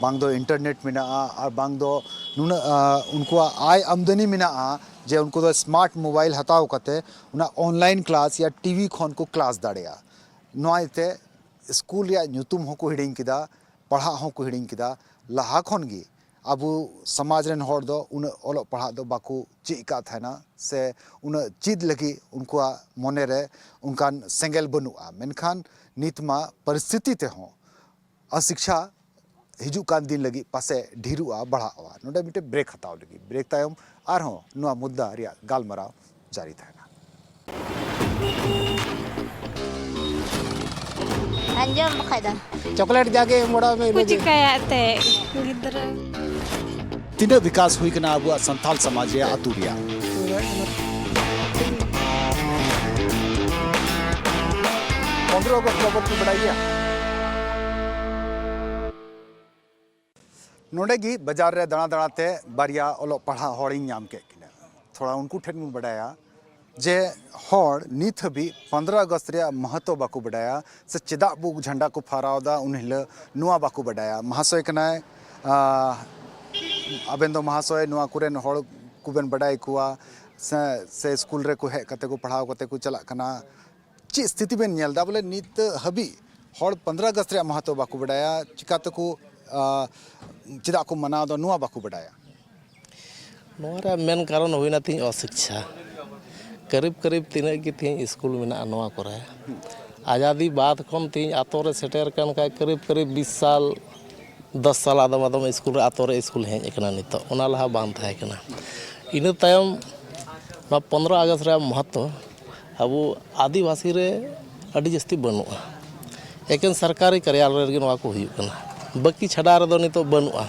ᱵᱟᱝ ᱫᱚ ᱤᱱᱴᱟᱨᱱᱮᱴ ᱢᱮᱱᱟᱜᱼᱟ, ᱟᱨ ᱵᱟᱝ ᱫᱚ ᱱᱩᱱᱟᱹᱜ, ᱟᱸ, ᱩᱱᱠᱩᱣᱟᱜ ᱟᱭ ᱟᱢᱫᱟᱱᱤ ᱢᱮᱱᱟᱜᱼᱟ ᱡᱮ ᱩᱱᱠᱩ ᱫᱚ ᱥᱢᱟᱨᱴ ᱢᱳᱵᱟᱭᱤᱞ ᱦᱟᱛᱟᱣ ᱠᱟᱛᱮ ᱚᱱᱟ ᱚᱱᱞᱟᱭᱤᱱ ᱠᱞᱟᱥ ᱭᱟ ᱴᱤᱵᱷᱤ ᱠᱷᱚᱱ ᱠᱚ ᱠᱞᱟᱥ ᱫᱟᱲᱮᱭᱟᱜᱼᱟ᱾ ᱱᱚᱣᱟ ᱤᱭᱟᱹᱛᱮ ᱥᱠᱩᱞ ᱨᱮᱭᱟᱜ ᱧᱩᱛᱩᱢ ᱦᱚᱸᱠᱚ ᱦᱤᱲᱤᱧ ᱠᱮᱫᱟ, ᱯᱟᱲᱦᱟᱜ ᱦᱚᱸᱠᱚ ᱦᱤᱲᱤᱧ ᱠᱮᱫᱟ᱾ ᱞᱟᱦᱟ ᱠᱷᱚᱱ ᱜᱮ ᱟᱵᱚ ᱥᱚᱢᱟᱡᱽ ᱨᱮᱱ ᱦᱚᱲ ᱫᱚ ᱩᱱᱟᱹᱜ ᱚᱞᱚᱜ ᱯᱟᱲᱦᱟᱜ ᱫᱚ ᱵᱟᱠᱚ ᱪᱮᱫ ᱟᱠᱟᱫ ᱛᱟᱦᱮᱱᱟ, ᱥᱮ ᱩᱱᱟᱹᱜ ᱪᱮᱫ ᱞᱟᱹᱜᱤᱫ ᱩᱱᱠᱩᱣᱟᱜ ᱢᱚᱱᱮ ᱨᱮ ᱚᱱᱠᱟᱱ ᱥᱮᱸᱜᱮᱞ ᱵᱟᱹᱱᱩᱜᱼᱟ᱾ ᱢᱮᱱᱠᱷᱟᱱ ᱱᱤᱛ ᱢᱟ ᱯᱚᱨᱤᱥᱛᱷᱤᱛᱤ ᱛᱮᱦᱚᱸ ᱚᱥᱤᱠᱷᱟ ᱦᱤᱡᱩᱜ ᱠᱟᱱ ᱫᱤᱱ ᱞᱟᱹᱜᱤᱫ ᱯᱟᱥᱮ ᱰᱷᱮᱨᱚᱜᱼᱟ, ᱵᱟᱲᱦᱟᱜᱼᱟ᱾ ᱱᱚᱰᱮ ᱢᱤᱫᱴᱮᱱ ᱵᱨᱮᱠ ᱦᱟᱛᱟᱣ ᱞᱟᱹᱜᱤᱫ, ᱵᱨᱮᱠ ᱛᱟᱭᱚᱢ ᱟᱨᱦᱚᱸ ᱱᱚᱣᱟ ᱢᱩᱫᱽᱫᱟ ᱨᱮᱭᱟᱜ ᱜᱟᱞᱢᱟᱨᱟᱣ ᱡᱟᱹᱨᱤ ᱛᱟᱦᱮᱱᱟ᱾ ᱟᱸᱡᱚᱢ ᱵᱟᱠᱷᱟᱡ ᱫᱚ᱾ ᱪᱚᱠᱞᱮᱴ ᱡᱟᱜᱮ ᱮᱢ ᱵᱟᱲᱟ ᱢᱮ, ᱠᱚ ᱤᱱᱟᱹᱜᱮ᱾ ᱪᱤᱠᱟᱹᱭᱟ ᱮᱱᱛᱮᱫ ᱜᱤᱫᱽᱨᱟᱹ᱾ ᱛᱤᱱᱟᱹᱜ ᱵᱤᱠᱟᱥ ᱦᱩᱭ ᱠᱟᱱᱟ ᱟᱵᱚᱣᱟᱜ ᱥᱟᱱᱛᱟᱞ ᱥᱚᱢᱟᱡᱽ ᱨᱮᱭᱟᱜ ᱟᱹᱛᱩ ᱨᱮᱭᱟᱜ? ᱯᱚᱱᱨᱚ ᱟᱜᱚᱥᱴ ᱵᱟᱵᱚᱫ ᱯᱮ ᱵᱟᱲᱟᱭ ᱜᱮᱭᱟ? ᱱᱚᱰᱮ ᱜᱮ ᱵᱟᱡᱟᱨ ᱨᱮ ᱫᱟᱬᱟ ᱫᱟᱬᱟ ᱛᱮ ᱵᱟᱨᱭᱟ ᱚᱞᱚᱜ ᱯᱟᱲᱦᱟᱜ ᱦᱚᱲᱤᱧ ᱧᱟᱢ ᱠᱮᱫ ᱠᱤᱱᱟ᱾ ᱛᱷᱚᱲᱟ ᱩᱱᱠᱩ ᱴᱷᱮᱱ ᱵᱚᱱ ᱵᱟᱰᱟᱭᱟ ᱡᱮ ᱦᱚᱲ ᱱᱤᱛ ᱦᱟᱹᱵᱤᱡ ᱯᱚᱱᱨᱚ ᱟᱜᱚᱥᱴ ᱨᱮᱭᱟᱜ ᱢᱚᱦᱚᱛᱚ ᱵᱟᱠᱚ ᱵᱟᱰᱟᱭᱟ, ᱥᱮ ᱪᱮᱫᱟᱜ ᱵᱚ ᱡᱷᱟᱱᱰᱟ ᱠᱚ ᱯᱷᱟᱦᱨᱟᱣ ᱮᱫᱟ ᱩᱱ ᱦᱤᱞᱳᱜ, ᱱᱚᱣᱟ ᱵᱟᱠᱚ ᱵᱟᱰᱟᱭᱟ᱾ ᱢᱟᱦᱟᱥᱚᱭ ᱠᱟᱱᱟᱭ, ᱟᱸ, ᱟᱵᱮᱱ ᱫᱚ ᱢᱟᱦᱟᱥᱚᱭ ᱱᱚᱣᱟ ᱠᱚᱨᱮᱱ ᱦᱚᱲ ᱠᱚᱵᱮᱱ ᱵᱟᱰᱟᱭ ᱠᱚᱣᱟ, ᱥᱮ, ᱥᱮ ᱥᱠᱩᱞ ᱨᱮᱠᱚ ᱦᱮᱡ ᱠᱟᱛᱮ ᱠᱚ ᱯᱟᱲᱦᱟᱣ ᱠᱟᱛᱮ ᱠᱚ ᱪᱟᱞᱟᱜ ᱠᱟᱱᱟ᱾ ᱪᱮᱫ ᱥᱛᱷᱤᱛᱤ ᱵᱮᱱ ᱧᱮᱞ ᱮᱫᱟ? ᱵᱚᱞᱮ, ᱱᱤᱛ ᱦᱟᱹᱵᱤᱡ ᱦᱚᱲ ᱯᱚᱱᱨᱚ ᱟᱜᱚᱥᱴ ᱨᱮᱭᱟᱜ ᱢᱟᱦᱟᱛᱚ ᱵᱟᱠᱚ ᱵᱟᱰᱟᱭᱟ, ᱪᱤᱠᱟ ᱛᱮᱠᱚ, ᱟ, ᱪᱮᱫᱟᱜ ᱠᱚ ᱢᱟᱱᱟᱣ ᱮᱫᱟ, ᱱᱚᱣᱟ ᱵᱟᱠᱚ ᱵᱟᱰᱟᱭᱟ᱾ ᱱᱚᱣᱟ ᱨᱮᱭᱟᱜ ᱢᱮᱱ ᱠᱟᱨᱚᱱ ᱦᱩᱭᱱᱟ ᱛᱤᱧ ᱚᱥᱤᱠᱪᱷᱟ᱾ ᱠᱟᱹᱨᱤᱵ ᱠᱟᱹᱨᱤᱵ ᱛᱤᱱᱟᱹᱜ ᱜᱮ ᱛᱤᱧ ᱥᱠᱩᱞ ᱢᱮᱱᱟᱜᱼᱟ ᱱᱚᱣᱟ ᱠᱚᱨᱮ, ᱟᱡᱟᱫᱤ ᱵᱟᱫ ᱠᱷᱚᱱ ᱛᱤᱧ ᱟᱛᱳ ᱨᱮ ᱥᱮᱴᱮᱨ ᱠᱟᱱ ᱠᱷᱟᱡ ᱠᱟᱹᱨᱤᱵ ᱠᱟᱹᱨᱤᱵ ᱵᱤᱥ ᱥᱟᱞ, ᱫᱚᱥ ᱥᱟᱞ ᱟᱫᱚᱢ ᱟᱫᱚᱢ ᱥᱠᱩᱞ ᱨᱮ, ᱟᱛᱳ ᱨᱮ ᱥᱠᱩᱞ ᱦᱮᱡ ᱟᱠᱟᱱᱟ ᱱᱤᱛᱚᱜ, ᱚᱱᱟ ᱞᱟᱦᱟ ᱵᱟᱝ ᱛᱟᱦᱮᱸ ᱠᱟᱱᱟ᱾ ᱤᱱᱟᱹ ᱛᱟᱭᱚᱢ ᱱᱚᱣᱟ ᱯᱚᱱᱨᱚ ᱟᱜᱚᱥᱴ ᱨᱮᱭᱟᱜ ᱢᱚᱦᱚᱛᱛᱚ ᱟᱵᱚ ᱟᱹᱫᱤᱵᱟᱹᱥᱤ ᱨᱮ ᱟᱹᱰᱤ ᱡᱟᱹᱥᱛᱤ ᱵᱟᱹᱱᱩᱜᱼᱟ᱾ ᱮᱠᱮᱱ ᱥᱚᱨᱠᱟᱨᱤ ᱠᱟᱨᱭᱟᱞᱚᱭ ᱨᱮᱜᱮ ᱱᱚᱣᱟ ᱠᱚ ᱦᱩᱭᱩᱜ ᱠᱟᱱᱟ, ᱵᱟᱹᱠᱤ ᱪᱷᱟᱰᱟ ᱨᱮᱫᱚ ᱱᱤᱛᱚᱜ ᱵᱟᱹᱱᱩᱜᱼᱟ᱾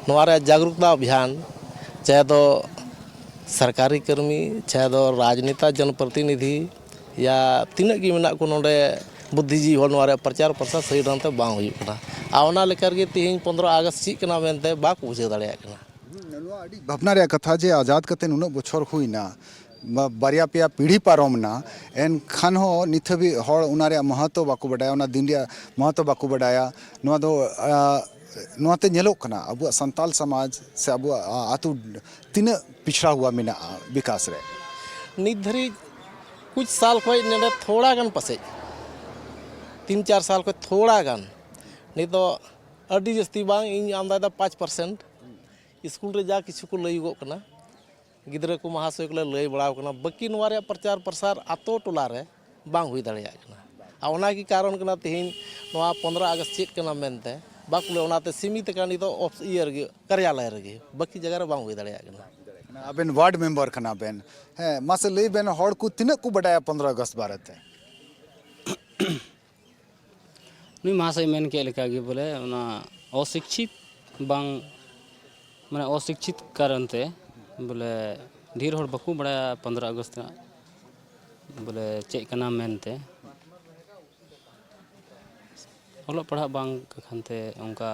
ᱱᱚᱣᱟ ᱨᱮᱭᱟᱜ ᱡᱟᱜᱽᱨᱩᱠᱛᱟ ᱚᱵᱷᱤᱭᱟᱱ, ᱪᱟᱦᱮ ᱫᱚ ᱥᱚᱨᱠᱟᱨᱤ ᱠᱟᱹᱢᱤ, ᱪᱟᱦᱮ ᱫᱚ ᱨᱟᱡᱽᱱᱮᱛᱟ, ᱡᱚᱱᱯᱨᱚᱛᱤᱱᱤᱫᱷᱤ, ᱭᱟ ᱛᱤᱱᱟᱹᱜ ᱜᱮ ᱢᱮᱱᱟᱜ ᱠᱚ ᱱᱚᱰᱮ ᱵᱩᱫᱽᱫᱷᱤᱡᱤᱵᱤ ᱦᱚᱲ, ᱱᱚᱣᱟ ᱨᱮᱭᱟᱜ ᱯᱨᱚᱪᱟᱨ ᱯᱨᱚᱥᱟᱨ ᱥᱟᱹᱦᱤ ᱰᱷᱚᱝ ᱛᱮ ᱵᱟᱝ ᱦᱩᱭᱩᱜ ᱠᱟᱱᱟ᱾ ᱟᱨ ᱚᱱᱟ ᱞᱮᱠᱟ ᱨᱮᱜᱮ ᱛᱮᱦᱮᱧ ᱯᱚᱱᱨᱚ ᱟᱜᱚᱥᱴ ᱪᱮᱫ ᱠᱟᱱᱟ ᱢᱮᱱᱛᱮ ᱵᱟᱠᱚ ᱵᱩᱡᱷᱟᱹᱣ ᱫᱟᱲᱮᱭᱟᱜ ᱠᱟᱱᱟ᱾ ᱱᱚᱣᱟ ᱟᱹᱰᱤ ᱵᱷᱟᱵᱽᱱᱟ ᱨᱮᱭᱟᱜ ᱠᱟᱛᱷᱟ ᱡᱮ ᱟᱡᱟᱫ ᱠᱟᱛᱮ ᱱᱩᱱᱟᱹᱜ ᱵᱚᱪᱷᱚᱨ ᱦᱩᱭᱱᱟ, ᱵᱟ-, ᱵᱟᱨᱭᱟ ᱯᱮᱭᱟ ᱯᱤᱲᱦᱤ ᱯᱟᱨᱚᱢ ᱮᱱᱟ, ᱮᱱᱠᱷᱟᱱ ᱦᱚᱸ ᱱᱤᱛ ᱦᱟᱹᱵᱤᱡ ᱦᱚᱲ ᱚᱱᱟ ᱨᱮᱭᱟᱜ ᱢᱚᱦᱚᱛᱛᱚ ᱵᱟᱠᱚ ᱵᱟᱰᱟᱭᱟ, ᱚᱱᱟ ᱫᱤᱱ ᱨᱮᱭᱟᱜ ᱢᱚᱦᱚᱛᱛᱚ ᱵᱟᱠᱚ ᱵᱟᱰᱟᱭᱟ᱾ ᱱᱚᱣᱟ ᱫᱚ, ᱟ, ᱱᱚᱣᱟᱛᱮ ᱧᱮᱞᱚᱜ ᱠᱟᱱᱟ ᱟᱵᱚᱣᱟᱜ ᱥᱟᱱᱛᱟᱞ ᱥᱚᱢᱟᱡᱽ ᱥᱮ ᱟᱵᱚᱣᱟᱜ, ᱟ, ᱟᱹᱛᱩ ᱛᱤᱱᱟᱹᱜ ᱯᱤᱪᱷᱲᱟ ᱦᱩᱭᱟ ᱢᱮᱱᱟᱜᱼᱟ ᱵᱤᱠᱟᱥ ᱨᱮ᱾ ᱱᱤᱛ ᱫᱷᱟᱹᱨᱤᱡ ᱠᱩᱪ ᱥᱟᱞ ᱠᱷᱚᱱ ᱱᱚᱰᱮ ᱛᱷᱚᱲᱟ ᱜᱟᱱ ᱯᱟᱥᱮᱡ, ᱛᱤᱱ ᱪᱟᱨ ᱥᱟᱞ ᱠᱷᱚᱱ ᱛᱷᱚᱲᱟ ᱜᱟᱱ, ᱱᱤᱛ ᱫᱚ ᱟᱹᱰᱤ ᱡᱟᱹᱥᱛᱤ ᱵᱟᱝ, ᱤᱧ ᱟᱢᱫᱟᱭᱮᱫᱟ ᱯᱟᱸᱪ ᱯᱟᱨᱥᱮᱱᱴ, ᱥᱠᱩᱞ ᱨᱮ ᱡᱟ ᱠᱤᱪᱷᱩ ᱠᱚ ᱞᱟᱹᱭᱚᱜᱚᱜ ᱠᱟᱱᱟ, ᱜᱤᱫᱽᱨᱟᱹ ᱠᱚ ᱢᱟᱦᱟᱥᱚᱭ ᱠᱚᱞᱮ ᱞᱟᱹᱭ ᱵᱟᱲᱟᱣ ᱠᱟᱱᱟ, ᱵᱟᱹᱠᱤ ᱱᱚᱣᱟ ᱨᱮᱭᱟᱜ ᱯᱨᱚᱪᱟᱨ ᱯᱨᱚᱥᱟᱨ ᱟᱛᱳ ᱴᱚᱞᱟ ᱨᱮ ᱵᱟᱝ ᱦᱩᱭ ᱫᱟᱲᱮᱭᱟᱜ ᱠᱟᱱᱟ᱾ ᱟᱨ ᱚᱱᱟ ᱜᱮ ᱠᱟᱨᱚᱱ ᱠᱟᱱᱟ, ᱛᱮᱦᱮᱧ ᱱᱚᱣᱟ ᱯᱚᱱᱫᱽᱨᱚ ᱟᱜᱚᱥᱴ ᱪᱮᱫ ᱠᱟᱱᱟ ᱢᱮᱱᱛᱮ ᱵᱟᱠᱚ ᱞᱟᱹᱭ, ᱚᱱᱟᱛᱮ ᱥᱤᱢᱤᱛ ᱟᱠᱟᱱ ᱱᱤᱛᱚᱜ ᱚᱯᱷ-, ᱤᱭᱟᱹ ᱨᱮᱜᱮ, ᱠᱟᱨᱭᱟᱞᱚᱭ ᱨᱮᱜᱮ, ᱵᱟᱹᱠᱤ ᱡᱟᱭᱜᱟ ᱨᱮ ᱵᱟᱝ ᱦᱩᱭ ᱫᱟᱲᱮᱭᱟᱜ ᱠᱟᱱᱟ᱾ ᱟᱵᱮᱱ ᱣᱟᱨᱰ ᱢᱮᱢᱵᱟᱨ ᱠᱟᱱᱟ ᱵᱮᱱ, ᱦᱮᱸ, ᱢᱟᱥᱮ ᱞᱟᱹᱭ ᱵᱮᱱ, ᱦᱚᱲ ᱠᱚ ᱛᱤᱱᱟᱹᱜ ᱠᱚ ᱵᱟᱰᱟᱭᱟ ᱯᱚᱱᱫᱽᱨᱚ ᱟᱜᱚᱥᱴ ᱵᱟᱨᱮᱛᱮ? ᱱᱩᱭ ᱢᱟᱦᱟᱥᱚᱭ ᱢᱮᱱ ᱠᱮᱫ ᱞᱮᱠᱟ ᱜᱮ, ᱵᱚᱞᱮ, ᱚᱱᱟ ᱚᱥᱤᱠᱪᱷᱤᱛ ᱵᱟᱝ, ᱢᱟᱱᱮ, ᱚᱥᱤᱠᱪᱷᱤᱛ ᱠᱟᱨᱚᱱ ᱛᱮ, ᱵᱚᱞᱮ, ᱰᱷᱮᱨ ᱦᱚᱲ ᱵᱟᱠᱚ ᱵᱟᱲᱟᱭᱟ ᱯᱚᱱᱫᱽᱨᱚ ᱟᱜᱚᱥᱴ ᱨᱮᱱᱟᱜ, ᱵᱚᱞᱮ, ᱪᱮᱫ ᱠᱟᱱᱟ ᱢᱮᱱᱛᱮ᱾ ᱚᱞᱚᱜ ᱯᱟᱲᱦᱟᱜ ᱵᱟᱝ ᱠᱷᱟᱱ ᱛᱮ ᱚᱱᱠᱟ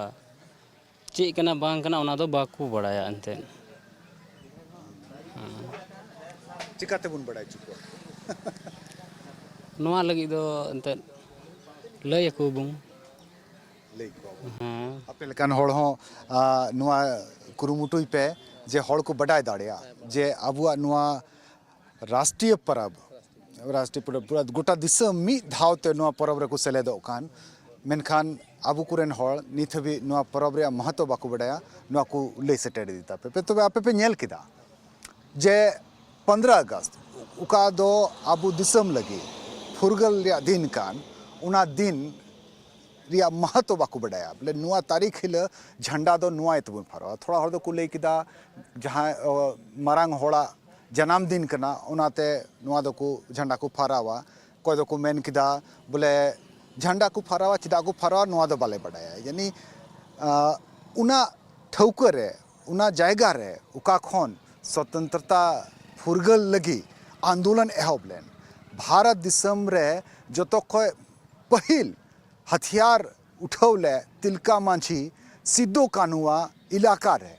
ᱪᱮᱫ ᱠᱟᱱᱟ ᱵᱟᱝ ᱠᱟᱱᱟ, ᱚᱱᱟ ᱫᱚ ᱵᱟᱠᱚ ᱵᱟᱲᱟᱭᱟ ᱮᱱᱛᱮᱫ᱾ ᱦᱮᱸ᱾ ᱪᱤᱠᱟᱹ ᱛᱮᱵᱚᱱ ᱵᱟᱲᱟᱭ ᱦᱚᱪᱚ ᱠᱚᱣᱟ? ᱱᱚᱣᱟ ᱞᱟᱹᱜᱤᱫ ᱫᱚ ᱮᱱᱛᱮᱫ ᱞᱟᱹᱭ ᱟᱠᱚ ᱵᱚᱱ᱾ ᱞᱟᱹᱭ ᱠᱚᱣᱟ ᱵᱚᱱ᱾ ᱦᱮᱸ᱾ ᱟᱯᱮ ᱞᱮᱠᱟᱱ ᱦᱚᱲ ᱦᱚᱸ, ᱟ, ᱱᱚᱣᱟ ᱠᱩᱨᱩᱢᱩᱴᱩᱭ ᱯᱮ ᱡᱮ ᱦᱚᱲ ᱠᱚ ᱵᱟᱰᱟᱭ ᱫᱟᱲᱮᱭᱟᱜ ᱡᱮ ᱟᱵᱚᱣᱟᱜ ᱱᱚᱣᱟ ᱨᱟᱥᱴᱨᱤᱭᱚ ᱯᱚᱨᱚᱵᱽ, ᱨᱟᱥᱴᱨᱤᱭᱚ ᱯᱚᱨᱚᱵᱽ, ᱯᱩᱨᱟᱹ ᱜᱚᱴᱟ ᱫᱤᱥᱚᱢ ᱢᱤᱫ ᱫᱷᱟᱣ ᱛᱮ ᱱᱚᱣᱟ ᱯᱚᱨᱚᱵᱽ ᱨᱮᱠᱚ ᱥᱮᱞᱮᱫᱚᱜ ᱠᱟᱱ, ᱢᱮᱱᱠᱷᱟᱱ ᱟᱵᱚ ᱠᱚᱨᱮᱱ ᱦᱚᱲ ᱱᱤᱛ ᱦᱟᱹᱵᱤᱡ ᱱᱚᱣᱟ ᱯᱚᱨᱚᱵᱽ ᱨᱮᱭᱟᱜ ᱢᱚᱦᱚᱛᱚ ᱵᱟᱠᱚ ᱵᱟᱰᱟᱭᱟ᱾ ᱱᱚᱣᱟ ᱠᱚ ᱞᱟᱹᱭ ᱥᱮᱴᱮᱨ ᱤᱫᱤ ᱛᱟᱯᱮ ᱯᱮ᱾ ᱛᱚᱵᱮ ᱟᱯᱮ ᱯᱮ ᱧᱮᱞ ᱠᱮᱫᱟ ᱡᱮ ᱯᱚᱱᱫᱽᱨᱚ ᱟᱜᱚᱥᱴ, ᱚᱠᱟ ᱫᱚ ᱟᱵᱚ ᱫᱤᱥᱚᱢ ᱞᱟᱹᱜᱤᱫ ᱯᱷᱩᱨᱜᱟᱹᱞ ᱨᱮᱭᱟᱜ ᱫᱤᱱ ᱠᱟᱱ, ᱚᱱᱟ ᱫᱤᱱ ᱨᱮᱭᱟᱜ ᱢᱟᱦᱟᱛᱚ ᱵᱟᱠᱚ ᱵᱟᱰᱟᱭᱟ᱾ ᱵᱚᱞᱮ, ᱱᱚᱣᱟ ᱛᱟᱹᱨᱤᱠᱷ ᱦᱤᱞᱳᱜ ᱡᱷᱟᱱᱰᱟ ᱫᱚ ᱱᱚᱣᱟ ᱤᱭᱟᱹ ᱛᱮᱵᱚᱱ ᱯᱷᱟᱨᱟᱣᱟ᱾ ᱛᱷᱚᱲᱟ ᱦᱚᱲ ᱫᱚᱠᱚ ᱞᱟᱹᱭ ᱠᱮᱫᱟ, ᱡᱟᱦᱟᱸᱭ, ᱚ, ᱢᱟᱨᱟᱝ ᱦᱚᱲᱟᱜ ᱡᱟᱱᱟᱢ ᱫᱤᱱ ᱠᱟᱱᱟ, ᱚᱱᱟᱛᱮ ᱱᱚᱣᱟ ᱫᱚᱠᱚ, ᱡᱷᱟᱱᱰᱟ ᱠᱚ ᱯᱷᱟᱨᱟᱣᱟ᱾ ᱚᱠᱚᱭ ᱫᱚᱠᱚ ᱢᱮᱱ ᱠᱮᱫᱟ, ᱵᱚᱞᱮ, ᱡᱷᱟᱱᱰᱟ ᱠᱚ ᱯᱷᱟᱨᱟᱣᱟ, ᱪᱮᱫᱟᱜ ᱠᱚ ᱯᱷᱟᱨᱟᱣᱟ, ᱱᱚᱣᱟ ᱫᱚ ᱵᱟᱞᱮ ᱵᱟᱰᱟᱭᱟ᱾ ᱭᱟᱱᱤ, ᱟ, ᱚᱱᱟ ᱴᱷᱟᱹᱣᱠᱟᱹ ᱨᱮ, ᱚᱱᱟ ᱡᱟᱭᱜᱟ ᱨᱮ, ᱚᱠᱟ ᱠᱷᱚᱱ ᱥᱚᱛᱚᱱᱛᱨᱚᱛᱟ ᱯᱷᱩᱨᱜᱟᱹᱞ ᱞᱟᱹᱜᱤᱫ ᱟᱱᱫᱳᱞᱚᱱ ᱮᱦᱚᱵ ᱞᱮᱱ, ᱵᱷᱟᱨᱚᱛ ᱫᱤᱥᱚᱢ ᱨᱮ ᱡᱚᱛᱚ ᱠᱷᱚᱱ ᱯᱟᱹᱦᱤᱞ ᱦᱟᱛᱤᱭᱟᱨ ᱩᱴᱷᱟᱹᱣ ᱞᱮᱫ ᱛᱤᱞᱠᱟ ᱢᱟᱹᱡᱷᱤ ᱥᱤᱫᱩ ᱠᱟᱹᱱᱦᱩᱣᱟᱜ ᱮᱞᱟᱠᱟ ᱨᱮ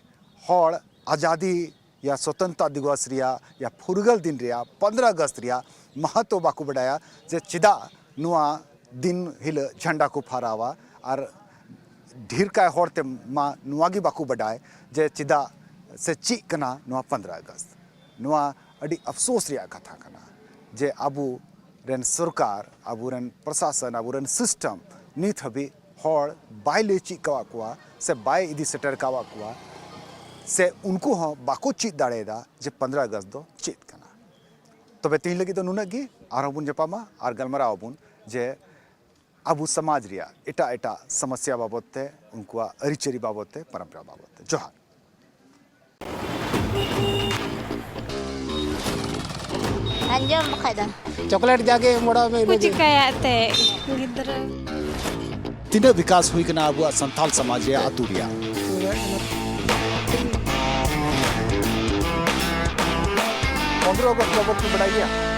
ᱦᱚᱲ ᱟᱡᱟᱫᱤ ᱭᱟ ᱥᱚᱛᱚᱱᱛᱨᱚ ᱫᱤᱵᱚᱥ ᱨᱮᱭᱟᱜ ᱭᱟ ᱯᱷᱩᱨᱜᱟᱹᱞ ᱫᱤᱱ ᱨᱮᱭᱟᱜ ᱯᱚᱱᱫᱽᱨᱚ ᱟᱜᱚᱥᱴ ᱨᱮᱭᱟᱜ ᱢᱟᱦᱟᱛᱚ ᱵᱟᱠᱚ ᱵᱟᱰᱟᱭᱟ, ᱡᱮ ᱪᱮᱫᱟᱜ ᱱᱚᱣᱟ ᱫᱤᱱ ᱦᱤᱞᱳᱜ ᱡᱷᱟᱱᱰᱟ ᱠᱚ ᱯᱷᱟᱨᱟᱣᱟ᱾ ᱟᱨ ᱰᱷᱮᱨ ᱠᱟᱭ ᱦᱚᱲ ᱛᱮ ᱢᱟ ᱱᱚᱣᱟ ᱜᱮ ᱵᱟᱠᱚ ᱵᱟᱰᱟᱭ ᱡᱮ ᱪᱮᱫᱟᱜ ᱥᱮ ᱪᱮᱫ ᱠᱟᱱᱟ ᱱᱚᱣᱟ ᱯᱚᱱᱫᱽᱨᱚ ᱟᱜᱚᱥᱴ᱾ ᱱᱚᱣᱟ ᱟᱹᱰᱤ ᱟᱯᱥᱳᱥ ᱨᱮᱭᱟᱜ ᱠᱟᱛᱷᱟ ᱠᱟᱱᱟ ᱡᱮ ᱟᱵᱚ ᱨᱮᱱ ᱥᱚᱨᱠᱟᱨ, ᱟᱵᱚ ᱨᱮᱱ ᱯᱨᱚᱥᱟᱥᱚᱱ, ᱟᱵᱚ ᱨᱮᱱ ᱥᱤᱥᱴᱮᱢ ᱱᱤᱛ ᱦᱟᱹᱵᱤᱡ ᱦᱚᱲ ᱵᱟᱭ ᱞᱟᱹᱭ ᱪᱮᱫ ᱠᱟᱣᱟᱫ ᱠᱚᱣᱟ ᱥᱮ ᱵᱟᱭ ᱤᱫᱤ ᱥᱮᱴᱮᱨ ᱠᱟᱣᱟᱫ ᱠᱚᱣᱟ᱾ ᱥᱮ ᱩᱱᱠᱩ ᱦᱚᱸ ᱵᱟᱠᱚ ᱪᱮᱫ ᱫᱟᱲᱮᱭᱟᱫᱟ ᱡᱮ ᱯᱚᱱᱨᱚᱭ ᱟᱜᱚᱥᱴ ᱫᱚ ᱪᱮᱫ ᱠᱟᱱᱟ᱾ ᱛᱚᱵᱮ ᱛᱮᱦᱮᱧ ᱞᱟᱹᱜᱤᱫ ᱫᱚ ᱱᱩᱱᱟᱹᱜ ᱜᱮ᱾ ᱟᱨᱦᱚᱸ ᱵᱚᱱ ᱧᱟᱯᱟᱢᱟ ᱟᱨ ᱜᱟᱞᱢᱟᱨᱟᱣ ᱟᱵᱚᱱ ᱡᱮ ᱟᱵᱚ ᱥᱚᱢᱟᱡᱽ ᱨᱮᱭᱟᱜ ᱮᱴᱟᱜ ᱮᱴᱟᱜ ᱥᱚᱢᱚᱥᱭᱟ ᱵᱟᱵᱚᱫ ᱛᱮ, ᱩᱱᱠᱩᱣᱟᱜ ᱟᱹᱨᱤᱪᱟᱹᱞᱤ ᱵᱟᱵᱚᱫ ᱛᱮ, ᱯᱚᱨᱚᱢᱯᱚᱨᱟ ᱵᱟᱵᱚᱫ ᱛᱮ᱾ ᱡᱚᱦᱟᱨ᱾ ᱟᱸᱡᱚᱢ ᱵᱟᱠᱷᱟᱡ ᱫᱚ᱾ ᱪᱚᱠᱞᱮᱴ ᱡᱟᱜᱮ ᱮᱢ ᱵᱟᱲᱟᱣ ᱢᱮ, ᱠᱚ ᱤᱱᱟᱹᱜᱮ᱾ ᱪᱤᱠᱟᱹᱭᱟ ᱮᱱᱛᱮ ᱜᱤᱫᱽᱨᱟᱹ? ᱛᱤᱱᱟᱹᱜ ᱵᱤᱠᱟᱥ ᱦᱩᱭ ᱠᱟᱱᱟ ᱟᱵᱚᱣᱟᱜ ᱥᱟᱱᱛᱟᱞ ᱥᱚᱢᱟᱡᱽ ᱨᱮᱭᱟᱜ, ᱟᱹᱛᱩ ᱨᱮᱭᱟᱜ? ᱯᱚᱱᱨᱚ ᱟᱜᱚᱥᱴ ᱵᱟᱵᱚᱫ ᱯᱮ ᱵᱟᱲᱟᱭ ᱜᱮᱭᱟ?